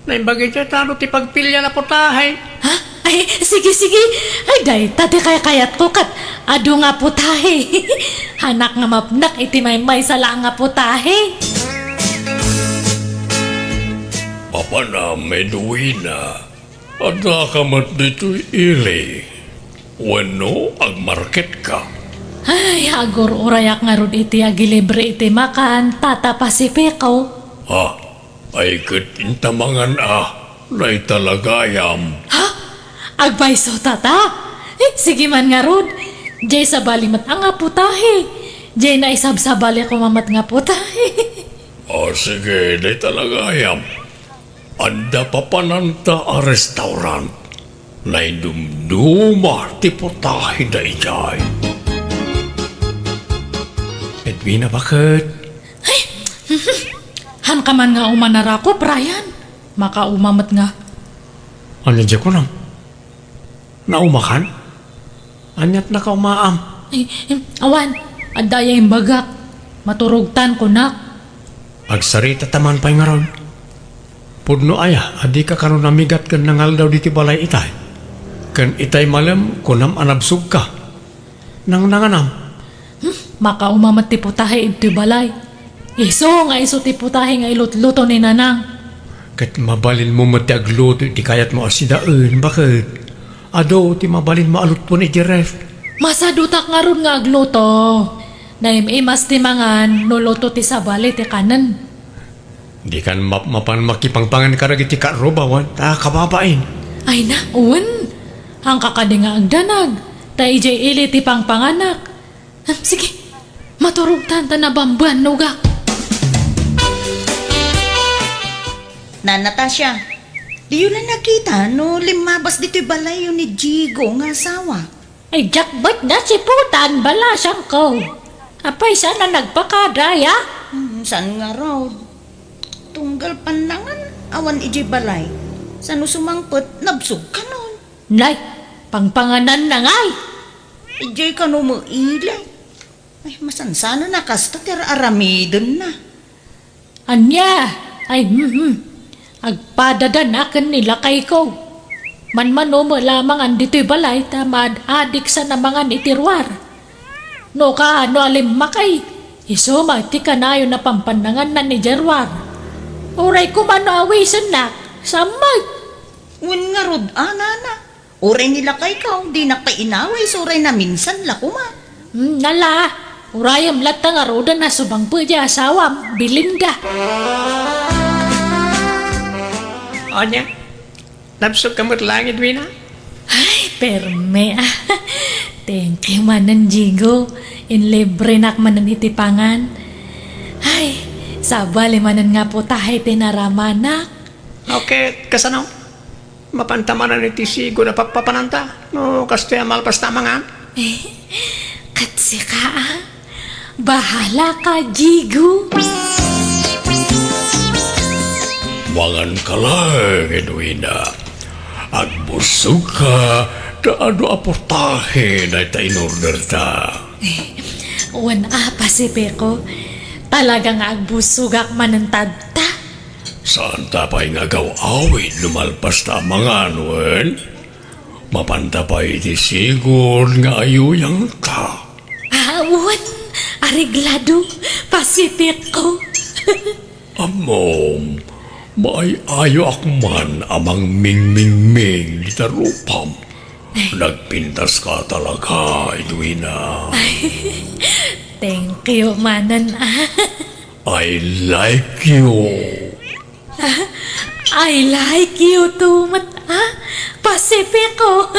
Naimbag idiay talo ti pagpilian a putahe. Ha? Ay, sige, sige. Ay, dayta ti kaykayatko ket adu nga putahe. Hanak nga mapnek iti maymaysa laeng nga putahe. Papanam, Edwina. Addaka met ditoy ili. Wenno agmarketka? Ay, agur-urayak ngarud iti agilibre iti makan, Tata Pacifico. Ha? Ay ket inta mangan a, dayta la gayam. Ha? Agpayso, Tata? Eh, sige man ngarud. Jay sabali met a nga putahe. Jay naisabsabali ko mamet nga putahe. O sige, dayta la gayam. Adda papananta a restaurant. Naidumduma ti putahe da idiay. Edwina, baket? Ay, han ka man nga umanarako, Brian. Makauma met nga. Ania diay kunam? Naumakan? Aniat nakaumaam? Ay, em, awan, adda aya imbagak. Maturogtan kunak. Agsarita ta man pay ngarud. Pudno aya a dika kano namigat ken nangaldaw ditoy balay itay? Ken itay malem, kunam a nabsogka. Nangnanganam? Hmm, makauma met ti putahe idtoy balay. Isu nga isu ti putahe nga ilutluto ni Nanang. Ket mabalinmo met ti agluto iti kayatmo a sidaen, baket? Adu ti mabalinmo a lutuen iti ref. Masadutak ngarud nga agluto. Naim-imas ti mangan no luto ti sabali ti kanen. Dikan mapmapan makipangpangan kadagiti karrubawan ta kababain. Ay na, wen. Hanka kadi nga agdanag, ta idiay ili ti pangpanganak. Hmm, sige, maturogtan ta nabambanogak. Na, Natasha, diyo la nakita no limmabas ditoy balayyo ni Jigo nga asawa? Ay, diak met nasiputan, balasangko. Apay, saan a nagpakada, ya? Hmm, saan ngarud? Tunggal pannangan, awan idiay balay. Saan no sumangpet, nabsog kanon. Nay, pangpangananna ngay. Idiay kano met ili. Ay, masansanana kasta ti ar-aramidenna. Ania? Ay, mhm. Agpadadanak ken ni lakayko. Manmano met la a mangan ditoy balay ta maad-adik sa namangan iti ruar. No kaano a limmakay, isu met ti kanayon a pampannanganna idiay ruar. Uray koma no awisennak, saan met. Wen ngarud a, nana. Uray ni lakayko, dinak pay inawis, uray naminsan la koma. Hmm, nala, urayem latta ngaruden a sumangpet diay asawam, Belinda. Ania? Nabsogka met laeng, Edwina? Ay, permi, ah. Thank you manen, Jigo. Inlibrenak manen iti pangan. Ay, sabali manen nga putahe ti naramanak. Okay, kasano? Mapanta manen iti sigud a pappapananta no kastoy a malpas ta mangan? Eh, ket sika, ah? Bahala ka, Jigo. Mangan ka laeng, Edwina. Agbusogka ta adu a putahe dayta in-orderta. Eh, wen a, Pacifico. Talaga nga agbusogak manen tatta. Saanta pay nga agaw-awid no malpasta a mangan, wen? Mapanta pay iti sigud nga ayuyangta. Ah, wen, areglado, Pacifico. Ammom, maay-ayoak man a mangmingmingming dita rupam. Nagpintaska talaga, Edwina. Thank you manen, ah. I like you. I like you too met, ah, Pacifico.